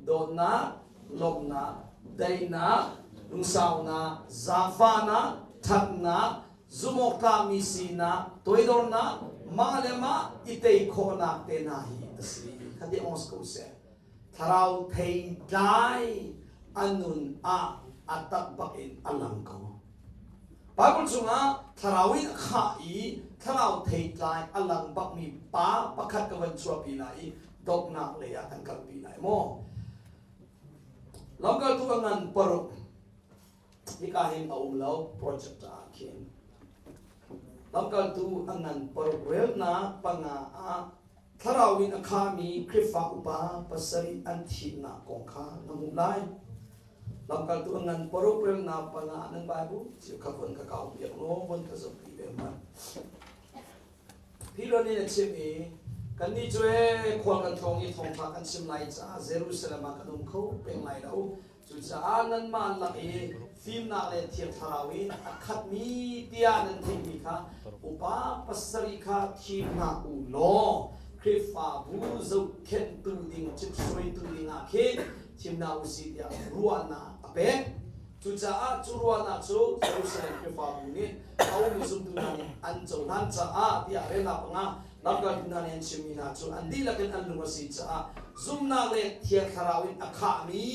dawtnak, lawmhnak, daihnak, lungsaunak, zaangfahnak, ṭhatnak, zumhawktlakmi sinak, toidornak, mah le mah i tei khawhnak te hna hi a si. Khati ong si ko seh. Thlarau theitlai a nun ah a tak bak in a lang ko. Bible chungah thlarau in a khah i thlarau theitlai a lang bakmi pa pakhat ka van chuahpi lai i donghnak lei ah kan kalpi lai maw? Lamkaltu a ngan paruk hika hin a um lo project ah khin lamkaltu a ngan paruk relnak panga ah thlarau in a khami Khrihfa upa pasarih an thihnak kong kha na hmuh lai. Lamkaltu a ngan paruk relnak panga nan Bible cu kha von ka kau piak law von ka zohpi ve hmanh. Philon in a chim i kannih cu ee khua kan tlawng i thawngṭha kan chim lai caah Jerusalem ah kan um kho peng lai lo. Cucaah nanmah lak i fimnak le Thiang Thlarau in a khatmi tiah nan theihmi kha upa pasarih kha thim hna u law Khrihfabu zohkhenhtu ding cithruaitu ding ah khin thim hna u sih tiah ruahnak a pek. Cucaah cu ruahnak cu Jerusalem Khrihfabu nih a ummi zumtu hna nih an cohlan caah tiah relnak panga lamkaltu hna nih an chimmi hna cu an dihlak in an lung a si caah zumhnak le Thiang Thlarau in a khahmi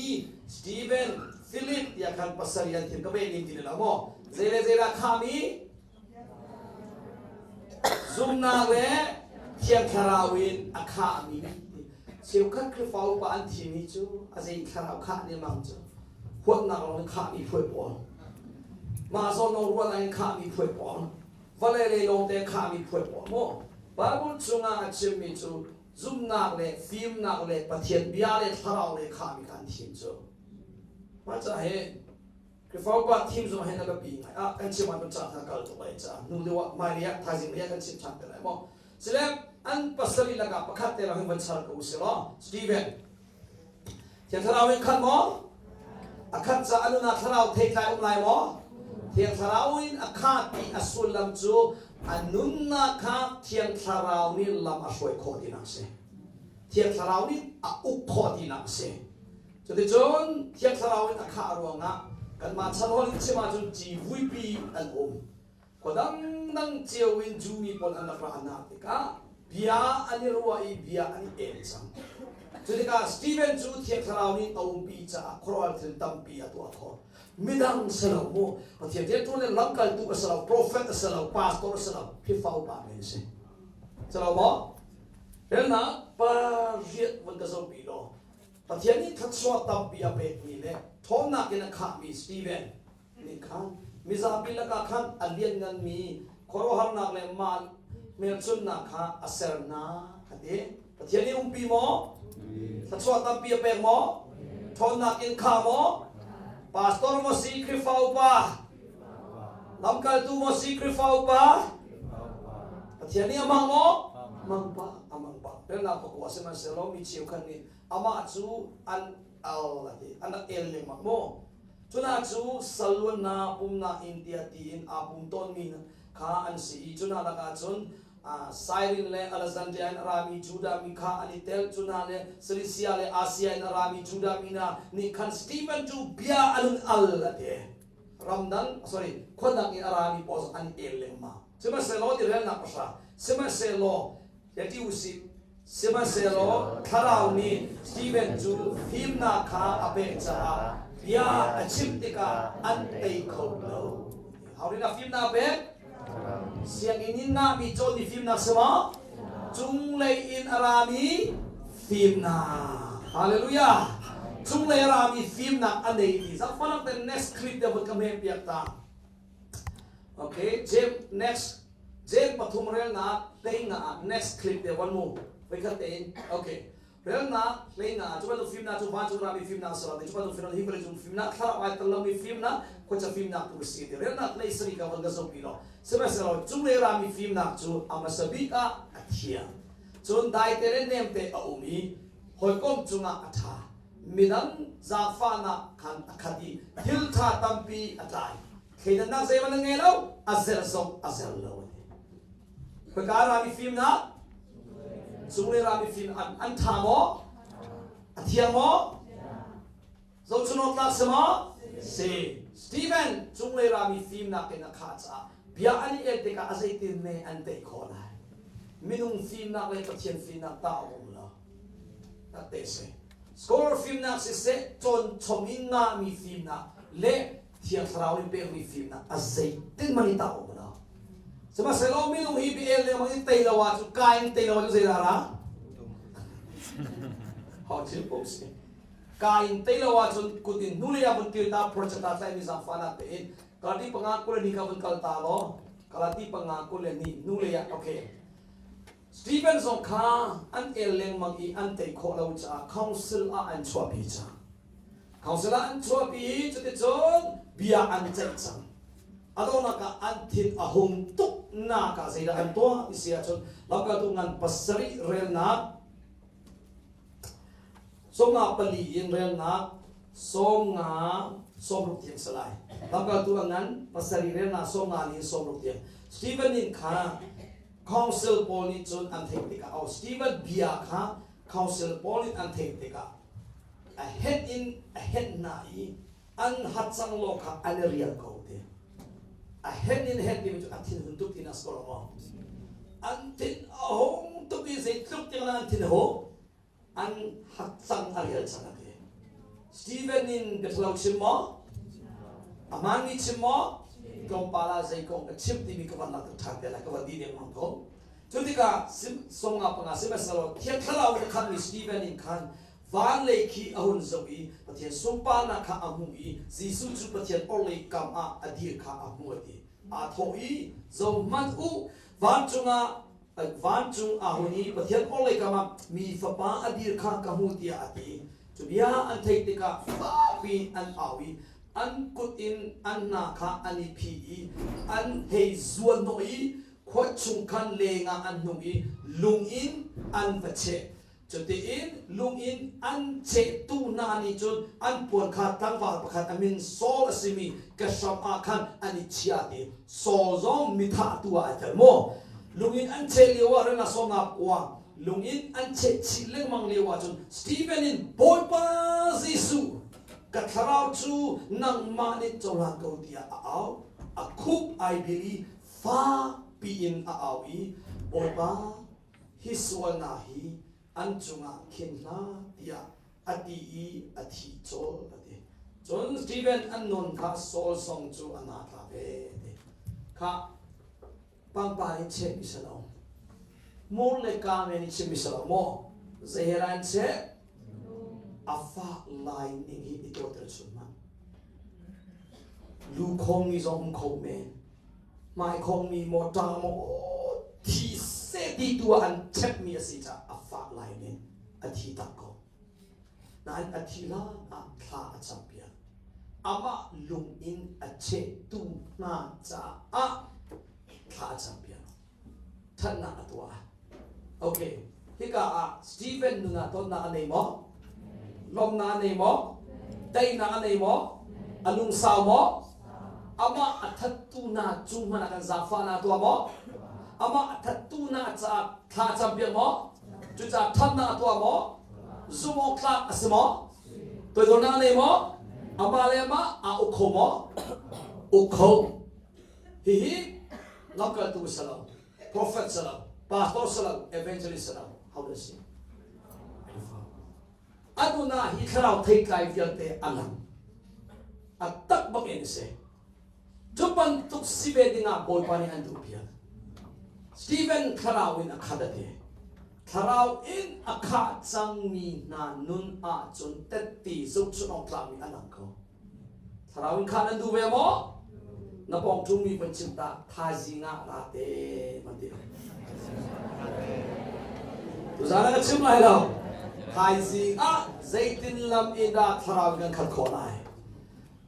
Stephen, Philip tiah khan pasarih an thim ka ve ning ti lo maw? Zei le zei dah khahmi? Zumhnak le Thiang Thlarau in a khahmi cheukhat Khrihfa upa an thimi cu a zei thlarau khah ne mang cu huatnak lawng in khahmi phuai pawl mah zawn lawng ruahnak in khahmi phuai pawl vawlei lei lawngte khahmi phuai pawl maw Bible chungah a chimmi cu zumhnak le fimnak le Pathian bia le thlarau le khahmi kha an thim cu mah ca hi Khrihfa upa thim zong hin a biapi ngai ah kan chim ah kan ca kha kal tuk lai ca hnu deuh ah hmailei ah thaizing lei ah kan chim ṭhan te lai maw sile an pasarih lakah pakhat te lawng hin van char ko usih law Stephen Thiang Thlarau in khat maw a khat ca a nun ah thlarau theitlai um lai maw Thiang Thlarau in a khat ti a sullam cu a nunnak kha Thiang Thlarau nih lam a hruai khawh tinak a si Thiang Thlarau nih a uk khawh tinak a si Cuticun Thiang Thlarau in a khah ruangah kanmah chan holh in chim ahcun civuipi an um. Khua dangdang cio in Jew mi pawl an rak ra hna tikah bia an i ruah i bia an i el cang. Cu tikah Stephen cu Thiang Thlarau nih a umpi caah khuaruahhar thil tampi a tuah khawh. Midang si lo mu. Pathian rianṭuan le lamkaltu a si lo, prophet a si lo, pastor a si lo, Khrihfa upa men a si. Si lo maw? Relnak pariat vun ka zohpi law Pathian nih thluachuah tampi a pekmi le ṭhawnnak in a khahmi Steven nih khan mizapi lakah khan a liannganmi khuaruahharnak le mah hmelchunhnak kha a ser hna a ti. Pathian nih umpi maw? Thluachuah tampi a pek maw? Ṭhawnnak in kha maw? Pastor maw si Khrihfa upa? Lamkaltu maw si Khrihfa upa? Pathian nih a hmang maw? Hmang pah, a hmang pah. Relnak pakua sihmanhsehlaw mi cheukhat nih amah cu an al a ti, an rak el lengmang maw? Cuna cu salluannak pumnak in tiah tiin aa pum tawnmi kha an si i cuna lakah cun Sairin le Alexandria in a rami Judah mi kha an i tel. Cuna le Cilicia le Asia in a rami Judah mi hna nih khan Stephen cu bia an hun al a ti. Ramdang, sorry, khuadang in a rami pawl an el lengmang. Sihmanhsehlaw ti relnak pahra. Sihmanhsehlaw ti usih. Sihmanhsehlaw Thlarau nih Stephen cu fimnak kha a pek caah bia a chim tikah an tei kho lo. How did a fimnak pek? Sianginn in ngahmi cawn i fimnak si maw? Cunglei in a rami fimnak. Hallelujah. Cunglei a rami fimnak a nei ti. Zakfanak ten next clip te vun ka hme piak ta. Okay, James next James pathum relnak hlei nga ah next clip te wan mu. Voi khat tein. Okay. Relnak hlei nga cu bantuk fimnak cu vancung rami fimnak si lo cu bantuk fimnak hi vawlei cung fimnak thlarau ai tel lomi fimnak khuacha fimnak tu si ti relnak hlei sari ka von ka zohpi lo sihmanhsehlaw cunglei rami fimnak cu a hmasa bik ah a thiang cun daite le nemte a um i hawikom cungah a ṭha midang zaangfahnak khan a khat i thil ṭha tampi a tlai thleidannak zeihmanh a ngei lo a zer zong a zer lo a ti khawika rami fimnak cunglei rami fim an ṭha maw a thiang maw zohchunawk tlak si maw si Stephen cunglei rami fimnak in a khah caah bia an i el tikah a zeitin me an tei khawh lai minung fimnak le Pathian fimnak ta a um lo tak te si scholar fimnak siseh cawn chom in ngahmi fimnak le thiang thlarau in pekmi fimnak a zeitin man i ta um lo sihmanhsehlaw minung hi bi el lengmang in tei lo ahcun ka in tei lo ahcun zeidah ra hau thil ko si ka in tei lo ahcun kut in hnulei ah vun kir ta project ah tlaimi zaangfahnak tein kalati panga kul le ni ka vun kal ta law kalati panga kul le ni hnulei ah okay Stephen zong kha an el lengmang i an tei khawh lo caah council ah an chuahpi cang. Council ah an chuahpi i cuticun bia an ceih cang. A donghnak ah an thin a hung tuk nak ah zeidah an tuah ti si ahcun lamkaltu ngan pasarih relnak sawmnga pali in relnak sawmnga sawmruk tiang si lai. Lamkaltu a ngan pasarih relnak sawmnga li in sawmruk tiang. Stephen nih kha Council pawl nih cun an theih tikah oh Stephen bia kha council pawl nih an theih tikah a henh in a henh hna i an hatcang law kha an i rial ko ti a henh in henh timi cu a thinhun tuk ti na si ko lo maw an thin a hung tuk i zeitluk tiang an thin a hung an hatcang a rial cang a ti Stephen in biathalo chim maw a hmaanmi chim maw tlawmpal ah zei kong ka chim timi ka van langhter ṭhan te lai ka van di dengmang ko cu tikah sawmnga panga sihmanhsehlaw Thiang Thlarau in a khatmi Stephen in khan van lei khi a hun zoh i Pathian sunparnak kha a hmuh i Jesuh cu Pathian orhlei kam ah a dir kha a hmuh a ti aa thawh i zohhmanh u vancung ah vancung aa hun i Pathian orhlei kam ah mi fapa a dir kha ka hmu tiah a ti. Cu bia an theih tikah fakpi an au i an kut in an hna kha an i phih i an hei zuan hnawh i khua chung khan lengah an hnung i lung in an va cheh. Cutiin lung in an chehtu hna nih cun an puan kha tlangval pakhat a min Saul a simi ka hram ah khan an i chia ti. Saul zong mithahtu ah ai tel maw? Lung in an cheh lio ah reng ah sawmnak kuang lung in an cheh chih lengmang lio ah cun Stephen in Bawipa Jesuh ka thlarau cu nangmah nih cohlan ko tiah a au. A khup ai bil i fakpi in a au i Bawipa hi sualnak hi an cungah khin hlah tiah a ti i a thi colh a ti. Cun Steven an nun kha Saul zong cu a na tla ve ti. Kha pangpar in chehmi si lo. Mur le ka men in chimmi si lo maw? Zei in cheh? A fah lai ning hi i tuahter chun hmanh. Lu khongmi zong um kho men. Hmai khongmi maw ṭang maw thi se ti tu ah an chekmi a si caah a fah lai ning a thi tak ko. Nain a thi hlan ah thla a campiak. Amah lung in a chehtu hna caah thla a campiak. Ṭhatnak a tuah. Okay, hika ah Stephen nun ah tonnak a nei maw? Lawmnak a nei maw? Daihnak a nei maw? A lungsau maw? Amah a thattu hna cung hmanh ah kan zaangfahnak a tuah maw? Amah a thattu hna caah thla a campiak maw? Cucaah ṭhatnak a tuah maw? Zumh awk tlak a si maw? Toidornak a nei maw? Amah le amah aa uk kho maw? Uk kho. Hihi lamkaltu si lo, prophet si lo, pastor si lo, evangelist si lo, ho dah si? A nun ah hi thlarau theitlai vialte a lang. A tak bak in si. Cu bantuk si ve dingah Bawipa nih an duhpiak. Stephen thlarau in a khat a ti. Thlarau in a khah cangmi hna nun ahcun tette zohchunh awk tlakmi a lang ko. Thlarau in khah nan duh ve maw? Na pawng ṭungmi van chim ta thaizing ah ra te van ti. Tuzaan ah ka chim lai lo. Thaizing ah zeitin lam in dah thlarau in kan khat khawh lai?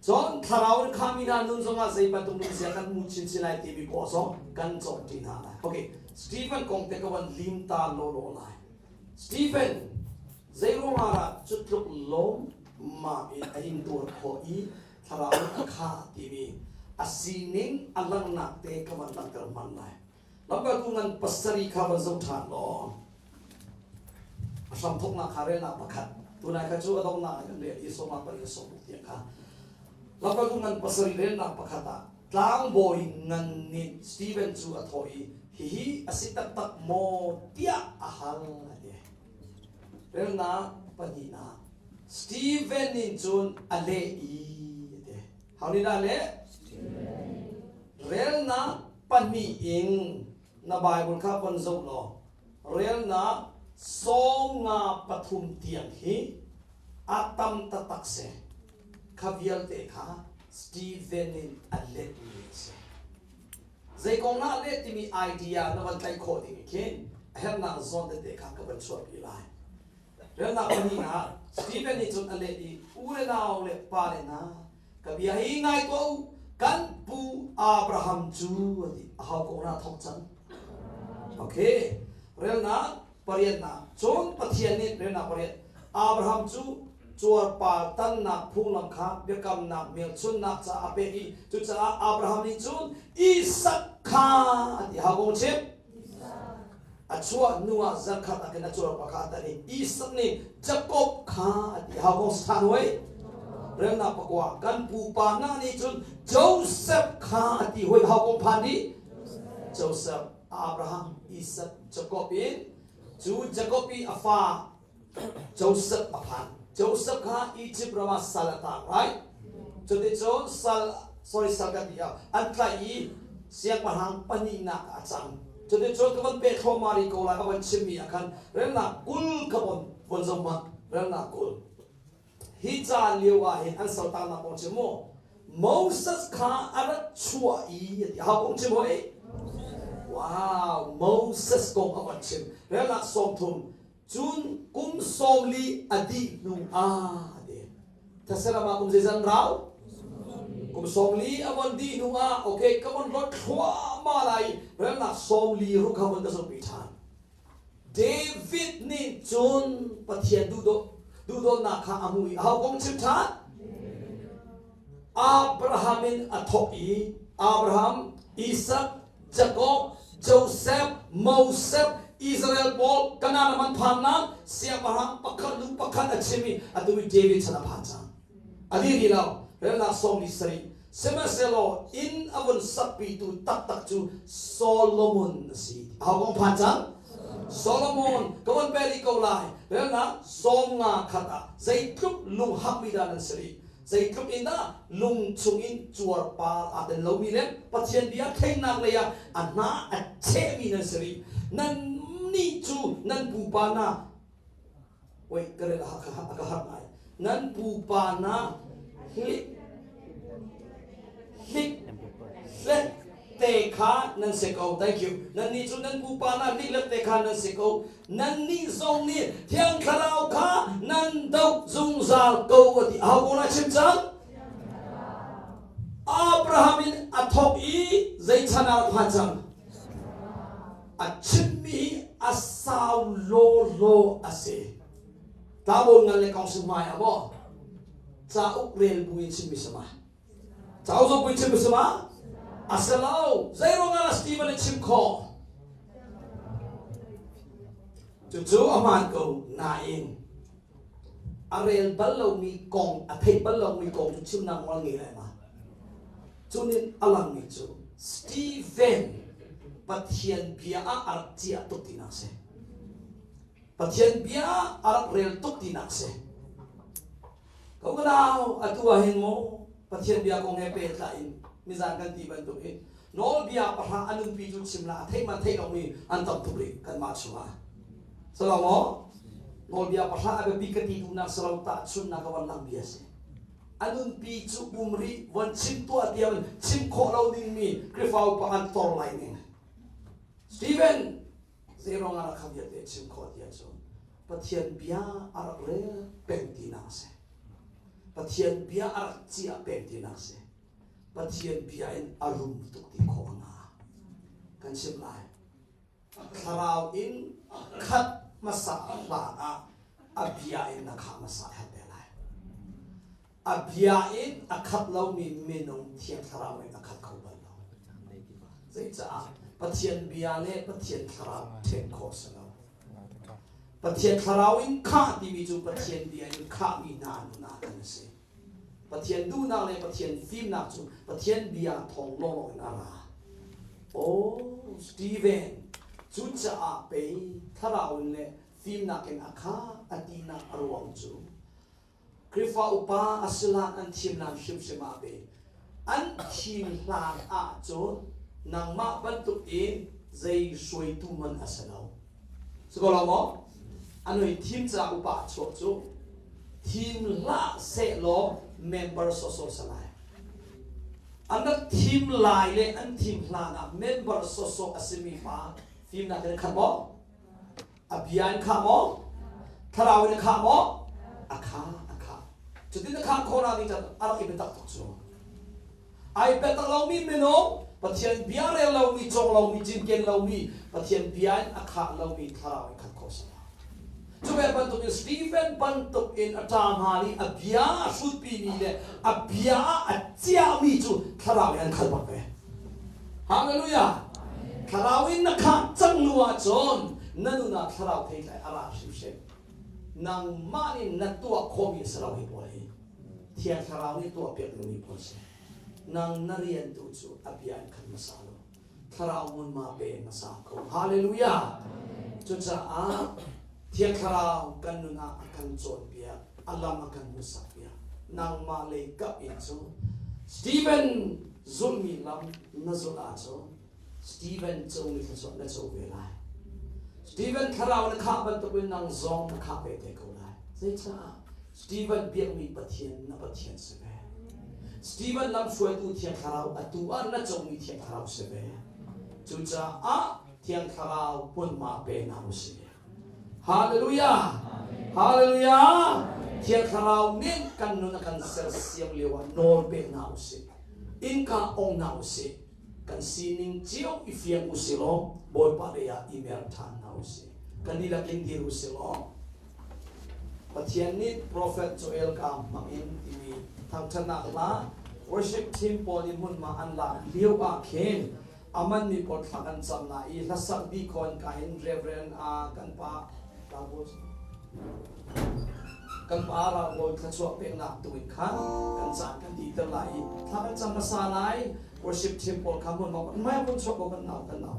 Cun thlarau in khami hna nun zongah zei bantuk nunzia kan hmu chinchin lai timi pawl zong kan cawnṭi hna lai. Okay, Stephen kong te ka van lim ta lawlaw lai. Stephen zei ruangah dah cu tluk lawmmam in a intuar khawh i thlarau in a khah timi a sining a langhnak te ka van langhter hman lai. Lamkaltu ngan pasarih kha van zoh ṭhan law a hramthawknak kha relnak pakhat tunai kha cu a donghnak ah kan rel i sawma pali sawmruk tiang kha lamkaltu ngan pasarih relnak pakhat ah tlangbawi ngan nih Stephen cu a thawh i hihi a si taktak maw tiah a hal a ti. Relnak pahnihnak Stephen nih cun a leh i a ti. How nih dah leh? Relnak pahnih in na Bible kha von zoh law relnak 53 tiang hi a tam taktak si. Kha vialte kha Stephen in a letmi a si. Zei kong ah let timi idea na van tlaih khawh ding khin a herhnak zawn tete kha ka van chuahpi lai. Relnak pahnih ah Stephen nih cun a leh i u le nau le pa le hna ka bia hi ngai tuah u kan pu Abraham cu a ti a hau ko na thawk cang okay relnak pariatnak cun Pathian nih relnak pariat Abraham cu cuarpar tannak phunglam kha biakamnak hmelchunnak ca a pek i cucaah Abraham nih cun Isak kha a ti hau kong chim A chuah hnu ah zarkhat ah khin a cuarpa kha a tan i Isak nih Jakob kha a ti. How kong stan hoi? Relnak pakua kan pupa hna nih cun Joseph kha a ti hoi. How kong phan dih? Joseph, Abraham, Isak, Jakob in cu Jakob i a fa Joseph a phan. Joseph kha Egypt ram ah sal a tang, right? Cuticun sal, sorry sal ka ti ah, an tlaih i siangpahrang pahnihnak ah a cang. Cuticun ka van peh thluahmah rih ko lai ka van chimmi ah khan relnak 20 ka von von zoh hmanh. Relnak 20. Hi caan lio ah hin an saltanak kong chim mu. Moses kha a rat chuah i a ti. Aho kong chim hoi? Wow, Moses kong a van chim. Relnak 30. Cun kum 40 a dih hnu ah a ti. Thasaram ah kum zeizat rau? Kum 40 a von dih hnu ah okay ka von lot thluahmah lai relnak 46 kha von ka zohpi ṭhan. David nih cun Pathian duhdawtnak kha a hmu i aho kong chim ṭhan? Abraham in a thawk i Abraham, Isak, Jakob, Joseph, Moses, Israel pawl Kanaan ram an phannak siangpahrang pakhat hnu pakhat a chim i atu i David chan a phan cang. A dih rih lo. Relnak 47. Sihmanhsehlaw inn a vun sakpitu taktak cu Solomon a si. Aho kong phan cang? Solomon ka von pe rih ko lai. Relnak 51 ah zeitluk lunghakmi dah nan si rih. Zeitluk in dah lung chungin cuarpar aa tel lomi le Pathian bia thlengnak lei ah a hna a chehmi nan si rih. Nannih cu nan pupa hna wait ka rel a ka harh ngai. Nan pupa hna hlik hlik hlet te kha nan si ko. Thank you. Nannih cu nan pupa hna lih te kha nan si ko. Nannih zong nih Thiang Thlarau kha nan doh zungzal ko a ti. Aho ko na chim cang? Abraham in a thawk i zei chan ah phan cang? A chimmi a sau lawlaw a si. Tlabon ngan le kong hmai ah maw? Cauk rel bu in chimmi sama. Cauk zong pui chim a si ma? A si lo. Zei ruangah Stephen a chim khawh? Cucu a hmaan ko nain a rel bal lomi kong, a theih bal lomi kong cu chimnak nawl ngei lai ma? Cunin a langmi cu Stephen Pathian bia ah a rak ciah tuk tinak si. Pathian bia a rak rel tuk tinak si. Ko ka nau, atu ah hin mu Pathian bia kong he pehtlai in nizan kan ti bantuk in nawlbia pahra a nunpi cu chim la a theih man theih lomi an tam tuk rih kanmah chungah. Salo maw? Nawlbia pahra a biapi ka ti duhnak salo tahchunhnak ka van lang bia si. A nunpi cu um rih von chim tuah tiang chim khawh lo dingmi Khrihfa upa an tor lai ning. Stephen Zeiruang ah kha vialte chim khawh ti ahcun Pathian bia a rak rel peng tinak a si. Pathian bia a rak ciah peng tinak a si. Pathian bia in a rum tuk ti khawh a nga. Kan chim lai. Thlarau in khat hmasa hlan ah a bia in na khah hmasa a herh te lai. A bia in a khat lomi minung Thiang Thlarau in a khat kho bal lo. Zeicah Pathian bia le Pathian Thlarau ṭhen khawh si lo. Pathian Thlarau in khah timi cu Pathian bia in khahmi hna nun ah khan a si. Pathian duhnak le Pathian fimnak cu Pathian bia thawng lawnglawng in a ra. Oh, Stephen, cucaah pei Thlarau in le fimnak in a khah a tinak a ruang cu Khrihfa upa a si hlan an thim hlan hrimhrim ah pe. An thim hlan ahcun nangmah bantuk in zei hruaitu man a si lo. Si ko lo maw? An hoi thim ca upa a chuah cu thim hlah sehlaw member sawsawh si lai. An rak thim lai le an thim hlan ah member sawsawh a simi pa fimnak in khat maw? A bia in khah maw? Thlarau in a khah maw? A kha, a khah. Cutin a khah khawh nak ding cun a rak i biatak tuk cu. Ai biatak lomi minung, Pathian bia rel lomi, cawng lomi, cinken lomi, Pathian bia in a khah lomi thlarau in khat khawh si lo. Cu ve bantuk in Stephen bantuk in a ṭa hna i a bia a hrutpimi le a bia ah a ciahmi cu thlarau in an khal bak ve. Hallelujah! Thlarau in na khah cang hnu ahcun na nun ah thlarau theitlai a ra hrimhrim. Nangmah nih na tuah khawhmi a si lo hi pawl hi. Thiang Thlarau nih tuahpiak dingmi pawl si. Nang na rian tu cu a bia in khat hmasa lo. Thlarau hmunhma pe hmasa ko. Hallelujah! Cucaah Thiang Thlarau kan nun ah a kan cawnpiak, a lam a kan hmuhsakpiak. Nangmah lei kap in cu Stephen zulhmi lam na zulh ahcun Stephen comi thluachuah na co ve lai. Stephen thlarau na khah bantukin nang zong na khah ve te ko lai. Zeicah? Stephen biakmi Pathian na Pathian si ve. Stephen lamhruaitu Thiang Thlarau atu ah na comi Thiang Thlarau si ve. Cucaah Thiang Thlarau hmunhma pe hna u sih. Hallelujah! Hallelujah! Thiang Thlarau nih kan nun a kan sersiam lio ah nawl pe hna u sih. Innka ong hna u sih. Kan sining cio i fiang u sih law Bawipa lei ah i mer ṭhan hna u sih. Kan dihlak in dir u sih law Pathian nih profet Joel ka hmang in timi thangṭhatnak hla worship team pawl nih hmunhma an lak lio ah khin a manmi pawl thla kan cam na i hlasak dih khawn ka hin Reverend a kan pa kan pa Rabawi thluachuah peknak tu in khan kan caan kan dihter lai i thla kan cam hmasa lai. Worship team pawl kha hmunhma mai kun chuak ko kan nau kan nau.